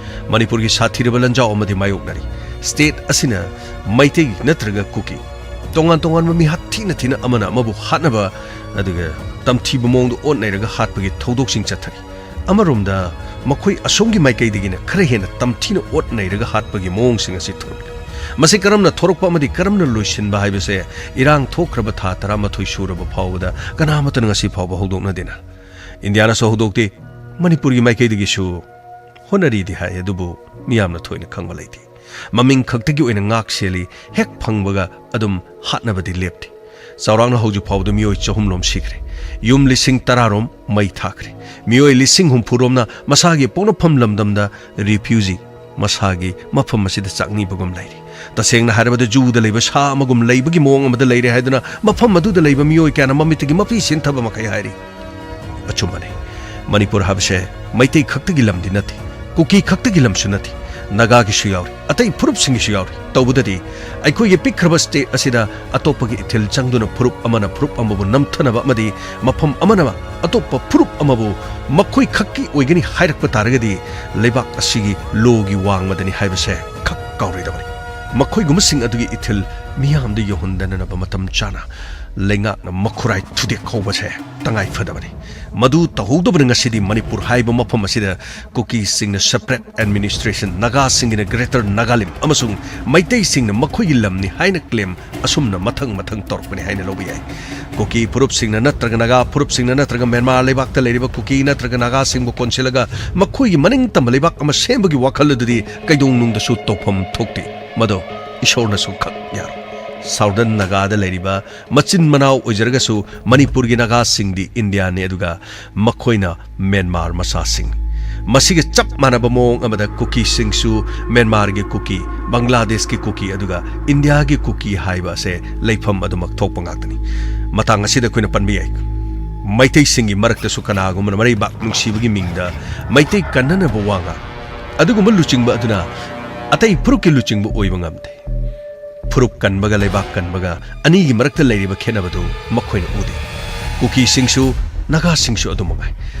ꯃꯅꯤꯄꯨꯔꯒꯤ ꯁꯥꯊꯤꯔꯕ ꯂꯥꯟꯖꯥꯎ ꯑꯃꯗꯤ ꯃꯥꯌꯣꯛꯅꯔꯤ꯫ ꯁ꯭ꯇꯦꯠ ꯑꯁꯤꯅ ꯃꯩꯇꯩ ꯅꯠꯇ꯭ꯔꯒ ꯀꯨꯀꯤ, ꯇꯣꯉꯥꯟ ꯇꯣꯉꯥꯟꯕ ꯃꯤꯍꯥꯠ ꯊꯤꯅ ꯊꯤꯅ ꯑꯃꯅ ꯑꯃꯕꯨ ꯍꯥꯠꯅꯕ, ꯑꯗꯨꯒ ꯇꯝꯊꯤꯕ ꯃꯑꯣꯡꯗ ꯑꯣꯠ ꯅꯩꯔꯒ ꯍꯥꯠꯄꯒꯤ ꯊꯧꯗꯣꯛꯁꯤꯡ ꯆꯠꯊꯔꯤ꯫ ꯑꯃꯔꯣꯝꯗ ꯃꯈꯣꯏ ꯑꯁꯣꯝꯒꯤ ꯃꯥꯏꯀꯩꯗꯒꯤꯅ ꯈꯔ ꯍꯦꯟꯅ ꯇꯝꯊꯤꯅ ꯑꯣꯠ ꯅꯩꯔꯒ ꯍꯥꯠꯄꯒꯤ ꯃꯑꯣꯡꯁꯤꯡ ꯑꯁꯤ ꯊꯣꯔꯛꯂꯤ꯫ ꯃꯁꯤ ꯀꯔꯝꯅ ꯊꯣꯔꯛꯄ ꯑꯃꯗꯤ ꯀꯔꯝꯅ ꯂꯣꯏꯁꯤꯟꯕ ꯍꯥꯏꯕꯁꯦ ꯏꯔꯥꯡ ꯊꯣꯛꯈ꯭ꯔꯕ ꯊꯥ ꯇꯔꯥꯃꯥꯊꯣꯏ ꯁꯨꯔꯕ ꯐꯥꯎꯕꯗ ꯀꯅꯥꯃꯠꯇꯅ ꯉꯁꯤ ꯐꯥꯎꯕ ꯍꯧꯗꯣꯛꯅꯗꯦꯅ꯫ ꯏꯟꯗꯤꯌꯥꯅꯁꯨ ꯍꯧꯗꯣꯛꯇꯦ, ꯃꯅꯤꯄꯨꯔꯒꯤ ꯃꯥꯏꯀꯩꯗꯒꯤꯁꯨ ꯍꯣꯠꯅꯔꯤꯗꯤ ꯍꯥꯏ, ꯑꯗꯨꯕꯨ ꯃꯤꯌꯥꯝꯅ ꯊꯣꯏꯅ ꯈꯪꯕ ꯂꯩꯇꯦ꯫ ꯃꯃꯤꯡ ꯈꯛꯇꯒꯤ ꯑꯣꯏꯅ ꯉꯥꯛ ꯁꯦꯜꯂꯤ, ꯍꯦꯛ ꯐꯪꯕꯒ ꯑꯗꯨꯝ ꯍꯥꯠꯅꯕꯗꯤ ꯂꯦꯞꯇꯦ꯫ ꯆꯥꯎꯔꯥꯛꯅ ꯍꯧꯖꯤꯛ ꯐꯥꯎꯕꯗ ꯃꯤꯑꯣꯏ ꯆꯍꯨꯝ ꯔꯣꯝ ꯁꯤꯈ꯭ꯔꯦ꯫ ꯌꯨꯝ ꯂꯤꯁꯤꯡ ꯇꯔꯥ ꯔꯣꯝ ꯃꯩ ꯊꯥꯈ꯭ꯔꯦ꯫ ꯃꯤꯑꯣꯏ ꯂꯤꯁꯤꯡ ꯍꯨꯝꯐꯨ ꯔꯣꯝꯅ ꯃꯁꯥꯒꯤ ꯄꯣꯛꯅꯐꯝ ꯂꯝꯗꯝꯗ ꯔꯤꯐ꯭ꯌꯨꯖꯤ, ꯃꯁꯥꯒꯤ ꯃꯐꯝ ꯑꯁꯤꯗ ꯆꯥꯛꯅꯤꯕꯒꯨꯝ ꯂꯩꯔꯤ꯫ ꯇꯁꯦꯡꯅ ꯍꯥꯏꯔꯕꯗ ꯖꯨꯗ ꯂꯩꯕ ꯁꯥ ꯑꯃꯒꯨꯝ ꯂꯩꯕꯒꯤ ꯃꯑꯣꯡ ꯑꯃꯗ ꯂꯩꯔꯦ ꯍꯥꯏꯗꯨꯅ ꯃꯐꯝ ꯑꯗꯨꯗ ꯂꯩꯕ ꯃꯤꯑꯣꯏ ꯀꯌꯥꯅ ꯃꯃꯤꯠꯇꯒꯤ ꯃꯄꯤ ꯁꯤꯟꯊꯕ ꯃꯈꯩ ꯍꯥꯏꯔꯤ꯫ ꯑꯆꯨꯝꯕꯅꯤ꯫ ꯃꯅꯤꯄꯨꯔ ꯍꯥꯏꯕꯁꯦ ꯃꯩꯇꯩ ꯈꯛꯇꯒꯤ ꯂꯝꯗꯤ ꯅꯠꯇꯦ, ꯀꯨꯀꯤ ꯈꯛꯇꯒꯤ ꯂꯝꯁꯨ ꯅꯠꯇꯦ, ꯅꯥꯒꯥꯒꯤꯁꯨ ꯌꯥꯎꯔꯤ, ꯑꯇꯩ ꯐꯨꯔꯨꯞꯁꯤꯡꯒꯤꯁꯨ ꯌꯥꯎꯔꯤ꯫ ꯇꯧꯕꯗꯗꯤ ꯑꯩꯈꯣꯏꯒꯤ ꯄꯤꯛꯈ꯭ꯔꯕ ꯁ꯭ꯇꯦꯠ ꯑꯁꯤꯗ ꯑꯇꯣꯞꯄꯒꯤ ꯏꯊꯤꯜ ꯆꯪꯗꯨꯅ ꯐꯨꯔꯨꯞ ꯑꯃꯅ ꯐꯨꯔꯨꯞ ꯑꯃꯕꯨ ꯅꯝꯊꯅꯕ ꯑꯃꯗꯤ ꯃꯐꯝ ꯑꯃꯅ ꯑꯇꯣꯞꯄ ꯐꯨꯔꯨꯞ ꯑꯃꯕꯨ ꯃꯈꯣꯏ ꯈꯛꯀꯤ ꯑꯣꯏꯒꯅꯤ ꯍꯥꯏꯔꯛꯄ ꯇꯥꯔꯒꯗꯤ ꯂꯩꯕꯥꯛ ꯑꯁꯤꯒꯤ ꯂꯣꯒꯤ ꯋꯥꯡꯃꯗꯅꯤ ꯍꯥꯏꯕꯁꯦ ꯈꯛ ꯀꯥꯎꯔꯣꯏꯗꯕꯅꯤ꯫ ꯃꯈꯣꯏꯒꯨꯝꯕꯁꯤꯡ ꯑꯗꯨꯒꯤ ꯏꯊꯤꯜ ꯃꯤꯌꯥꯝꯗ ꯌꯧꯍꯟꯗꯅꯅꯕ ꯃꯇꯝ ꯆꯥꯅ ꯂꯩꯉꯥꯛꯅ ꯃꯈꯨꯔꯥꯏ ꯊꯨꯗꯦꯛ ꯍꯧꯕꯁꯦ ꯇꯉꯥꯏ ꯐꯗꯕꯅꯤ꯫ ꯃꯗꯨ ꯇꯧꯍꯧꯗꯕꯅ ꯉꯁꯤꯗꯤ ꯃꯅꯤꯄꯨꯔ ꯍꯥꯏꯕ ꯃꯐꯝ ꯑꯁꯤꯗ ꯀꯨꯀꯤꯁꯤꯡꯅ separate administration, ꯅꯥꯒꯥꯁꯤꯡꯒꯤꯅ Greater Nagalim ꯑꯃꯁꯨꯡ ꯃꯩꯇꯩꯁꯤꯡꯅ ꯃꯈꯣꯏꯒꯤ ꯂꯝꯅꯤ ꯍꯥꯏꯅ claim ꯑꯁꯨꯝꯅ ꯃꯊꯪ ꯃꯊꯪ ꯇꯧꯔꯛꯄꯅꯤ ꯍꯥꯏꯅ ꯂꯧꯕ ꯌꯥꯏ꯫ ꯀꯨꯀꯤ ꯐꯨꯔꯨꯞꯁꯤꯡꯅ ꯅꯠꯇ꯭ꯔꯒ ꯅꯥꯒꯥ ꯐꯨꯔꯨꯞꯁꯤꯡꯅ ꯅꯠꯇ꯭ꯔꯒ ꯃ꯭ꯌꯥꯟꯃꯥꯔ ꯂꯩꯕꯥꯛꯇ ꯂꯩꯔꯤꯕ ꯀꯨꯀꯤ ꯅꯠꯇ꯭ꯔꯒ ꯅꯥꯒꯥꯁꯤꯡꯕꯨ ꯀꯣꯟꯁꯤꯜꯂꯒ ꯃꯈꯣꯏꯒꯤ ꯃꯅꯤꯡ ꯇꯝꯕ ꯂꯩꯕꯥꯛ ꯑꯃ ꯁꯦꯝꯕꯒꯤ ꯋꯥꯈꯜ ꯑꯗꯨꯗꯤ ꯀꯩꯗꯧꯅꯨꯡꯗꯁꯨ ꯇꯧꯐꯝ ꯊꯣꯛꯇꯦ꯫ ꯃꯗꯣ ꯏꯁꯣꯔꯅꯁꯨ ꯈꯛ ꯌꯥꯔꯣꯏ꯫ Southern ꯅꯥꯒꯥꯗ ꯂꯩꯔꯤꯕ ꯃꯆꯤꯟ ꯃꯅꯥꯎ ꯑꯣꯏꯖꯔꯒꯁꯨ ꯃꯅꯤꯄꯨꯔꯒꯤ ꯅꯥꯒꯥꯁꯤꯡꯗꯤ ꯏꯟꯗꯤꯌꯥꯅꯤ, ꯑꯗꯨꯒ ꯃꯈꯣꯏꯅ ꯃ꯭ꯌꯥꯟꯃꯥꯔ ꯃꯆꯥꯁꯤꯡꯅꯤ꯫ ꯃꯁꯤꯒ ꯆꯞ ꯃꯥꯟꯅꯕ ꯃꯑꯣꯡ ꯑꯃꯗ ꯀꯨꯀꯤꯁꯤꯡꯁꯨ ꯃ꯭ꯌꯥꯟꯃꯥꯔꯒꯤ ꯀꯨꯀꯤ, ꯕꯪꯒ꯭ꯂꯥꯗꯦꯁꯀꯤ ꯀꯨꯀꯤ, ꯑꯗꯨꯒ ꯏꯟꯗꯤꯌꯥꯒꯤ ꯀꯨꯀꯤ ꯍꯥꯏꯕ ꯑꯁꯦ ꯂꯩꯐꯝ ꯑꯗꯨꯃꯛ ꯊꯣꯛꯄ ꯉꯥꯛꯇꯅꯤ꯫ ꯃꯇꯥꯡ ꯑꯁꯤꯗ ꯑꯩꯈꯣꯏꯅ ꯄꯟꯕ ꯌꯥꯏ, ꯃꯩꯇꯩꯁꯤꯡꯒꯤ ꯃꯔꯛꯇꯁꯨ ꯀꯅꯥꯒꯨꯝꯕꯅ ꯃꯔꯩꯕꯥꯛ ꯅꯨꯡꯁꯤꯕꯒꯤ ꯃꯤꯡꯗ ꯃꯩꯇꯩ ꯀꯟꯅꯅꯕ ꯋꯥ ꯉꯥꯡ꯫ ꯑꯗꯨꯒꯨꯝꯕ ꯂꯨꯆꯤꯡꯕ ꯑꯗꯨꯅ ꯑꯇꯩ ꯐꯨꯔꯨꯞꯀꯤ ꯂꯨꯆꯤꯡꯕ ꯑꯣꯏꯕ ꯉꯝꯗꯦ꯫ ꯐꯨꯔꯨꯞ ꯀꯟꯕꯒ ꯂꯩꯕꯥꯛ ꯀꯟꯕꯒ ꯑꯅꯤꯒꯤ ꯃꯔꯛꯇ ꯂꯩꯔꯤꯕ ꯈꯦꯠꯅꯕꯗꯨ ꯃꯈꯣꯏꯅ ꯎꯗꯦ꯫ ꯀꯨꯀꯤꯁꯤꯡꯁꯨ, ꯅꯥꯒꯥꯁꯤꯡꯁꯨ ꯑꯗꯨ ꯃꯉꯥꯏ꯫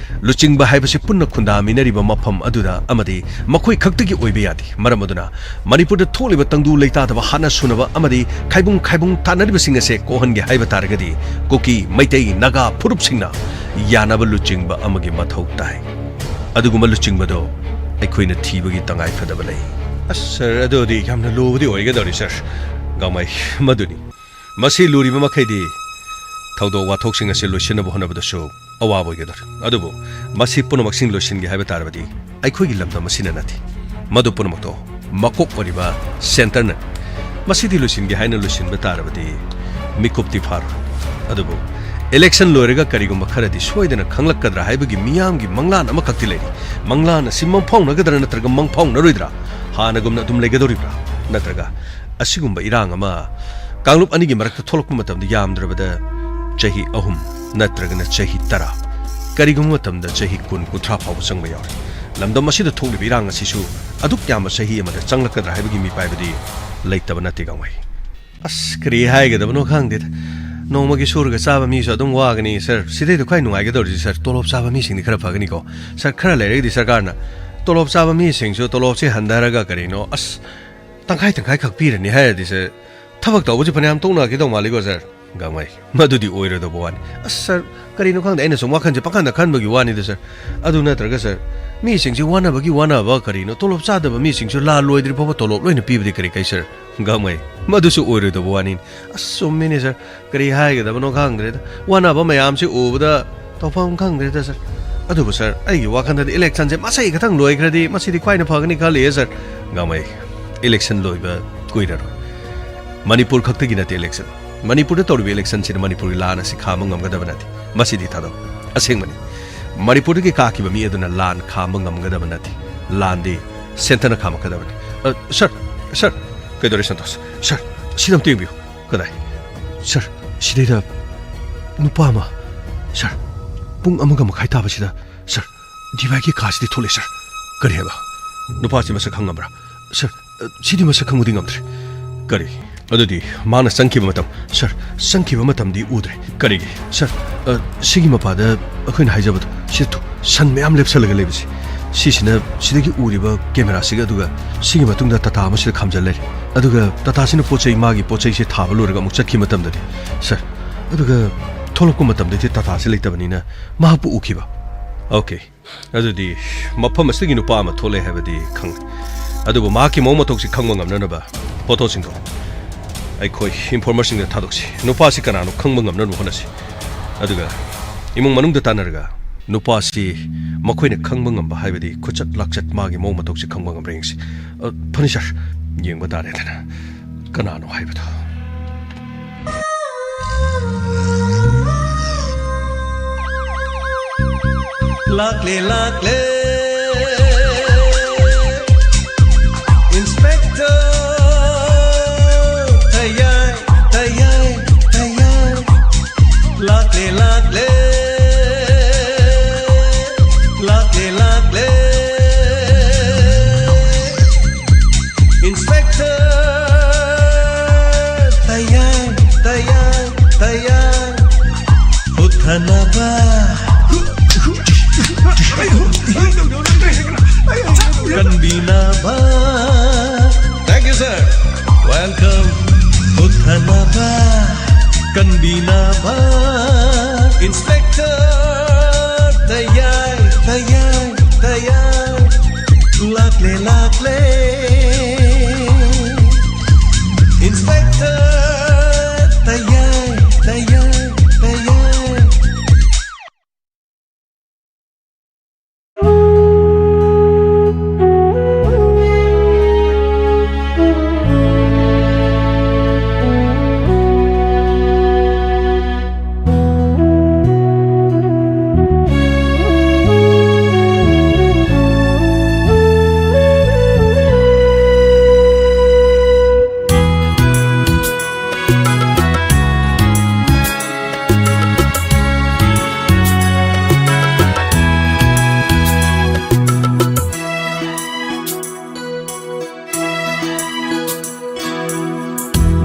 ꯂꯨꯆꯤꯡꯕ ꯍꯥꯏꯕꯁꯤ ꯄꯨꯟꯅ ꯈꯨꯟꯗꯥꯃꯤꯟꯅꯔꯤꯕ ꯃꯐꯝ ꯑꯗꯨꯗ ꯑꯃꯗꯤ ꯃꯈꯣꯏ ꯈꯛꯇꯒꯤ ꯑꯣꯏꯕ ꯌꯥꯗꯦ꯫ ꯃꯔꯝ ꯑꯗꯨꯅ ꯃꯅꯤꯄꯨꯔꯗ ꯊꯣꯛꯂꯤꯕ ꯇꯪꯗꯨ ꯂꯩꯇꯥꯗꯕ, ꯍꯥꯠꯅ ꯁꯨꯅꯕ ꯑꯃꯗꯤ ꯈꯥꯏꯕꯨꯡ ꯈꯥꯏꯕꯨꯡ ꯇꯥꯟꯅꯔꯤꯕꯁꯤꯡ ꯑꯁꯦ ꯀꯣꯛꯍꯟꯒꯦ ꯍꯥꯏꯕ ꯇꯥꯔꯒꯗꯤ ꯀꯨꯀꯤ, ꯃꯩꯇꯩ, ꯅꯥꯒꯥ ꯐꯨꯔꯨꯞꯁꯤꯡꯅ ꯌꯥꯅꯕ ꯂꯨꯆꯤꯡꯕ ꯑꯃꯒꯤ ꯃꯊꯧ ꯇꯥꯏ꯫ ꯑꯗꯨꯒꯨꯝꯕ ꯂꯨꯆꯤꯡꯕꯗꯣ ꯑꯩꯈꯣꯏꯅ ꯊꯤꯕꯒꯤ ꯇꯉꯥꯏ ꯐꯗꯕ ꯂꯩ꯫ ꯑꯁ ꯁꯔ, ꯑꯗꯨꯗꯤ ꯌꯥꯝꯅ ꯂꯨꯕꯗꯤ ꯑꯣꯏꯒꯗꯧꯔꯤ ꯁꯔ꯫ ꯒꯥꯡꯃꯩ, ꯃꯗꯨꯅꯤ꯫ ꯃꯁꯤ ꯂꯨꯔꯤꯕ ꯃꯈꯩꯗꯤ ꯊꯧꯗꯣꯛ ꯋꯥꯊꯣꯛꯁꯤꯡ ꯑꯁꯤ ꯂꯣꯏꯁꯤꯟꯅꯕ ꯍꯣꯠꯅꯕꯗꯁꯨ ꯑꯋꯥꯕ ꯑꯣꯏꯒꯗꯧꯔꯤ꯫ ꯑꯗꯨꯕꯨ ꯃꯁꯤ ꯄꯨꯝꯅꯃꯛꯁꯤꯡ ꯂꯣꯏꯁꯤꯟꯒꯦ ꯍꯥꯏꯕ ꯇꯥꯔꯕꯗꯤ ꯑꯩꯈꯣꯏꯒꯤ ꯂꯝꯗꯝ ꯑꯁꯤꯅ ꯅꯠꯇꯦ꯫ ꯃꯗꯨ ꯄꯨꯝꯅꯃꯛꯇꯣ ꯃꯀꯣꯛ ꯑꯣꯏꯔꯤꯕ centreꯅ꯫ ꯃꯁꯤꯗꯤ ꯂꯣꯏꯁꯤꯟꯒꯦ ꯍꯥꯏꯅ ꯂꯣꯏꯁꯤꯟꯕ ꯇꯥꯔꯕꯗꯤ ꯃꯤꯀꯨꯞꯇꯤ ꯐꯥꯔꯣꯏ꯫ ꯑꯗꯨꯕꯨ election ꯂꯣꯏꯔꯒ ꯀꯔꯤꯒꯨꯝꯕ ꯈꯔꯗꯤ ꯁꯣꯏꯗꯅ ꯈꯪꯂꯛꯀꯗ꯭ꯔꯥ ꯍꯥꯏꯕꯒꯤ ꯃꯤꯌꯥꯝꯒꯤ ꯃꯪꯂꯥꯟ ꯑꯃꯈꯛꯇꯤ ꯂꯩꯔꯤ꯫ ꯃꯪꯂꯥꯟ ꯑꯁꯤ ꯃꯪꯐꯥꯎꯅꯒꯗ꯭ꯔꯥ ꯅꯠꯇ꯭ꯔꯒ ꯃꯪꯐꯥꯎꯅꯔꯣꯏꯗ꯭ꯔꯥ? ꯍꯥꯟꯅꯒꯨꯝꯅ ꯑꯗꯨꯝ ꯂꯩꯒꯗꯧꯔꯤꯕ꯭ꯔꯥ? ꯅꯠꯇ꯭ꯔꯒ ꯑꯁꯤꯒꯨꯝꯕ ꯏꯔꯥꯡ ꯑꯃ ꯀꯥꯡꯂꯨꯞ ꯑꯅꯤꯒꯤ ꯃꯔꯛꯇ ꯊꯣꯛꯂꯛꯄ ꯃꯇꯝꯗ ꯌꯥꯝꯗ꯭ꯔꯕꯗ ꯆꯍꯤ ꯑꯍꯨꯝ ꯅꯠꯇ꯭ꯔꯒꯅ ꯆꯍꯤ ꯇꯔꯥ, ꯀꯔꯤꯒꯨꯝꯕ ꯃꯇꯝꯗ ꯆꯍꯤ ꯀꯨꯟ, ꯀꯨꯟꯊ꯭ꯔꯥ ꯐꯥꯎꯕ ꯆꯪꯕ ꯌꯥꯎꯔꯤ꯫ ꯂꯝꯗꯝ ꯑꯁꯤꯗ ꯊꯣꯛꯂꯤꯕ ꯏꯔꯥꯡ ꯑꯁꯤꯁꯨ ꯑꯗꯨꯛ ꯌꯥꯝꯕ ꯆꯍꯤ ꯑꯃꯗ ꯆꯪꯂꯛꯀꯗ꯭ꯔꯥ ꯍꯥꯏꯕꯒꯤ ꯃꯤꯄꯥꯏꯕꯗꯤ ꯂꯩꯇꯕ ꯅꯠꯇꯦ ꯒꯥꯡꯃꯩ꯫ ꯑꯁ, ꯀꯔꯤ ꯍꯥꯏꯒꯗꯕꯅꯣ ꯈꯪꯗꯦꯗ꯫ ꯅꯣꯡꯃꯒꯤ ꯁꯨꯔꯒ ꯆꯥꯕ ꯃꯤꯁꯨ ꯑꯗꯨꯝ ꯋꯥꯒꯅꯤ ꯁꯔ꯫ ꯁꯤꯗꯩꯗ ꯈ꯭ꯋꯥꯏ ꯅꯨꯡꯉꯥꯏꯒꯗꯧꯔꯤꯁꯤ ꯁꯔ, ꯇꯣꯂꯣꯞ ꯆꯥꯕ ꯃꯤꯁꯤꯡꯗꯤ ꯈꯔ ꯐꯒꯅꯤꯀꯣ꯫ ꯁꯔ, ꯈꯔ ꯂꯩꯔꯒꯗꯤ ꯁꯔꯀꯥꯔꯅ ꯇꯣꯂꯣꯞ ꯆꯥꯕ ꯃꯤꯁꯤꯡꯁꯨ ꯇꯣꯂꯣꯞꯁꯤ ꯍꯟꯊꯔꯒ ꯀꯔꯤꯅꯣ, ꯑꯁ, ꯇꯪꯈꯥꯏ ꯇꯪꯈꯥꯏ ꯈꯛ ꯄꯤꯔꯅꯤ ꯍꯥꯏꯔꯗꯤ ꯁꯔ, ꯊꯕꯛ ꯇꯧꯕꯁꯤ ꯐꯅꯌꯥꯝ ꯇꯣꯛꯅꯈꯤꯗꯧ ꯃꯥꯜꯂꯤꯀꯣ ꯁꯔ꯫ ꯒꯥꯡꯃꯩ, ꯃꯗꯨꯗꯤ ꯑꯣꯏꯔꯣꯏꯗꯧꯕ ꯋꯥꯅꯤ꯫ ꯑꯁ ꯁꯥꯔ, ꯀꯔꯤꯅꯣ ꯈꯪꯗꯦ, ꯑꯩꯅ ꯁꯨꯝ ꯋꯥꯈꯜꯁꯦ ꯄꯪꯈꯟꯗ ꯈꯟꯕꯒꯤ ꯋꯥꯅꯤꯗ ꯁꯥꯔ꯫ ꯑꯗꯨ ꯅꯠꯇ꯭ꯔꯒ ꯁꯥꯔ, ꯃꯤꯁꯤꯡꯁꯤ ꯋꯥꯅꯕꯒꯤ ꯋꯥꯅꯕ ꯀꯔꯤꯅꯣ, ꯇꯣꯂꯣꯞ ꯆꯥꯗꯕ ꯃꯤꯁꯤꯡꯁꯨ ꯂꯥꯟ ꯂꯣꯏꯗ꯭ꯔꯤ ꯐꯥꯎꯕ ꯇꯣꯂꯣꯞ ꯂꯣꯏꯅ ꯄꯤꯕꯗꯤ ꯀꯔꯤ ꯀꯥꯏ ꯁꯥꯔ? ꯒꯥꯡꯃꯩ, ꯃꯗꯨꯁꯨ ꯑꯣꯏꯔꯣꯏꯗꯧꯕ ꯋꯥꯅꯤꯅꯤ꯫ ꯑꯁ ꯆꯨꯝꯃꯤꯅꯦ ꯁꯥꯔ, ꯀꯔꯤ ꯍꯥꯏꯒꯗꯕꯅꯣ ꯈꯪꯗ꯭ꯔꯦꯗ꯫ ꯋꯥꯅꯕ ꯃꯌꯥꯝꯁꯤ ꯎꯕꯗ ꯇꯧꯐꯝ ꯈꯪꯗ꯭ꯔꯦꯗ ꯁꯥꯔ꯫ ꯑꯗꯨꯕꯨ ꯁꯥꯔ, ꯑꯩꯒꯤ ꯋꯥꯈꯜꯗꯗꯤ ꯏꯂꯦꯛꯁꯟꯁꯦ ꯃꯁꯩ ꯈꯛꯇꯪ ꯂꯣꯏꯈ꯭ꯔꯗꯤ ꯃꯁꯤꯗꯤ ꯈ꯭ꯋꯥꯏꯅ ꯐꯒꯅꯤ ꯈꯜꯂꯤꯌꯦ ꯁꯥꯔ꯫ ꯒꯥꯡꯃꯩ, ꯏꯂꯦꯛꯁꯟ ꯂꯣꯏꯕ ꯀꯨꯏꯔꯔꯣꯏ꯫ ꯃꯅꯤꯄꯨꯔ ꯈꯛꯇꯒꯤ ꯅꯠꯇꯦ ꯏꯂꯦꯛꯁꯟ꯫ ꯃꯅꯤꯄꯨꯔꯗ ꯇꯧꯔꯤꯕ ꯏꯂꯦꯛꯁꯟꯁꯤꯅ ꯃꯅꯤꯄꯨꯔꯒꯤ ꯂꯥꯟ ꯑꯁꯤ ꯈꯥꯝꯕ ꯉꯝꯒꯗꯕ ꯅꯠꯇꯦ꯫ ꯃꯁꯤꯗꯤ ꯊꯥꯗꯧ꯫ ꯑꯁꯦꯡꯕꯅꯤ꯫ ꯃꯅꯤꯄꯨꯔꯗꯒꯤ ꯀꯥꯈꯤꯕ ꯃꯤ ꯑꯗꯨꯅ ꯂꯥꯟ ꯈꯥꯝꯕ ꯉꯝꯒꯗꯕ ꯅꯠꯇꯦ꯫ ꯂꯥꯟꯗꯤ ꯁꯦꯟꯇꯔꯅ ꯈꯥꯝꯃꯛꯀꯗꯕꯅꯤ꯫ ꯑ, ꯁꯥꯔ, ꯁꯥꯔ, ꯀꯩꯗꯧꯔꯦ ꯁꯟꯇꯣꯁ? ꯁꯥꯔ, ꯁꯤꯗ ꯑꯝꯇ ꯌꯦꯡꯕꯤꯌꯨ꯫ ꯀꯗꯥꯏ? ꯁꯥꯔ, ꯁꯤꯗꯩꯗ ꯅꯨꯄꯥ ꯑꯃ, ꯁꯥꯔ, ꯄꯨꯡ ꯑꯃꯒ ꯃꯈꯥꯏ ꯇꯥꯕꯁꯤꯗ, ꯁꯥꯔ, ꯗꯤꯚꯥꯏꯒꯤ ꯀꯥꯁꯤꯗꯤ ꯊꯣꯛꯂꯛꯑꯦ, ꯁꯥꯔ꯫ ꯀꯔꯤ ꯍꯥꯏꯕ? ꯅꯨꯄꯥꯁꯤ ꯃꯁꯛ ꯈꯪꯉꯝꯕ꯭ꯔꯥ? ꯁꯥꯔ, ꯑ, ꯁꯤꯗꯤ ꯃꯁꯛ ꯈꯪꯕꯗꯤ ꯉꯝꯗ꯭ꯔꯦ꯫ ꯀꯔꯤ? ꯑꯗꯨꯗꯤ ꯃꯥꯅ ꯆꯪꯈꯤꯕ ꯃꯇꯝ, ꯁꯥꯔ, ꯆꯪꯈꯤꯕ ꯃꯇꯝꯗꯤ ꯎꯗ꯭ꯔꯦ꯫ ꯀꯔꯤꯒꯤ? ꯁꯥꯔ, ꯑ, ꯁꯤꯒꯤ ꯃꯄꯥꯗ ꯑꯩꯈꯣꯏꯅ ꯍꯥꯏꯖꯕꯗꯣ, ꯁꯤ ꯊꯨ-, ꯁꯟ ꯃꯌꯥꯝ ꯂꯦꯞꯁꯜꯂꯒ ꯂꯩꯕꯁꯦ, ꯁꯤꯁꯤꯅ ꯁꯤꯗꯒꯤ ꯎꯔꯤꯕ ꯀꯦꯃꯦꯔꯥꯁꯤꯒ, ꯑꯗꯨꯒ ꯁꯤꯒꯤ ꯃꯇꯨꯡꯗ ꯇꯥꯇꯥ ꯑꯃꯁꯤꯗ ꯈꯥꯝꯖꯜ ꯂꯩꯔꯦ꯫ ꯑꯗꯨꯒ ꯇꯥꯇꯥꯁꯤꯅ ꯄꯣꯠ ꯆꯩ, ꯃꯥꯒꯤ ꯄꯣꯠ ꯆꯩꯁꯦ ꯊꯥꯕ ꯂꯣꯏꯔꯒ ꯑꯃꯨꯛ ꯆꯠꯈꯤ ꯃꯇꯝꯗꯗꯤ, ꯁꯥꯔ, ꯑꯗꯨꯒ ꯊꯣꯛꯂꯛꯄ ꯃꯇꯝꯗꯗꯤ ꯇꯥꯇꯥꯁꯤ ꯂꯩꯇꯕꯅꯤꯅ ꯃꯍꯥꯛꯄꯨ ꯎꯈꯤꯕ꯫ ꯑꯣꯀꯦ꯫ ꯑꯗꯨꯗꯤ ꯃꯐꯝ ꯑꯁꯤꯗꯒꯤ ꯅꯨꯄꯥ ꯑꯃ ꯊꯣꯛꯂꯛꯑꯦ ꯍꯥꯏꯕꯗꯤ ꯈꯪꯂꯦ꯫ ꯑꯗꯨꯕꯨ ꯃꯍꯥꯛꯀꯤ ꯃꯑꯣꯡ ꯃꯇꯧꯁꯤ ꯈꯪꯕ ꯉꯝꯅꯅꯕ ꯐꯣꯇꯣꯁꯤꯡꯗꯣ ꯑꯩꯈꯣꯏ ꯏꯟꯐꯣꯔꯃꯔꯁꯤꯡꯗ ꯊꯥꯗꯣꯛꯁꯤ꯫ ꯅꯨꯄꯥꯁꯤ ꯀꯅꯥꯅꯣ ꯈꯪꯕ ꯉꯝꯅꯅꯕ ꯍꯣꯠꯅꯁꯤ꯫ ꯑꯗꯨꯒ ꯏꯃꯨꯡ ꯃꯅꯨꯡꯗ ꯇꯥꯟꯅꯔꯒ ꯅꯨꯄꯥꯁꯤ ꯃꯈꯣꯏꯅ ꯈꯪꯕ ꯉꯝꯕ, ꯍꯥꯏꯕꯗꯤ ꯈꯨꯆꯠ ꯂꯥꯛꯆꯠ, ꯃꯥꯒꯤ ꯃꯑꯣꯡ ꯃꯇꯧꯁꯤ ꯈꯪꯕ ꯉꯝꯕ꯭ꯔꯥ ꯌꯦꯡꯁꯤ꯫ ꯑ, ꯐꯅꯤ ꯁꯥꯔ, ꯌꯦꯡꯕ ꯇꯥꯔꯦꯗꯅ꯫ ꯀꯅꯥꯅꯣ ꯍꯥꯏꯕꯗꯣ꯫ ꯂꯥꯛꯂꯦ, ꯂꯥꯛꯂꯦ, ꯏꯟꯁꯄꯦꯛꯇꯔ ꯇꯌꯥꯏ, ꯇꯌꯥꯏ, ꯇꯌꯥꯏ꯫ ꯂꯥꯛꯂꯦ, ꯂꯥꯛꯂꯦ, ꯂꯥꯛꯂꯦ, ꯂꯥꯛꯂꯦ꯫ ꯏꯟꯁꯄꯦꯛꯇꯔ ꯇꯌꯥꯏ, ꯇꯌꯥꯏ, ꯇꯌꯥꯏ꯫ ꯍꯨꯠꯊꯅꯕ꯫ ꯀꯟꯕꯤꯅꯕ Inspector ꯇꯌꯥꯏ, ꯇꯌꯥꯏ, ꯇꯌꯥꯏ꯫ ꯂꯥꯛꯂꯦ, ꯂꯥꯛꯂꯦ Inspector ꯇꯌꯥꯏ, ꯇꯌꯥꯏ, ꯇꯌꯥꯏ꯫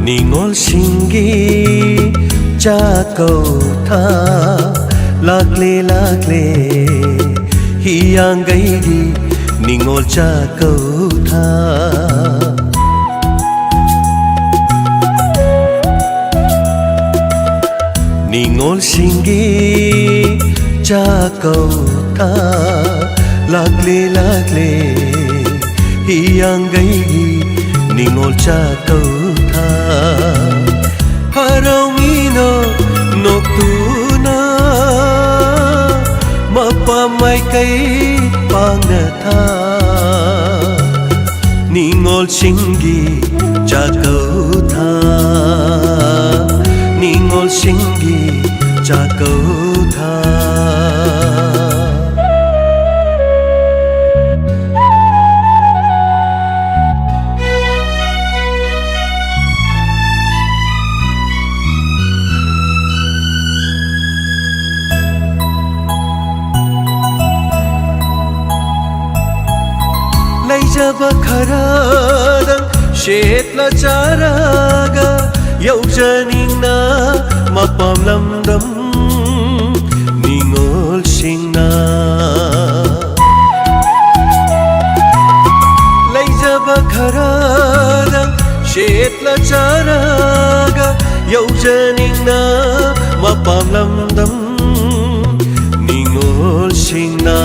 ꯅꯤꯉꯣꯜꯁꯤꯡꯒꯤ ꯆꯥꯛꯀꯧꯊꯥ ꯂꯥꯛꯂꯦ, ꯂꯥꯛꯂꯦ, ꯍꯤꯌꯥꯡꯒꯩꯒꯤ ꯅꯤꯉꯣꯜ ꯆꯥꯛꯀꯧꯊꯥ꯫ ꯅꯤꯉꯣꯜꯁꯤꯡꯒꯤ ꯆꯥꯛꯀꯧꯊꯥ ꯂꯥꯛꯂꯦ, ꯂꯥꯛꯂꯦ, ꯍꯤꯌꯥꯡꯒꯩꯒꯤ ꯅꯤꯉꯣꯜ ꯆꯥꯛꯀꯧꯊꯥ꯫ ꯍꯔꯥꯎꯃꯤꯅꯣ ꯅꯣꯛꯇꯨꯅ ꯃꯄꯥ ꯃꯥꯏꯀꯩ ꯄꯥꯡꯅ ꯊꯥ꯫ ꯅꯤꯉꯣꯜꯁꯤꯡꯒꯤ ꯆꯥꯛꯀꯧꯊꯥ, ꯅꯤꯉꯣꯜꯁꯤꯡꯒꯤ ꯆꯥꯛꯀꯧꯊꯥ꯫ ꯂꯩꯖꯕ ꯈꯔꯗꯪ ꯁꯦꯠꯂ ꯆꯥꯔꯒ ꯌꯧꯖꯅꯤꯡꯅ ꯃꯄꯥꯝ ꯂꯝꯗꯝ ꯅꯤꯉꯣꯜꯁꯤꯡꯅ꯫ ꯂꯩꯖꯕ ꯈꯔꯗꯪ ꯁꯦꯠꯂ ꯆꯥꯔꯒ ꯌꯧꯖꯅꯤꯡꯅ ꯃꯄꯥꯝ ꯂꯝꯗꯝ ꯅꯤꯉꯣꯜꯁꯤꯡꯅ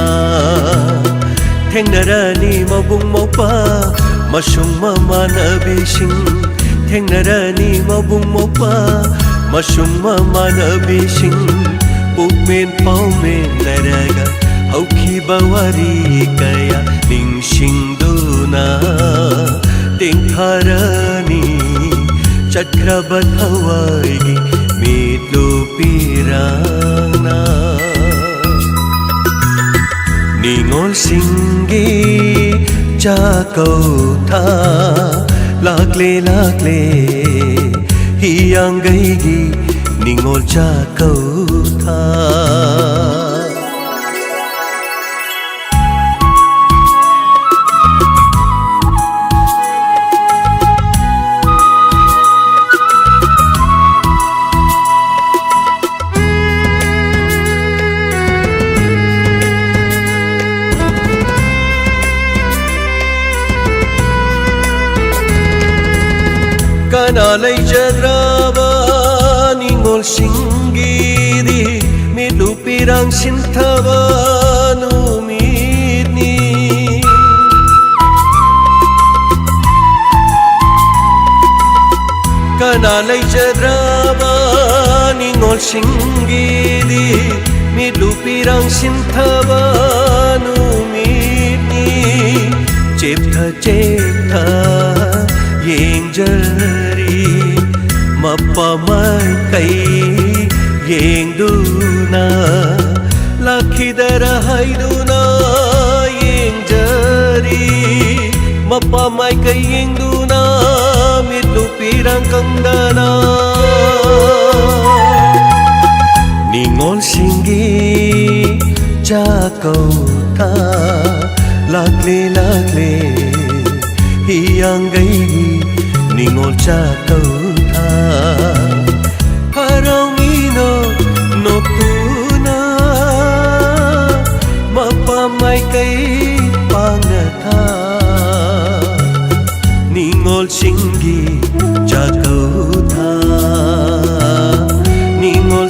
ꯊꯦꯡꯅꯔꯅꯤ ꯃꯕꯨꯡ ꯃꯧꯄ꯭ꯋꯥ ꯃꯁꯨꯡ ꯃꯃꯥꯟꯅꯕꯤꯁꯤꯡ, ꯊꯦꯡꯅꯔꯅꯤ ꯃꯕꯨꯡ ꯃꯧꯄ꯭ꯋꯥ ꯃꯁꯨꯡ ꯃꯃꯥꯟꯅꯕꯤꯁꯤꯡ, ꯄꯨꯛꯃꯦꯟ ꯄꯥꯎꯃꯦꯟꯅꯔꯒ ꯍꯧꯈꯤꯕ ꯋꯥꯔꯤ ꯀꯌꯥ ꯅꯤꯡꯁꯤꯡꯗꯨꯅ ꯇꯦꯡꯊꯔꯅꯤ꯫ ꯆꯠꯈ꯭ꯔꯕ ꯊꯋꯥꯏꯒꯤ ꯃꯤꯠꯂꯨ ꯄꯤꯔꯥꯡꯅ꯫ ꯅꯤꯉꯣꯜꯁꯤꯡꯒꯤ ꯆꯥꯛꯀꯧꯊꯥ ꯂꯥꯛꯂꯦ, ꯂꯥꯛꯂꯦ, ꯍꯤꯌꯥꯡꯒꯩꯒꯤ ꯅꯤꯉꯣꯜ ꯆꯥꯛꯀꯧꯊꯥ꯫ ꯀꯅꯥ ꯂꯩꯖꯗ꯭ꯔꯕ ꯅꯤꯉꯣꯜꯁꯤꯡꯒꯤꯗꯤ ꯃꯤꯠꯂꯨ ꯄꯤꯔꯥꯡ ꯁꯤꯟꯊꯕ ꯅꯨꯃꯤꯠꯅꯤ꯫ ꯀꯅꯥ ꯂꯩꯖꯗ꯭ꯔꯕ ꯅꯤꯉꯣꯜꯁꯤꯡꯒꯤꯗꯤ ꯃꯤꯠꯂꯨ ꯄꯤꯔꯥꯡ ꯁꯤꯟꯊꯕ ꯅꯨꯃꯤꯠꯅꯤ꯫ ꯆꯦꯞꯊ ꯆꯦꯞꯊ ꯌꯦꯡꯖꯔꯤ ꯃꯄꯥ ꯃꯥꯏꯀꯩ ꯌꯦꯡꯗꯨꯅ, ꯂꯥꯛꯈꯤꯗꯔ ꯍꯥꯏꯗꯨꯅ ꯌꯦꯡꯖꯔꯤ ꯃꯄꯥ ꯃꯥꯏꯀꯩ ꯌꯦꯡꯗꯨꯅ ꯃꯤꯠꯂꯨ ꯄꯤꯔꯥꯡ ꯀꯪꯗꯅ꯫ ꯅꯤꯉꯣꯜꯁꯤꯡꯒꯤ ꯆꯥꯛꯀꯧꯊꯥ ꯂꯥꯛꯂꯦ, ꯂꯥꯛꯂꯦ, ꯍꯤꯌꯥꯡꯒꯩꯒꯤ ꯅꯤꯉꯣꯜ ꯆꯥꯛꯀꯧꯊꯥ꯫ ꯍꯔꯥꯎꯃꯤꯅꯣ ꯅꯣꯛꯇꯨꯅ ꯃꯄꯥ ꯃꯥꯏꯀꯩ ꯄꯥꯡꯅ ꯊꯥ꯫ ꯅꯤꯉꯣꯜꯁꯤꯡꯒꯤ ꯆꯥꯛꯀꯧꯊꯥ, ꯅꯤꯉꯣꯜ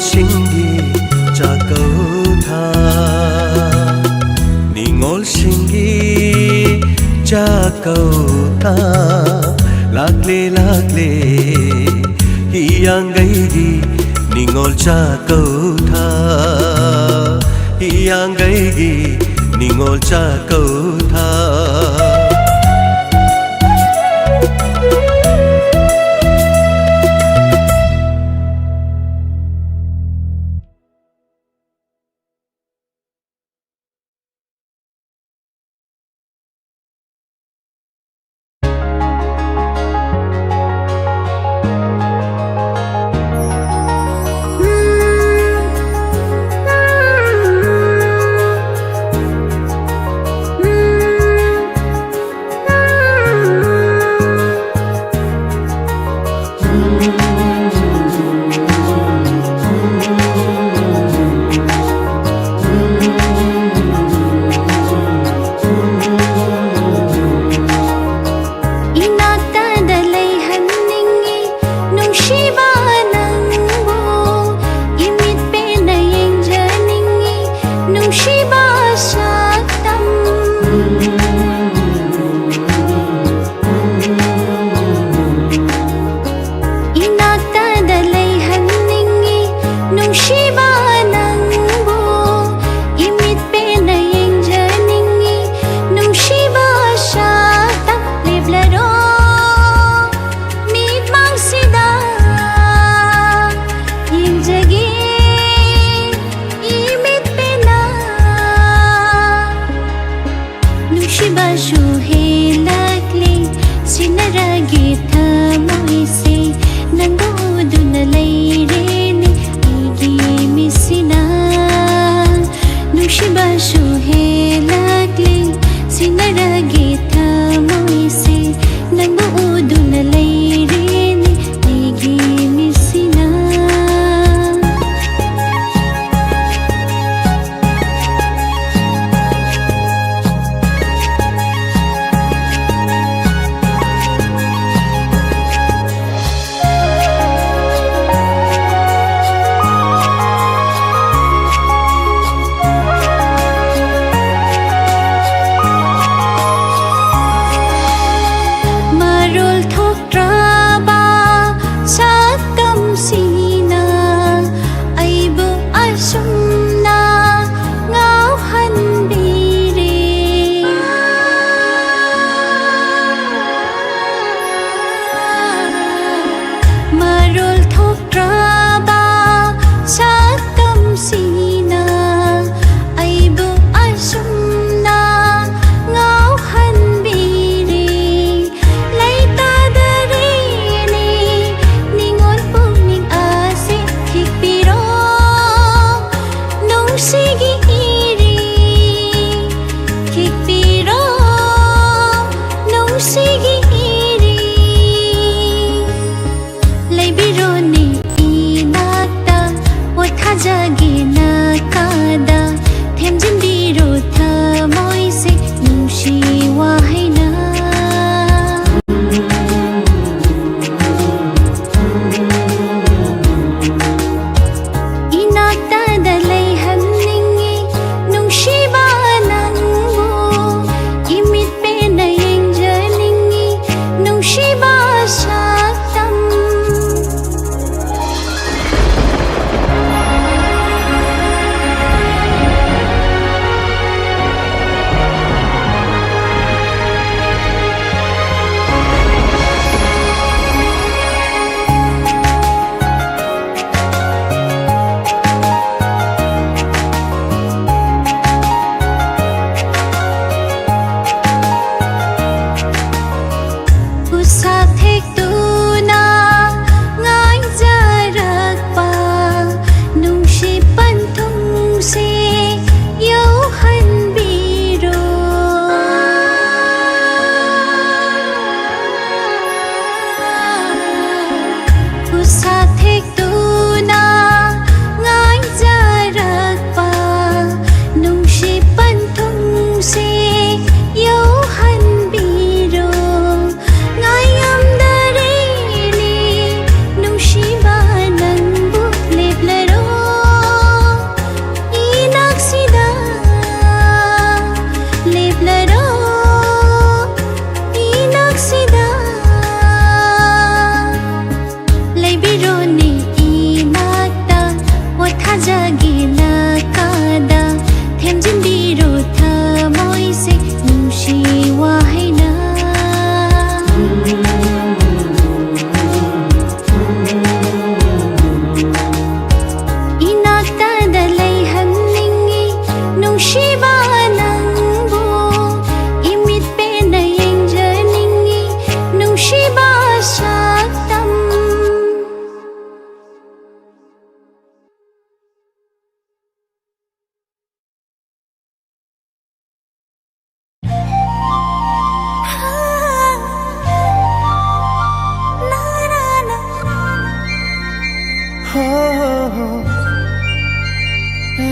ꯆꯥꯛꯀꯧꯊꯥ ꯂꯥꯛꯂꯦ, ꯂꯥꯛꯂꯦ, ꯍꯤꯌꯥꯡꯒꯩꯒꯤ ꯅꯤꯉꯣꯜ ꯆꯥꯛꯀꯧꯊꯥ, ꯍꯤꯌꯥꯡꯒꯩꯒꯤ ꯅꯤꯉꯣꯜ ꯆꯥꯛꯀꯧꯊꯥ꯫ ꯏꯅꯥꯛꯇꯗ ꯂꯩꯍꯟꯅꯤꯡꯉꯤ ꯅꯨꯡꯁꯤꯕ ꯅꯪꯕꯨ, ꯏꯃꯤꯠ ꯄꯦꯟꯅ ꯌꯦꯡꯖꯅꯤꯡꯉꯤ ꯅꯨꯡꯁꯤꯕ ꯁꯛꯇꯝ꯫ ꯏꯅꯥꯛꯇꯗ ꯂꯩꯍꯟꯅꯤꯡꯉꯤ ꯅꯨꯡꯁꯤꯕ ꯅꯪꯕꯨ, ꯏꯃꯤꯠ ꯄꯦꯟꯅ ꯌꯦꯡꯖꯅꯤꯡꯉꯤ ꯅꯨꯡꯁꯤꯕ ꯁꯛꯇꯝ꯫ ꯂꯦꯞꯂꯔꯣ ꯃꯤꯠꯃꯥꯡꯁꯤꯗ, ꯌꯦꯡꯖꯒꯦ ꯏꯃꯤꯠ ꯄꯦꯟꯅ꯫ ꯅꯨꯡꯁꯤꯕꯁꯨ ꯍꯦꯜꯂꯛꯂꯦ, ꯁꯤꯟꯅꯔꯒꯦ ꯊꯃꯣꯏꯁꯦ, ꯅꯪꯕꯨ ꯎꯗꯨꯅ ꯂꯩꯔꯦꯅꯦ ꯑꯩꯒꯤ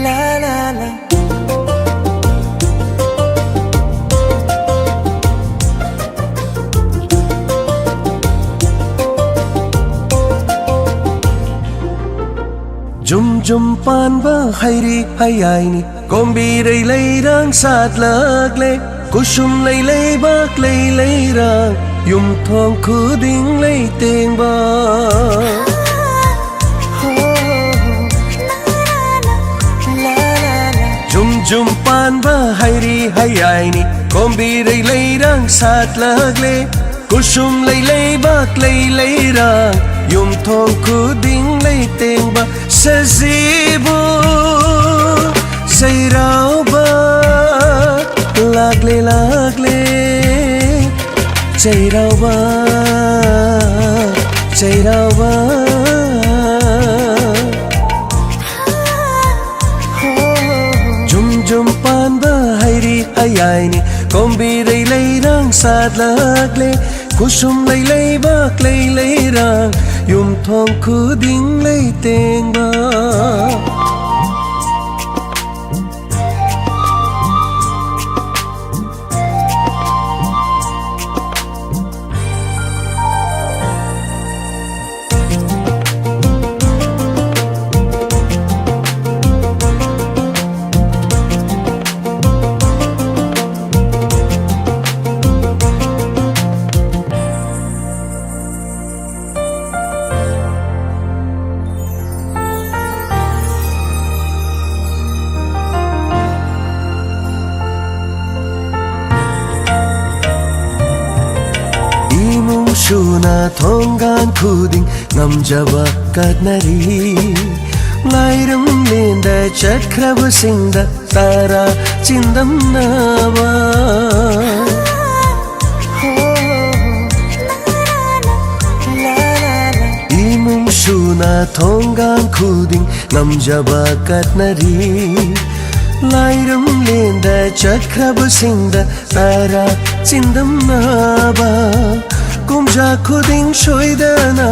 La la la. ꯖꯨꯝ ꯖꯨꯝ ꯄꯥꯟꯕ ꯍꯩꯔꯤ ꯍꯩꯌꯥꯏꯅꯤ, ꯀꯣꯝꯕꯤꯔꯩ ꯂꯩꯔꯥꯡ ꯁꯥꯠꯂꯛꯂꯦ꯫ ꯀꯨꯁꯨꯝ ꯂꯩ ꯂꯩꯕꯥꯛ ꯂꯩ ꯂꯩꯔꯥꯡ, ꯌꯨꯝꯊꯣꯡ ꯈꯨꯗꯤꯡ ꯂꯩ ꯇꯦꯡꯕ꯫ ꯖꯨꯝ ꯖꯨꯝ ꯄꯥꯟꯕ ꯍꯩꯔꯤ ꯍꯩꯌꯥꯏꯅꯤ, ꯀꯣꯝꯕꯤꯔꯩ ꯂꯩꯔꯥꯡ ꯁꯥꯠꯂꯛꯂꯦ꯫ ꯀꯨꯁꯨꯝ ꯂꯩ ꯂꯩꯕꯥꯛ ꯂꯩ ꯂꯩꯔꯥꯡ, ꯌꯨꯝꯊꯣꯡ ꯈꯨꯗꯤꯡ ꯂꯩ ꯇꯦꯡꯕ꯫ ꯁꯖꯤꯕꯨ ꯆꯩꯔꯥꯎꯕ ꯂꯥꯛꯂꯦ ꯂꯥꯛꯂꯦ꯫ ꯆꯩꯔꯥꯎꯕ, ꯆꯩꯔꯥꯎꯕ꯫ ꯖꯨꯝ ꯖꯨꯝ ꯄꯥꯟꯕ ꯍꯩꯔꯤ ꯍꯩꯌꯥꯏꯅꯤ, ꯀꯣꯝꯕꯤꯔꯩ ꯂꯩꯔꯥꯡ ꯁꯥꯠꯂꯛꯂꯦ꯫ ꯈꯨꯁꯨꯝ ꯂꯩ ꯂꯩꯕꯥꯛ ꯂꯩ ꯂꯩꯔꯥꯡ, ꯌꯨꯝꯊꯣꯡ ꯈꯨꯗꯤꯡ ꯂꯩ ꯇꯦꯡꯕ꯫ ꯏꯃꯨꯡ ꯁꯨꯅ ꯊꯣꯡꯒꯥꯟ ꯈꯨꯗꯤꯡ ꯉꯝꯖꯕ ꯀꯠꯅꯔꯤ꯫ ꯂꯥꯏꯔꯝꯂꯦꯟꯗ ꯆꯠꯈ꯭ꯔꯕꯁꯤꯡꯗ ꯇꯔꯥ ꯆꯤꯟꯗꯝꯅꯕ꯫ ꯏꯃꯨꯡ ꯁꯨꯅ ꯊꯣꯡꯒꯥꯟ ꯈꯨꯗꯤꯡ ꯉꯝꯖꯕ ꯀꯠꯅꯔꯤ꯫ ꯂꯥꯏꯔꯝꯂꯦꯟꯗ ꯆꯠꯈ꯭ꯔꯕꯁꯤꯡꯗ ꯇꯔꯥ ꯆꯤꯟꯗꯝꯅꯕ꯫ ꯀꯨꯝꯖꯥ ꯈꯨꯗꯤꯡ ꯁꯣꯏꯗꯅ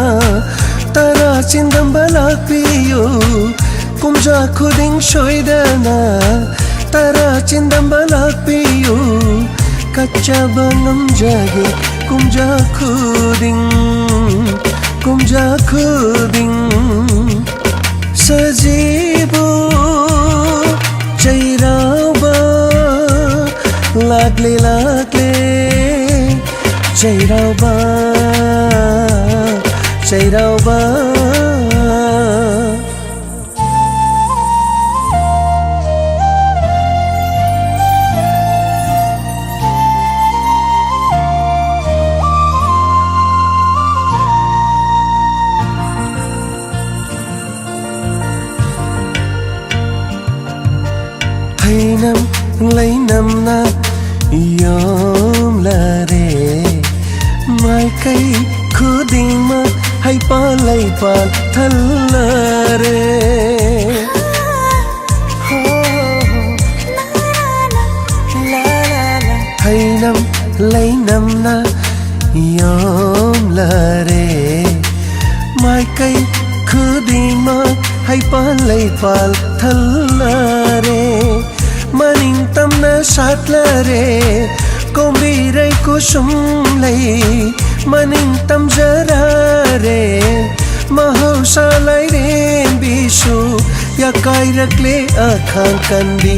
ꯇꯔꯥ ꯆꯤꯟꯗꯝꯕ ꯂꯥꯛꯄꯤꯌꯨ, ꯀꯨꯝꯖꯥ ꯈꯨꯗꯤꯡ ꯁꯣꯏꯗꯅ꯫ ꯇꯔꯥ ꯆꯤꯟꯗꯝꯕ ꯂꯥꯛꯄꯤꯌꯨ, ꯀꯠꯆꯕ ꯉꯝꯖꯒꯦ ꯀꯨꯝꯖꯥ ꯈꯨꯗꯤꯡ, ꯀꯨꯝꯖꯥ ꯈꯨꯗꯤꯡ꯫ ꯁꯖꯤꯕꯨ ꯆꯩꯔꯥꯎꯕ ꯂꯥꯛꯂꯦ, ꯂꯥꯛꯂꯦ꯫ ꯆꯩꯔꯥꯎꯕ, ꯆꯩꯔꯥꯎꯕ꯫ ꯍꯩꯅꯝ ꯂꯩꯅꯝꯅ ꯌꯣꯝꯂꯔꯦ, ꯃꯥꯏꯀꯩ ꯈꯨꯗꯤꯡꯃꯛ ꯍꯩꯄꯥꯜ ꯂꯩꯄꯥꯜ ꯊꯜꯂꯔꯦ꯫ ꯍꯩꯅꯝ ꯂꯩꯅꯝꯅ ꯌꯣꯝꯂꯔꯦ, ꯃꯥꯏꯀꯩ ꯈꯨꯗꯤꯡꯃꯛ ꯍꯩꯄꯥꯜ ꯂꯩꯄꯥꯜ ꯊꯜꯂꯔꯦ꯫ ꯃꯅꯤꯡ ꯇꯝꯅ ꯁꯥꯠꯂꯔꯦ ꯀꯣꯝꯕꯤꯔꯩ ꯀꯨꯁꯨꯝ ꯂꯩ, ꯃꯅꯤꯡ ꯇꯝꯖꯔꯔꯦ ꯃꯍꯧꯁꯥ ꯂꯥꯏꯔꯦꯝꯕꯤꯁꯨ꯫ ꯌꯥꯀꯥꯏꯔꯛꯂꯦ ꯑꯈꯥꯡ ꯀꯟꯕꯤ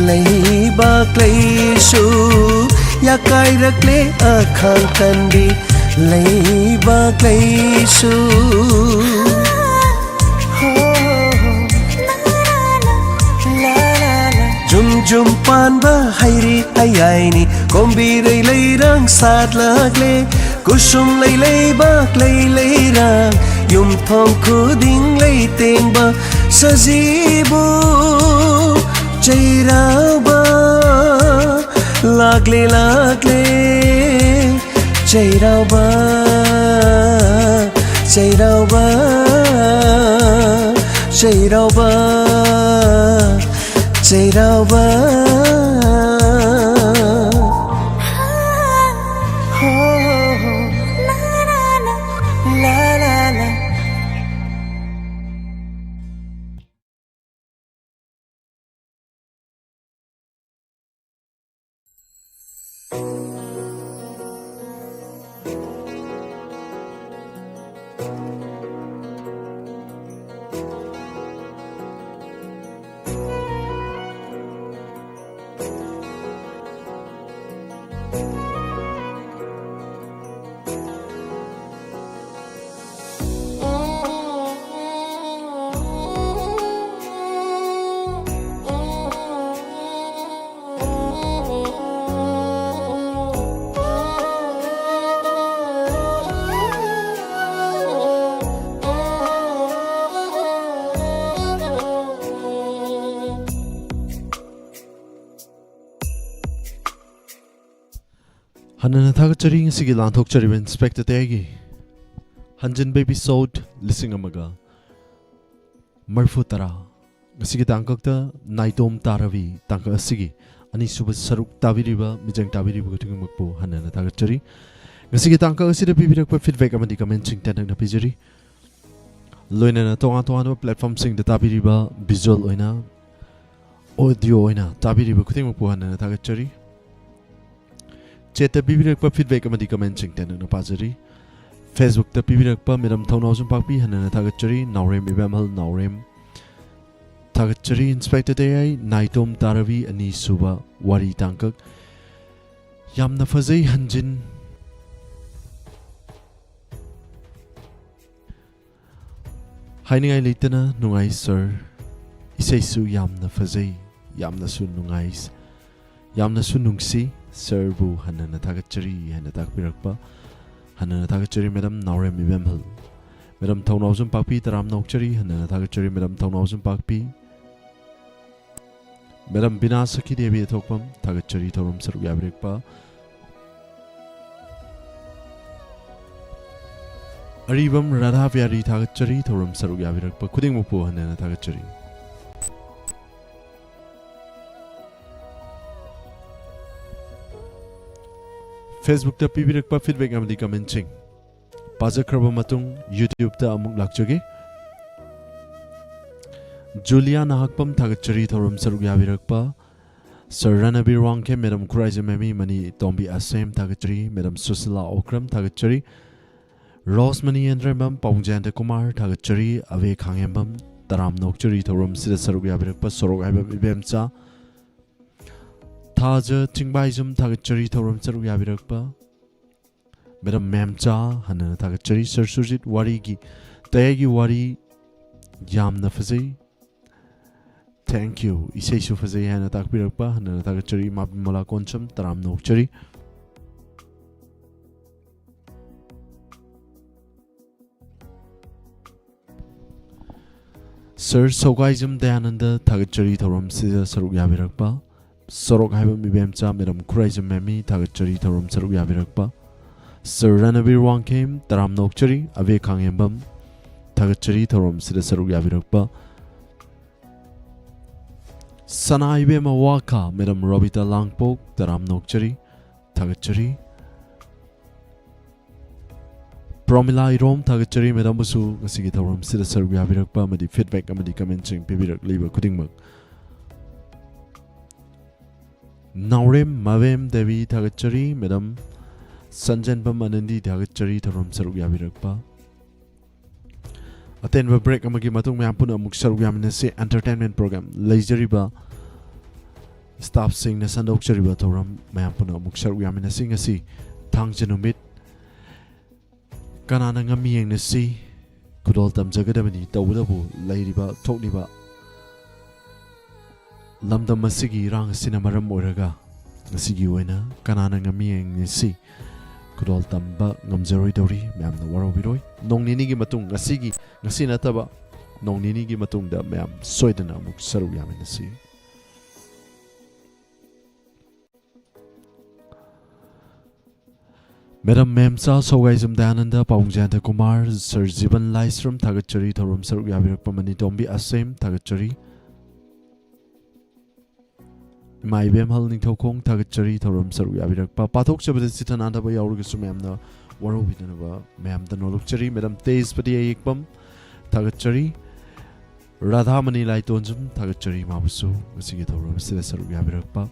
ꯂꯩꯕꯥꯛ ꯂꯩꯁꯨ, ꯌꯥꯀꯥꯏꯔꯛꯂꯦ ꯑꯈꯥꯡ ꯀꯟꯕꯤ ꯂꯩꯕꯥꯛ ꯂꯩꯁꯨ꯫ ꯖꯨꯝ ꯖꯨꯝ ꯄꯥꯟꯕ ꯍꯩꯔꯤ ꯍꯌꯥꯏꯅꯤ, ꯀꯣꯝꯕꯤꯔꯩ ꯂꯩꯔꯥꯡ ꯁꯥꯠꯂꯛꯂꯦ꯫ ꯀꯨꯁꯨꯝ ꯂꯩ ꯂꯩꯕꯥꯛ ꯂꯩ ꯂꯩꯔꯥꯡ, ꯌꯨꯝꯊꯣꯡ ꯈꯨꯗꯤꯡ ꯂꯩ ꯇꯦꯡꯕ ꯁꯖꯤꯕꯨ ꯆꯩꯔꯥꯎꯕ ꯂꯥꯛꯂꯦ, ꯂꯥꯛꯂꯦ꯫ ꯆꯩꯔꯥꯎꯕ, ꯆꯩꯔꯥꯎꯕ, ꯆꯩꯔꯥꯎꯕ, ꯆꯩꯔꯥꯎꯕ꯫ ꯍꯣ, ꯍꯣ, ꯍꯣ꯫ ꯂꯥ, ꯂꯥ, ꯂꯥ꯫ ꯍꯟꯅꯅ ꯊꯥꯒꯠꯆꯔꯤ ꯉꯁꯤꯒꯤ ꯂꯥꯟꯊꯣꯛꯆꯔꯤꯕ ꯏꯟꯁꯄꯦꯛꯇꯔ ꯇꯌꯥꯏꯒꯤ ꯍꯟꯖꯤꯟꯕ ꯏꯄꯤꯁꯣꯗ ꯂꯤꯁꯤꯡ ꯑꯃꯒ ꯃꯔꯤꯐꯨ ꯇꯔꯥ꯫ ꯉꯁꯤꯒꯤ ꯇꯥꯡꯀꯛꯇ ꯅꯥꯏꯇꯣꯝ ꯇꯥꯔꯕꯤ ꯇꯥꯡꯀꯛ ꯑꯁꯤꯒꯤ ꯑꯅꯤꯁꯨꯕ ꯁꯔꯨꯛ ꯇꯥꯕꯤꯔꯤꯕ ꯃꯤꯖꯦꯡ ꯇꯥꯕꯤꯔꯤꯕ ꯈꯨꯗꯤꯡꯃꯛꯄꯨ ꯍꯟꯅꯅ ꯊꯥꯒꯠꯆꯔꯤ꯫ ꯉꯁꯤꯒꯤ ꯇꯥꯡꯀꯛ ꯑꯁꯤꯗ ꯄꯤꯕꯤꯔꯛꯄ ꯐꯤꯗꯕꯦꯛ ꯑꯃꯗꯤ ꯀꯃꯦꯟꯁꯤꯡ ꯇꯦꯟꯇꯛꯅ ꯄꯤꯖꯔꯤ꯫ ꯂꯣꯏꯅꯅ ꯇꯣꯉꯥꯟ ꯇꯣꯉꯥꯟꯕ ꯄ꯭ꯂꯦꯠꯐꯣꯝꯁꯤꯡꯗ ꯇꯥꯕꯤꯔꯤꯕ ꯚꯤꯖꯨꯋꯦꯜ ꯑꯣꯏꯅ, ꯑꯣꯗꯤꯑꯣ ꯑꯣꯏꯅ ꯇꯥꯕꯤꯔꯤꯕ ꯈꯨꯗꯤꯡꯃꯛꯄꯨ ꯍꯟꯅꯅ ꯊꯥꯒꯠꯆꯔꯤ꯫ ꯆꯦꯠꯇ ꯄꯤꯕꯤꯔꯛꯄ ꯐꯤꯗꯕꯦꯛ ꯑꯃꯗꯤ ꯀꯃꯦꯟꯁꯤꯡ ꯇꯦꯟꯇꯛꯅ ꯄꯥꯖꯔꯤ꯫ ꯐꯦꯁꯕꯨꯛꯇ ꯄꯤꯕꯤꯔꯛꯄ ꯃꯦꯗꯥꯝ ꯊꯧꯅꯥꯎꯖꯝ ꯄꯥꯛꯄꯤ ꯍꯟꯅꯅ ꯊꯥꯒꯠꯆꯔꯤ꯫ ꯅꯥꯎꯔꯦꯝ ꯏꯕꯦꯝꯍꯜ ꯅꯥꯎꯔꯦꯝ ꯊꯥꯒꯠꯆꯔꯤ꯫ ꯏꯟꯁꯄꯦꯛꯇꯔ ꯇꯌꯥꯏ ꯅꯥꯏꯇꯣꯝ ꯇꯥꯔꯕꯤ ꯑꯅꯤꯁꯨꯕ ꯋꯥꯔꯤ ꯇꯥꯡꯀꯛ꯫ ꯌꯥꯝꯅ ꯐꯖꯩ ꯍꯟꯖꯤꯟ꯫ ꯍꯥꯏꯅꯤꯡꯉꯥꯏ ꯂꯩꯇꯅ ꯅꯨꯡꯉꯥꯏ ꯁꯥꯔ꯫ ꯏꯁꯩꯁꯨ ꯌꯥꯝꯅ ꯐꯖꯩ, ꯌꯥꯝꯅꯁꯨ ꯅꯨꯡꯉꯥꯏ, ꯌꯥꯝꯅꯁꯨ ꯅꯨꯡꯁꯤ꯫ ꯁꯥꯔꯕꯨ ꯍꯟꯅꯅ ꯊꯥꯒꯠꯆꯔꯤ ꯍꯥꯏꯅ ꯇꯥꯛꯄꯤꯔꯛꯄ ꯍꯟꯅꯅ ꯊꯥꯒꯠꯆꯔꯤ ꯃꯦꯗꯥꯝ ꯅꯥꯎꯔꯦꯝ ꯏꯕꯦꯝꯍꯜ꯫ ꯃꯦꯗꯥꯝ ꯊꯧꯅꯥꯎꯖꯝ ꯄꯥꯛꯄꯤ ꯇꯔꯥꯝꯅ ꯑꯣꯛꯆꯔꯤ ꯍꯟꯅꯅ ꯊꯥꯒꯠꯆꯔꯤ ꯃꯦꯗꯥꯝ ꯊꯧꯅꯥꯎꯖꯝ ꯄꯥꯛꯄꯤ꯫ ꯃꯦꯗꯥꯝ ꯕꯤꯅꯥ ꯁꯈꯤ ꯗꯦꯕꯤ ꯑꯊꯣꯛꯄꯝ ꯊꯥꯒꯠꯆꯔꯤ ꯊꯧꯔꯝ ꯁꯔꯨꯛ ꯌꯥꯕꯤꯔꯛꯄ꯫ ꯑꯔꯤꯕꯝ ꯔꯥꯙꯥ ꯕꯤꯍꯥꯔꯤ ꯊꯥꯒꯠꯆꯔꯤ ꯊꯧꯔꯝ ꯁꯔꯨꯛ ꯌꯥꯕꯤꯔꯛꯄ ꯈꯨꯗꯤꯡꯃꯛꯄꯨ ꯍꯟꯅꯅ ꯊꯥꯒꯠꯆꯔꯤ꯫ ꯐꯦꯁꯕꯨꯛꯇ ꯄꯤꯕꯤꯔꯛꯄ ꯐꯤꯗꯕꯦꯛ ꯑꯃꯗꯤ ꯀꯃꯦꯟꯁꯤꯡ ꯄꯥꯖꯈ꯭ꯔꯕ ꯃꯇꯨꯡ ꯌꯨꯇ꯭ꯌꯨꯕꯇ ꯑꯃꯨꯛ ꯂꯥꯛꯆꯒꯦ꯫ ꯖꯨꯂꯤꯌꯥ ꯅꯍꯥꯛꯄꯝ ꯊꯥꯒꯠꯆꯔꯤ ꯊꯧꯔꯝ ꯁꯔꯨꯛ ꯌꯥꯕꯤꯔꯛꯄ꯫ ꯁꯥꯔ ꯔꯅꯕꯤꯔ ꯋꯥꯡꯈꯦꯝ, ꯃꯦꯗꯥꯝ ꯈꯨꯔꯥꯏꯖꯝ ꯃꯦꯃꯤ, ꯃꯅꯤ ꯇꯣꯝꯕꯤ ꯑꯁꯦꯝ ꯊꯥꯒꯠꯆꯔꯤ, ꯃꯦꯗꯥꯝ ꯁꯨꯁꯤꯂꯥ ꯑꯣꯀ꯭ꯔꯝ ꯊꯥꯒꯠꯆꯔꯤ, ꯔꯣꯁꯃꯅꯤ ꯌꯦꯟꯗ꯭ꯔꯦꯝꯕꯝ, ꯄꯥꯕꯨꯡ ꯖꯌꯟꯇ ꯀꯨꯃꯥꯔ ꯊꯥꯒꯠꯆꯔꯤ, ꯑꯕꯦ ꯈꯥꯡꯉꯦꯝꯕꯝ ꯇꯔꯥꯝꯅ ꯑꯣꯛꯆꯔꯤ ꯊꯧꯔꯝꯁꯤꯗ ꯁꯔꯨꯛ ꯌꯥꯕꯤꯔꯛꯄ ꯁꯣꯔꯣꯛ ꯍꯥꯏꯕꯝ ꯏꯕꯦꯝꯆꯥ, ꯊꯥꯖ ꯆꯤꯡꯕꯥꯏꯖꯝ ꯊꯥꯒꯠꯆꯔꯤ ꯊꯧꯔꯝ ꯁꯔꯨꯛ ꯌꯥꯕꯤꯔꯛꯄ꯫ ꯃꯦꯗꯥꯝ ꯃꯦꯝꯆꯥ ꯍꯟꯅꯅ ꯊꯥꯒꯠꯆꯔꯤ꯫ ꯁꯥꯔ ꯁꯨꯔꯖꯤꯠ ꯋꯥꯔꯤꯒꯤ, ꯇꯌꯥꯏꯒꯤ ꯋꯥꯔꯤ ꯌꯥꯝꯅ ꯐꯖꯩ꯫ Thank you꯫ ꯏꯁꯩꯁꯨ ꯐꯖꯩ ꯍꯥꯏꯅ ꯇꯥꯛꯄꯤꯔꯛꯄ ꯍꯟꯅꯅ ꯊꯥꯒꯠꯆꯔꯤ꯫ ꯏꯃꯥ ꯕꯤꯃꯂꯥ ꯀꯣꯟꯁꯝ ꯇꯔꯥꯝꯅ ꯑꯣꯛꯆꯔꯤ꯫ ꯁꯥꯔ ꯁꯧꯒꯥꯏꯖꯝ ꯗꯌꯥꯅꯟꯗ ꯊꯥꯒꯠꯆꯔꯤ ꯊꯧꯔꯝꯁꯤꯗ ꯁꯔꯨꯛ ꯌꯥꯕꯤꯔꯛꯄ꯫ ꯁꯣꯔꯣꯛ ꯍꯥꯏꯕ ꯃꯤꯕꯦꯝꯆꯥ ꯃꯦꯗꯥꯝ ꯈꯨꯔꯥꯏꯖꯝ ꯃꯦꯃꯤ, ꯊꯥꯒꯠꯆꯔꯤ ꯊꯧꯔꯝ ꯁꯔꯨꯛ ꯌꯥꯕꯤꯔꯛꯄ꯫ ꯁꯔ ꯔꯅꯕꯤꯔ ꯋꯥꯡꯈꯦꯝ, ꯇꯔꯥꯝꯅ ꯑꯣꯛꯆꯔꯤ꯫ ꯑꯕꯦ ꯈꯥꯡꯉꯦꯝꯕꯝ, ꯊꯥꯒꯠꯆꯔꯤ ꯊꯧꯔꯝꯁꯤꯗ ꯁꯔꯨꯛ ꯌꯥꯕꯤꯔꯛꯄ꯫ ꯁꯅꯥ ꯏꯕꯦꯝꯃ ꯋꯥꯈꯥ, ꯃꯦꯗꯥꯝ ꯔꯣꯕꯤꯇꯥ ꯂꯥꯡꯄꯣꯛ, ꯇꯔꯥꯝꯅ ꯑꯣꯛꯆꯔꯤ, ꯊꯥꯒꯠꯆꯔꯤ꯫ ꯄ꯭ꯔꯣꯃꯤꯂꯥ ꯏꯔꯣꯝ, ꯊꯥꯒꯠꯆꯔꯤ ꯃꯦꯗꯥꯝꯕꯨꯁꯨ ꯉꯁꯤꯒꯤ ꯊꯧꯔꯝꯁꯤꯗ ꯁꯔꯨꯛ ꯌꯥꯕꯤꯔꯛꯄ ꯑꯃꯗꯤ feedback ꯑꯃꯗꯤ commentꯁꯤꯡ ꯄꯤꯕꯤꯔꯛꯂꯤꯕ ꯈꯨꯗꯤꯡꯃꯛ꯫ ꯅꯥꯎꯔꯦꯝ ꯃꯕꯦꯝ ꯗꯦꯕꯤ, ꯊꯥꯒꯠꯆꯔꯤ ꯃꯦꯗꯥꯝ꯫ ꯁꯟꯖꯦꯟꯕꯝ ꯑꯅꯟꯗꯤ, ꯊꯥꯒꯠꯆꯔꯤ ꯊꯧꯔꯝ ꯁꯔꯨꯛ ꯌꯥꯕꯤꯔꯛꯄ꯫ ꯑꯇꯦꯟꯕ break ꯑꯃꯒꯤ ꯃꯇꯨꯡ ꯃꯌꯥꯝ ꯄꯨꯟꯅ ꯑꯃꯨꯛ ꯁꯔꯨꯛ ꯌꯥꯃꯤꯟꯅꯁꯤ꯫ Entertainment program ꯂꯩꯖꯔꯤꯕ staffꯁꯤꯡꯅ ꯁꯟꯗꯣꯛꯆꯔꯤꯕ ꯊꯧꯔꯝ ꯃꯌꯥꯝ ꯄꯨꯟꯅ ꯑꯃꯨꯛ ꯁꯔꯨꯛ ꯌꯥꯃꯤꯟꯅꯁꯤ꯫ ꯉꯁꯤ ꯊꯥꯡꯖ ꯅꯨꯃꯤꯠ, ꯀꯅꯥꯅ ꯉꯝꯃꯤ ꯌꯦꯡꯅꯁꯤ꯫ ꯈꯨꯗꯣꯜ ꯇꯝꯖꯒꯗꯕꯅꯤ꯫ ꯇꯧꯕꯇꯕꯨ ꯂꯩꯔꯤꯕ ꯊꯣꯛꯂꯤꯕ ꯂꯝꯗꯝ ꯑꯁꯤꯒꯤ ꯏꯔꯥꯡ ꯑꯁꯤꯅ ꯃꯔꯝ ꯑꯣꯏꯔꯒ ꯉꯁꯤꯒꯤ ꯑꯣꯏꯅ ꯀꯅꯥꯅ ꯉꯝꯃꯤ ꯌꯦꯡꯅꯁꯤ꯫ ꯈꯨꯗꯣꯜ ꯇꯝꯕ ꯉꯝꯖꯔꯣꯏꯗꯧꯔꯤ꯫ ꯃꯌꯥꯝꯅ ꯋꯥꯔꯧꯕꯤꯔꯣꯏ꯫ ꯅꯣꯡ ꯅꯤꯅꯤꯒꯤ ꯃꯇꯨꯡ, ꯉꯁꯤꯒꯤ, ꯉꯁꯤ ꯅꯠꯇꯕ ꯅꯣꯡ ꯅꯤꯅꯤꯒꯤ ꯃꯇꯨꯡꯗ ꯃꯌꯥꯝ ꯁꯣꯏꯗꯅ ꯑꯃꯨꯛ ꯁꯔꯨꯛ ꯌꯥꯃꯤꯟꯅꯁꯤ꯫ ꯃꯦꯗꯥꯝ ꯃꯦꯝꯆꯥ ꯁꯧꯒꯥꯏꯖꯝ ꯗꯌꯥꯅꯟꯗ, ꯄꯥꯕꯨꯡ ꯖꯌꯟꯇ ꯀꯨꯃꯥꯔ, ꯁꯔ ꯖꯤꯕꯟ ꯂꯥꯏꯁ꯭ꯔꯝ, ꯊꯥꯒꯠꯆꯔꯤ ꯊꯧꯔꯝ ꯁꯔꯨꯛ ꯌꯥꯕꯤꯔꯛꯄ꯫ ꯃꯅꯤꯇꯣꯝꯕꯤ ꯑꯁꯦꯝ, ꯊꯥꯒꯠꯆꯔꯤ꯫ ꯏꯃꯥ ꯏꯕꯦꯝꯍꯜ ꯅꯤꯡꯊꯧꯈꯣꯡ, ꯊꯥꯒꯠꯆꯔꯤ ꯊꯧꯔꯝ ꯁꯔꯨꯛ ꯌꯥꯕꯤꯔꯛꯄ꯫ ꯄꯥꯊꯣꯛꯆꯕꯗ ꯆꯤꯊꯅꯥꯗꯕ ꯌꯥꯎꯔꯒꯁꯨ ꯃꯌꯥꯝꯅ ꯋꯥꯔꯧꯕꯤꯗꯅꯕ ꯃꯌꯥꯝꯗ ꯅꯣꯜꯂꯨꯛꯆꯔꯤ꯫ ꯃꯦꯗꯥꯝ ꯇꯦꯖꯄꯇꯤ ꯑꯌꯦꯛꯄꯝ, ꯊꯥꯒꯠꯆꯔꯤ꯫ ꯔꯥꯙꯥꯃꯅꯤ ꯂꯥꯏꯇꯣꯟꯖꯝ, ꯊꯥꯒꯠꯆꯔꯤ ꯃꯥꯕꯨꯁꯨ ꯉꯁꯤꯒꯤ ꯊꯧꯔꯝ ꯑꯁꯤꯗ ꯁꯔꯨꯛ ꯌꯥꯕꯤꯔꯛꯄ꯫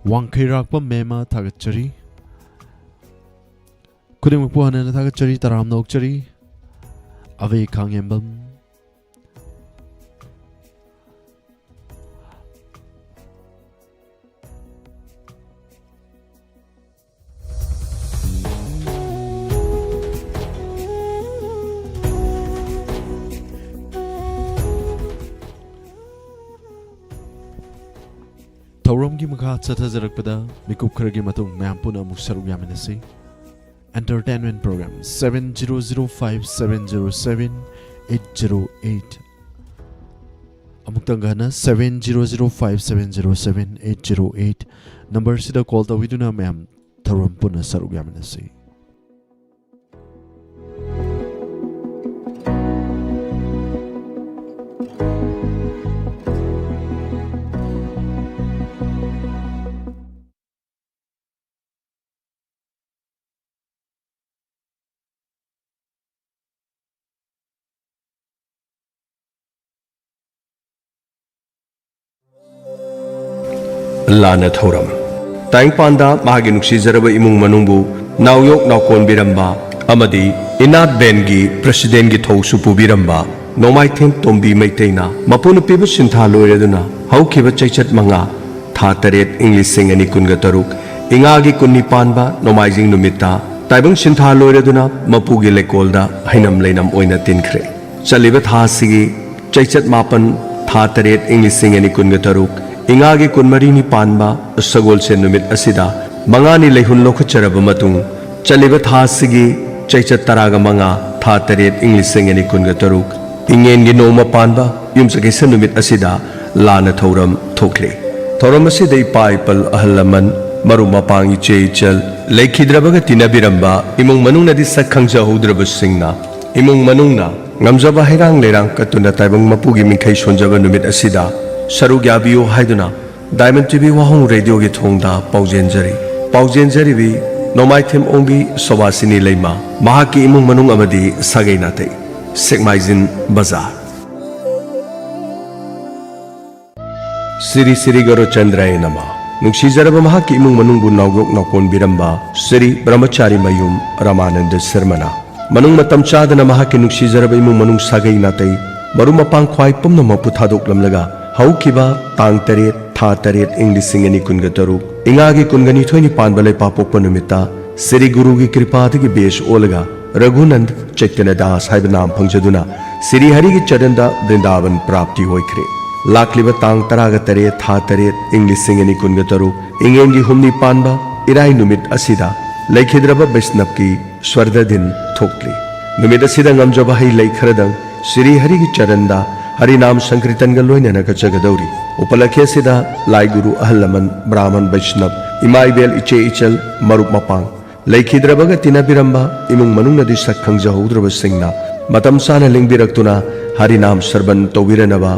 ꯋꯥꯡꯈꯩꯔꯥꯛꯄꯝ ꯃꯦꯃ, ꯊꯥꯒꯠꯆꯔꯤ꯫ ꯈꯨꯗꯤꯡꯃꯛꯄꯨ ꯍꯟꯅ ꯍꯟꯅ ꯊꯥꯒꯠꯆꯔꯤ, ꯇꯔꯥꯝꯅ ꯑꯣꯛꯆꯔꯤ꯫ ꯑꯕꯦ ꯈꯥꯡꯉꯦꯝꯕꯝ꯫ ꯊꯧꯔꯝꯒꯤ ꯃꯈꯥ ꯆꯠꯊꯖꯔꯛꯄꯗ ꯃꯤꯀꯨꯞ ꯈꯔꯒꯤ ꯃꯇꯨꯡ ꯃꯌꯥꯝ ꯄꯨꯟꯅ ꯑꯃꯨꯛ ꯁꯔꯨꯛ ꯌꯥꯃꯤꯟꯅꯁꯤ꯫ Entertainment program seven zero zero five seven zero seven eight zero eight ꯑꯃꯨꯛꯇꯪꯒ ꯍꯟꯅ seven zero zero five seven zero seven eight zero eight number ꯁꯤꯗ call ꯇꯧꯕꯤꯗꯨꯅ ꯃꯌꯥꯝ ꯊꯧꯔꯝ ꯄꯨꯟꯅ ꯁꯔꯨꯛ ꯌꯥꯃꯤꯟꯅꯁꯤ꯫ ꯂꯥꯟꯅ ꯊꯧꯔꯝ꯫ ꯇꯥꯏꯕꯪꯄꯥꯟꯗ ꯃꯍꯥꯛꯀꯤ ꯅꯨꯡꯁꯤꯖꯔꯕ ꯏꯃꯨꯡ ꯃꯅꯨꯡꯕꯨ ꯅꯥꯎꯌꯣꯛ ꯅꯥꯎꯀꯣꯟꯕꯤꯔꯝꯕ ꯑꯃꯗꯤ ꯏꯅꯥꯠ ꯕꯦꯟꯒꯤ ꯄ꯭ꯔꯁꯤꯗꯦꯟꯒꯤ ꯊꯧꯁꯨ ꯄꯨꯕꯤꯔꯝꯕ ꯅꯣꯡꯃꯥꯏꯊꯦꯝ ꯇꯣꯝꯕꯤ ꯃꯩꯇꯩꯅ ꯃꯄꯨꯅ ꯄꯤꯕ ꯁꯤꯟꯊꯥ ꯂꯣꯏꯔꯗꯨꯅ ꯍꯧꯈꯤꯕ ꯆꯩꯆꯠ ꯃꯉꯥ, ꯊꯥ ꯇꯔꯦꯠ, ꯏꯪ ꯂꯤꯁꯤꯡ ꯑꯅꯤ ꯀꯨꯟꯒ ꯇꯔꯨꯛ, ꯏꯉꯥꯒꯤ ꯀꯨꯟꯅꯤ ꯄꯥꯟꯕ ꯅꯣꯡꯃꯥꯏꯖꯤꯡ ꯅꯨꯃꯤꯠꯇ ꯇꯥꯏꯕꯪ ꯁꯤꯟꯊꯥ ꯂꯣꯏꯔꯗꯨꯅ ꯃꯄꯨꯒꯤ ꯂꯩꯀꯣꯜꯗ ꯍꯩꯅꯝ ꯂꯩꯅꯝ ꯑꯣꯏꯅ ꯇꯤꯟꯈ꯭ꯔꯦ꯫ ꯆꯠꯂꯤꯕ ꯊꯥ ꯑꯁꯤꯒꯤ ꯆꯩꯆꯠ ꯃꯥꯄꯟ, ꯊꯥ ꯇꯔꯦꯠ, ꯏꯪ ꯂꯤꯁꯤꯡ ꯑꯅꯤ ꯀꯨꯟꯒ ꯇꯔꯨꯛ, ꯏꯉꯥꯒꯤ ꯀꯨꯟꯃꯔꯤꯅꯤ ꯄꯥꯟꯕ ꯁꯒꯣꯜꯁꯦꯟ ꯅꯨꯃꯤꯠ ꯑꯁꯤꯗ ꯃꯉꯥꯅꯤ ꯂꯩꯍꯨꯟ ꯂꯧꯈꯠꯆꯔꯕ ꯃꯇꯨꯡ, ꯆꯠꯂꯤꯕ ꯊꯥ ꯑꯁꯤꯒꯤ ꯆꯩꯆꯠ ꯇꯔꯥꯒ ꯃꯉꯥ, ꯊꯥ ꯇꯔꯦꯠ, ꯏꯪ ꯂꯤꯁꯤꯡ ꯑꯅꯤ ꯀꯨꯟꯒ ꯇꯔꯨꯛ, ꯏꯉꯦꯟꯒꯤ ꯅꯣꯡꯃ ꯄꯥꯟꯕ ꯌꯨꯝꯁꯀꯩꯁ ꯅꯨꯃꯤꯠ ꯑꯁꯤꯗ ꯂꯥꯟꯅ ꯊꯧꯔꯝ ꯊꯣꯛꯂꯤ꯫ ꯊꯧꯔꯝ ꯑꯁꯤꯗ ꯏꯄꯥ ꯏꯄꯜ, ꯑꯍꯜ ꯂꯃꯟ, ꯃꯔꯨꯞ ꯃꯄꯥꯡ, ꯏꯆꯦ ꯏꯆꯜ, ꯂꯩꯈꯤꯗ꯭ꯔꯕꯒ ꯇꯤꯟꯅꯕꯤꯔꯝꯕ ꯏꯃꯨꯡ ꯃꯅꯨꯡꯅꯗꯤ ꯁꯛ ꯈꯪꯖꯍꯧꯗ꯭ꯔꯕꯁꯤꯡꯅ ꯏꯃꯨꯡ ꯃꯅꯨꯡꯅ ꯉꯝꯖꯕ ꯍꯩꯔꯥꯡ ꯂꯩꯔꯥꯡ ꯀꯠꯇꯨꯅ ꯇꯥꯏꯕꯪ ꯃꯄꯨꯒꯤ ꯃꯤꯡꯈꯩ ꯁꯣꯟꯖꯕ ꯅꯨꯃꯤꯠ ꯑꯁꯤꯗ ꯁꯔꯨꯛ ꯌꯥꯕꯤꯌꯨ ꯍꯥꯏꯗꯨꯅ Diamond T V ꯋꯥꯍꯣꯡ ꯔꯦꯗꯤꯑꯣꯒꯤ ꯊꯣꯡꯗ ꯄꯥꯎꯖꯦꯟꯖꯔꯤ꯫ ꯄꯥꯎꯖꯦꯟꯖꯔꯤꯕꯤ ꯅꯣꯡꯃꯥꯏꯊꯦꯝ ꯑꯣꯡꯕꯤ ꯁꯣꯕꯥꯁꯤꯅꯤ ꯂꯩꯃ, ꯃꯍꯥꯛꯀꯤ ꯏꯃꯨꯡ ꯃꯅꯨꯡ ꯑꯃꯗꯤ ꯁꯥꯒꯩ ꯅꯥꯇꯩ꯫ ꯁꯦꯛꯃꯥꯏꯖꯤꯟ ꯕꯖꯥꯔ꯫ ꯁꯤꯔꯤ ꯁꯤꯔꯤ ꯒꯧꯔꯆꯟꯗ꯭ꯔꯥꯌ ꯅꯃ꯫ ꯅꯨꯡꯁꯤꯖꯔꯕ ꯃꯍꯥꯛꯀꯤ ꯏꯃꯨꯡ ꯃꯅꯨꯡꯕꯨ ꯅꯥꯎꯌꯣꯛ ꯅꯥꯎꯀꯣꯟꯕꯤꯔꯝꯕ ꯁꯤꯔꯤ ꯕ꯭ꯔꯍꯃꯆꯥꯔꯤ ꯃꯌꯨꯝ ꯔꯃꯥꯅꯟꯗ ꯁꯔꯃꯅ ꯃꯅꯨꯡ ꯃꯇꯝ ꯆꯥꯗꯅ ꯃꯍꯥꯛꯀꯤ ꯅꯨꯡꯁꯤꯖꯔꯕ ꯏꯃꯨꯡ ꯃꯅꯨꯡ, ꯁꯥꯒꯩ ꯅꯥꯇꯩ, ꯃꯔꯨꯞ ꯃꯄꯥꯡ ꯈ꯭ꯋꯥꯏ ꯄꯨꯝꯅꯃꯛꯄꯨ ꯊꯥꯗꯣꯛꯂꯝꯂꯒ ꯍꯧꯈꯤꯕ ꯇꯥꯡ ꯇꯔꯦꯠ, ꯊꯥ ꯇꯔꯦꯠ, ꯏꯪ ꯂꯤꯁꯤꯡ ꯑꯅꯤ ꯀꯨꯟꯒ ꯇꯔꯨꯛ, ꯏꯉꯥꯒꯤ ꯀꯨꯟꯒ ꯅꯤꯊꯣꯏꯅꯤ ꯄꯥꯟꯕ ꯂꯩꯄꯥꯛꯄꯣꯛꯄ ꯅꯨꯃꯤꯠꯇ ꯁꯤꯔꯤ ꯒꯨꯔꯨꯒꯤ ꯀ꯭ꯔꯤꯄꯥꯗꯒꯤ ꯕꯦꯁ ꯑꯣꯜꯂꯒ ꯔꯘꯨꯅꯟꯗ ꯆꯩꯇꯟꯌ ꯗꯥꯁ ꯍꯥꯏꯕ ꯅꯥꯝ ꯐꯪꯖꯗꯨꯅ ꯁꯤꯔꯤ ꯍꯔꯤꯒꯤ ꯆꯔꯟꯗ ꯕ꯭ꯔꯤꯟꯗꯥꯕꯟ ꯄ꯭ꯔꯥꯞꯇꯤ ꯑꯣꯏꯈ꯭ꯔꯦ꯫ ꯂꯥꯛꯂꯤꯕ ꯇꯥꯡ ꯇꯔꯥꯒ ꯇꯔꯦꯠ, ꯊꯥ ꯇꯔꯦꯠ, ꯏꯪ ꯂꯤꯁꯤꯡ ꯑꯅꯤ ꯀꯨꯟꯒ ꯇꯔꯨꯛ, ꯏꯉꯦꯟꯒꯤ ꯍꯨꯝꯅꯤ ꯄꯥꯟꯕ ꯏꯔꯥꯏ ꯅꯨꯃꯤꯠ ꯑꯁꯤꯗ ꯂꯩꯈꯤꯗ꯭ꯔꯕ ꯕꯩꯁꯅꯞꯀꯤ ꯁ꯭ꯋꯔꯙ ꯗꯤꯟ ꯊꯣꯛꯂꯤ꯫ ꯅꯨꯃꯤꯠ ꯑꯁꯤꯗ ꯉꯝꯖꯕ ꯍꯩ ꯂꯩ ꯈꯔꯗꯪ ꯁꯤꯔꯤ ꯍꯔꯤꯒꯤ ꯆꯔꯟꯗ ꯍꯔꯤꯅꯥꯝ ꯁꯪꯀ꯭ꯔꯤꯇꯟꯒ ꯂꯣꯏꯅꯅ ꯀꯠꯆꯒꯗꯧꯔꯤ꯫ ꯎꯄꯂꯈ꯭ꯌ ꯑꯁꯤꯗ ꯂꯥꯏ ꯒꯨꯔꯨ, ꯑꯍꯜ ꯂꯃꯟ, ꯕ꯭ꯔꯥꯍꯃꯟ, ꯕꯩꯁꯅꯕ, ꯏꯃꯥ ꯏꯕꯦꯜ, ꯏꯆꯦ ꯏꯆꯜ, ꯃꯔꯨꯞ ꯃꯄꯥꯡ, ꯂꯩꯈꯤꯗ꯭ꯔꯕꯒ ꯇꯤꯟꯅꯕꯤꯔꯝꯕ ꯏꯃꯨꯡ ꯃꯅꯨꯡꯅꯗꯤ ꯁꯛ ꯈꯪꯖꯍꯧꯗ꯭ꯔꯕꯁꯤꯡꯅ ꯃꯇꯝ ꯆꯥꯅ ꯂꯦꯡꯕꯤꯔꯛꯇꯨꯅ ꯍꯔꯤꯅꯥꯝ ꯁꯔꯕꯟ ꯇꯧꯕꯤꯔꯅꯕ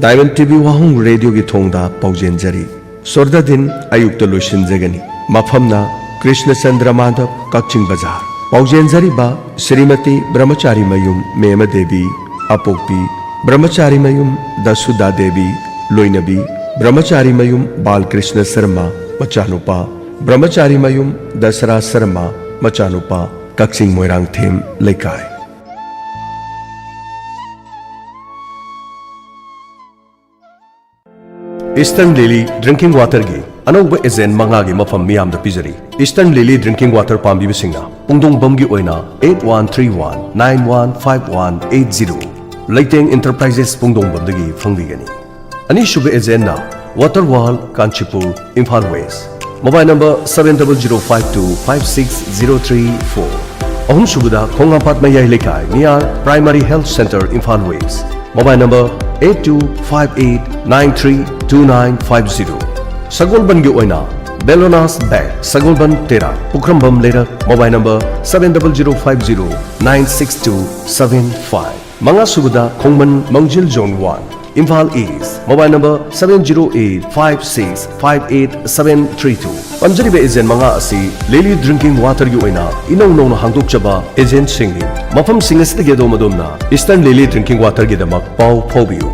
ꯗꯥꯏꯃꯟ ꯇꯤ ꯚꯤ ꯋꯥꯍꯣꯡ ꯔꯦꯗꯤꯑꯣꯒꯤ ꯊꯣꯡꯗ ꯄꯥꯎꯖꯦꯟꯖꯔꯤ꯫ ꯁꯣꯔꯗꯥ ꯗꯤꯟ ꯑꯌꯨꯛꯇ ꯂꯣꯏꯁꯤꯟꯖꯒꯅꯤ꯫ ꯃꯐꯝꯅ ꯀ꯭ꯔꯤꯁꯅ ꯆꯟꯗ꯭ꯔ ꯃꯥꯙꯕ, ꯀꯛꯆꯤꯡ ꯕꯖꯥꯔ꯫ ꯄꯥꯎꯖꯦꯟꯖꯔꯤꯕ ꯁ꯭ꯔꯤꯃꯇꯤ ꯕ꯭ꯔꯍꯃꯆꯥꯔꯤ ꯃꯌꯨꯝ ꯃꯦꯃ ꯗꯦꯕꯤ, ꯑꯄꯣꯛꯄꯤ ꯕ꯭ꯔꯍꯃꯆꯥꯔꯤ ꯃꯌꯨꯝ ꯗꯁꯨꯗꯥ ꯗꯦꯕꯤ, ꯂꯣꯏꯅꯕꯤ ꯕ꯭ꯔꯍꯃꯆꯥꯔꯤ ꯃꯌꯨꯝ ꯕꯥꯜꯀ꯭ꯔꯤꯁꯅ ꯁꯔꯃ, ꯃꯆꯥꯅꯨꯄꯥ ꯕ꯭ꯔꯍꯃꯆꯥꯔꯤ ꯃꯌꯨꯝ ꯗꯁꯔꯥ ꯁꯔꯃ, ꯃꯆꯥꯅꯨꯄꯥ, ꯀꯛꯆꯤꯡ ꯃꯣꯏꯔꯥꯡꯊꯦꯝ ꯂꯩꯀꯥꯏ꯫ ꯏꯁꯇꯔꯟ ꯂꯤꯂꯤ ꯗ꯭ꯔꯤꯡꯀꯤꯡ ꯋꯥꯇꯔꯒꯤ ꯑꯅꯧꯕ ꯑꯦꯖꯦꯟ ꯃꯉꯥꯒꯤ ꯃꯐꯝ ꯃꯤꯌꯥꯝꯗ ꯄꯤꯖꯔꯤ꯫ ꯏꯁꯇꯔꯟ ꯂꯤꯂꯤ ꯗ꯭ꯔꯤꯡꯀꯤꯡ ꯋꯥꯇꯔ ꯄꯥꯝꯕꯤꯕꯁꯤꯡꯅ ꯄꯨꯡꯗꯣꯡꯕꯝꯒꯤ ꯑꯣꯏꯅ eight one three one nine one five one eight zero, ꯂꯩꯇꯦꯡ ꯏꯟꯇꯔꯄ꯭ꯔꯥꯏꯖꯦꯁ ꯄꯨꯡꯗꯣꯡꯕꯝꯗꯒꯤ ꯐꯪꯕꯤꯒꯅꯤ꯫ ꯑꯅꯤꯁꯨꯕ ꯑꯦꯖꯦꯟꯅ ꯋꯥꯇꯔ ꯋꯥꯔꯜ Kanchipur, Imphal west, mobile number seven double zero five two five six zero three four꯫ ꯑꯍꯨꯝꯁꯨꯕꯗ ꯈꯣꯡꯉꯥꯝꯄꯥꯠ ꯃꯌꯥꯏ ꯂꯩꯀꯥꯏ, near primary health centre, Imphal west, mobile number eight two five eight nine three two nine five zero꯫ ꯁꯒꯣꯜꯕꯟꯒꯤ ꯑꯣꯏꯅ ꯕꯦꯂꯣꯅꯥꯁ bag, ꯁꯒꯣꯜꯕꯟ ꯇꯦꯔꯥ, ꯄꯨꯈ꯭ꯔꯝꯕꯝ ꯂꯩꯔꯛ, mobile number seven double zero five zero nine six two seven five꯫ ꯃꯉꯥꯁꯨꯕꯗ Khongman Mangjil zone one, Imphal east, mobile number seven zero eight five six five eight seven three two꯫ ꯄꯟꯖꯔꯤꯕ agent ꯃꯉꯥ ꯑꯁꯤ ꯂꯤꯂꯤ drinking ꯋꯥꯇꯔꯒꯤ ꯑꯣꯏꯅ ꯏꯅꯧ ꯅꯧꯅ ꯍꯥꯡꯗꯣꯛꯆꯕ ꯑꯦꯖꯦꯟꯁꯤꯡꯅꯤ꯫ ꯃꯐꯝꯁꯤꯡ ꯑꯁꯤꯗꯒꯤ ꯑꯗꯣꯝ ꯑꯗꯣꯝꯅ ꯏꯁꯇꯔꯟ ꯂꯤꯂꯤ ꯗ꯭ꯔꯤꯡꯀꯤꯡ ꯋꯥꯇꯔꯒꯤꯗꯃꯛ ꯄꯥꯎ ꯐꯥꯎꯕꯤꯌꯨ꯫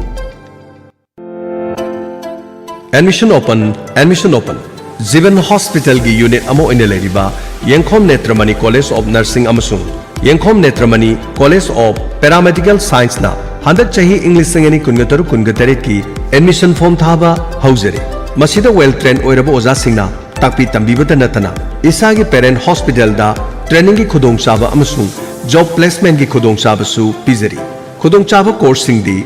Admission open, admission open꯫ ꯖꯤꯕꯟ ꯍꯣꯁꯄꯤꯇꯥꯜꯒꯤ ꯌꯨꯅꯤꯠ ꯑꯃ ꯑꯣꯏꯅ ꯂꯩꯔꯤꯕ ꯌꯦꯡꯈꯣꯝ ꯅꯦꯇ꯭ꯔꯃꯅꯤ ꯀꯣꯂꯦꯖ ꯑꯣꯐ ꯅꯔꯁꯤꯡ ꯑꯃꯁꯨꯡ ꯌꯦꯡꯈꯣꯝ ꯅꯦꯇ꯭ꯔꯃꯅꯤ ꯀꯣꯂꯦꯖ ꯑꯣꯐ ꯄꯦꯔꯥꯃꯦꯗꯤꯀꯦꯜ ꯁꯥꯏꯟꯁꯅ ꯍꯟꯗꯛ ꯆꯍꯤ ꯏꯪ ꯂꯤꯁꯤꯡ ꯑꯅꯤ ꯀꯨꯟꯒ ꯇꯔꯨꯛ ꯀꯨꯟꯒ ꯇꯔꯦꯠꯀꯤ ꯑꯦꯗꯃꯤꯁꯟ ꯐꯣꯔꯝ ꯊꯥꯕ ꯍꯧꯖꯔꯤ꯫ ꯃꯁꯤꯗ ꯋꯦꯜ ꯇ꯭ꯔꯦꯟ ꯑꯣꯏꯔꯕ ꯑꯣꯖꯥꯁꯤꯡꯅ ꯇꯥꯛꯄꯤ ꯇꯝꯕꯤꯕꯇ ꯅꯠꯇꯅ ꯏꯁꯥꯒꯤ ꯄꯦꯔꯦꯟ ꯍꯣꯁꯄꯤꯇꯥꯜꯗ ꯇ꯭ꯔꯦꯅꯤꯡꯒꯤ ꯈꯨꯗꯣꯡꯆꯥꯕ ꯑꯃꯁꯨꯡ ꯖꯣꯕ ꯄ꯭ꯂꯦꯁꯃꯦꯟꯒꯤ ꯈꯨꯗꯣꯡꯆꯥꯕꯁꯨ ꯄꯤꯖꯔꯤ꯫ ꯈꯨꯗꯣꯡꯆꯥꯕ ꯀꯣꯔꯁꯁꯤꯡꯗꯤ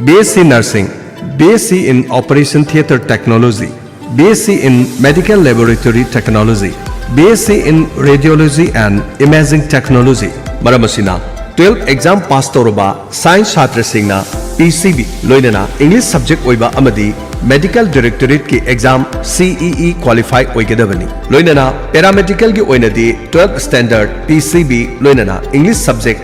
B S C Nursing, B S C in Operation Theatre Technology, B S C in Medical Laboratory Technology, B S C in Radiology and Imaging Technology꯫ ꯃꯔꯝ ꯑꯁꯤꯅ, twelve exam pass ꯇꯧꯔꯕ ꯁꯥꯏꯟꯁ ꯁꯥꯇ꯭ꯔꯁꯤꯡꯅ P C B ꯂꯣꯏꯅꯅ English subject ꯑꯣꯏꯕ ꯑꯃꯗꯤ Medical Directorateꯀꯤ exam C E E qualify ꯑꯣꯏꯒꯗꯕꯅꯤ꯫ ꯂꯣꯏꯅꯅ Paramedicalꯒꯤ ꯑꯣꯏꯅꯗꯤ twelve standard P C B ꯂꯣꯏꯅꯅ English subject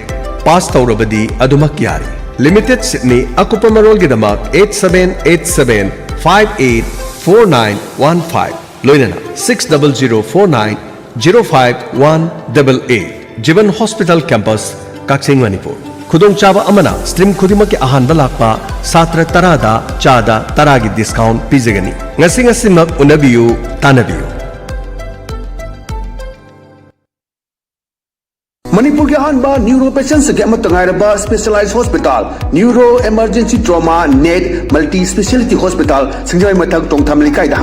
pass ꯇꯧꯔꯕꯗꯤ ꯑꯗꯨꯃꯛ ꯌꯥꯔꯦ꯫ Limited seatꯅꯤ꯫ ꯑꯀꯨꯞꯄ ꯃꯔꯣꯜꯒꯤꯗꯃꯛ eight seven eight seven five eight four nine one five ꯂꯣꯏꯅꯅ six double zero four nine zero five one double eight꯫ Jeevan Hospital Campus, ꯀꯛꯆꯤꯡ, ꯃꯅꯤꯄꯨꯔ꯫ ꯈꯨꯗꯣꯡꯆꯥꯕ ꯑꯃꯅ stream ꯈꯨꯗꯤꯡꯃꯛꯀꯤ ꯑꯍꯥꯟꯕ ꯂꯥꯛꯄ ꯁꯥꯇ꯭ꯔ ꯇꯔꯥꯗ ꯆꯥꯗ ꯇꯔꯥꯒꯤ discount ꯄꯤꯖꯒꯅꯤ꯫ ꯉꯁꯤ ꯉꯁꯤꯃꯛ ꯎꯅꯕꯤꯌꯨ, ꯇꯥꯟꯅꯕꯤꯌꯨ꯫ ꯃꯅꯤꯄꯨꯔꯒꯤ ꯑꯍꯥꯟꯕ neuro patientsꯀꯤ ꯑꯃꯠꯇ ꯉꯥꯏꯔꯕ specialized hospital, Neuro Emergency Trauma Net Multi Speciality Hospital, ꯁꯤꯡꯖꯃꯩ ꯃꯊꯛ, ꯇꯣꯡꯊꯥꯝ ꯂꯩꯀꯥꯏꯗ ꯍꯥꯡꯖꯩ꯫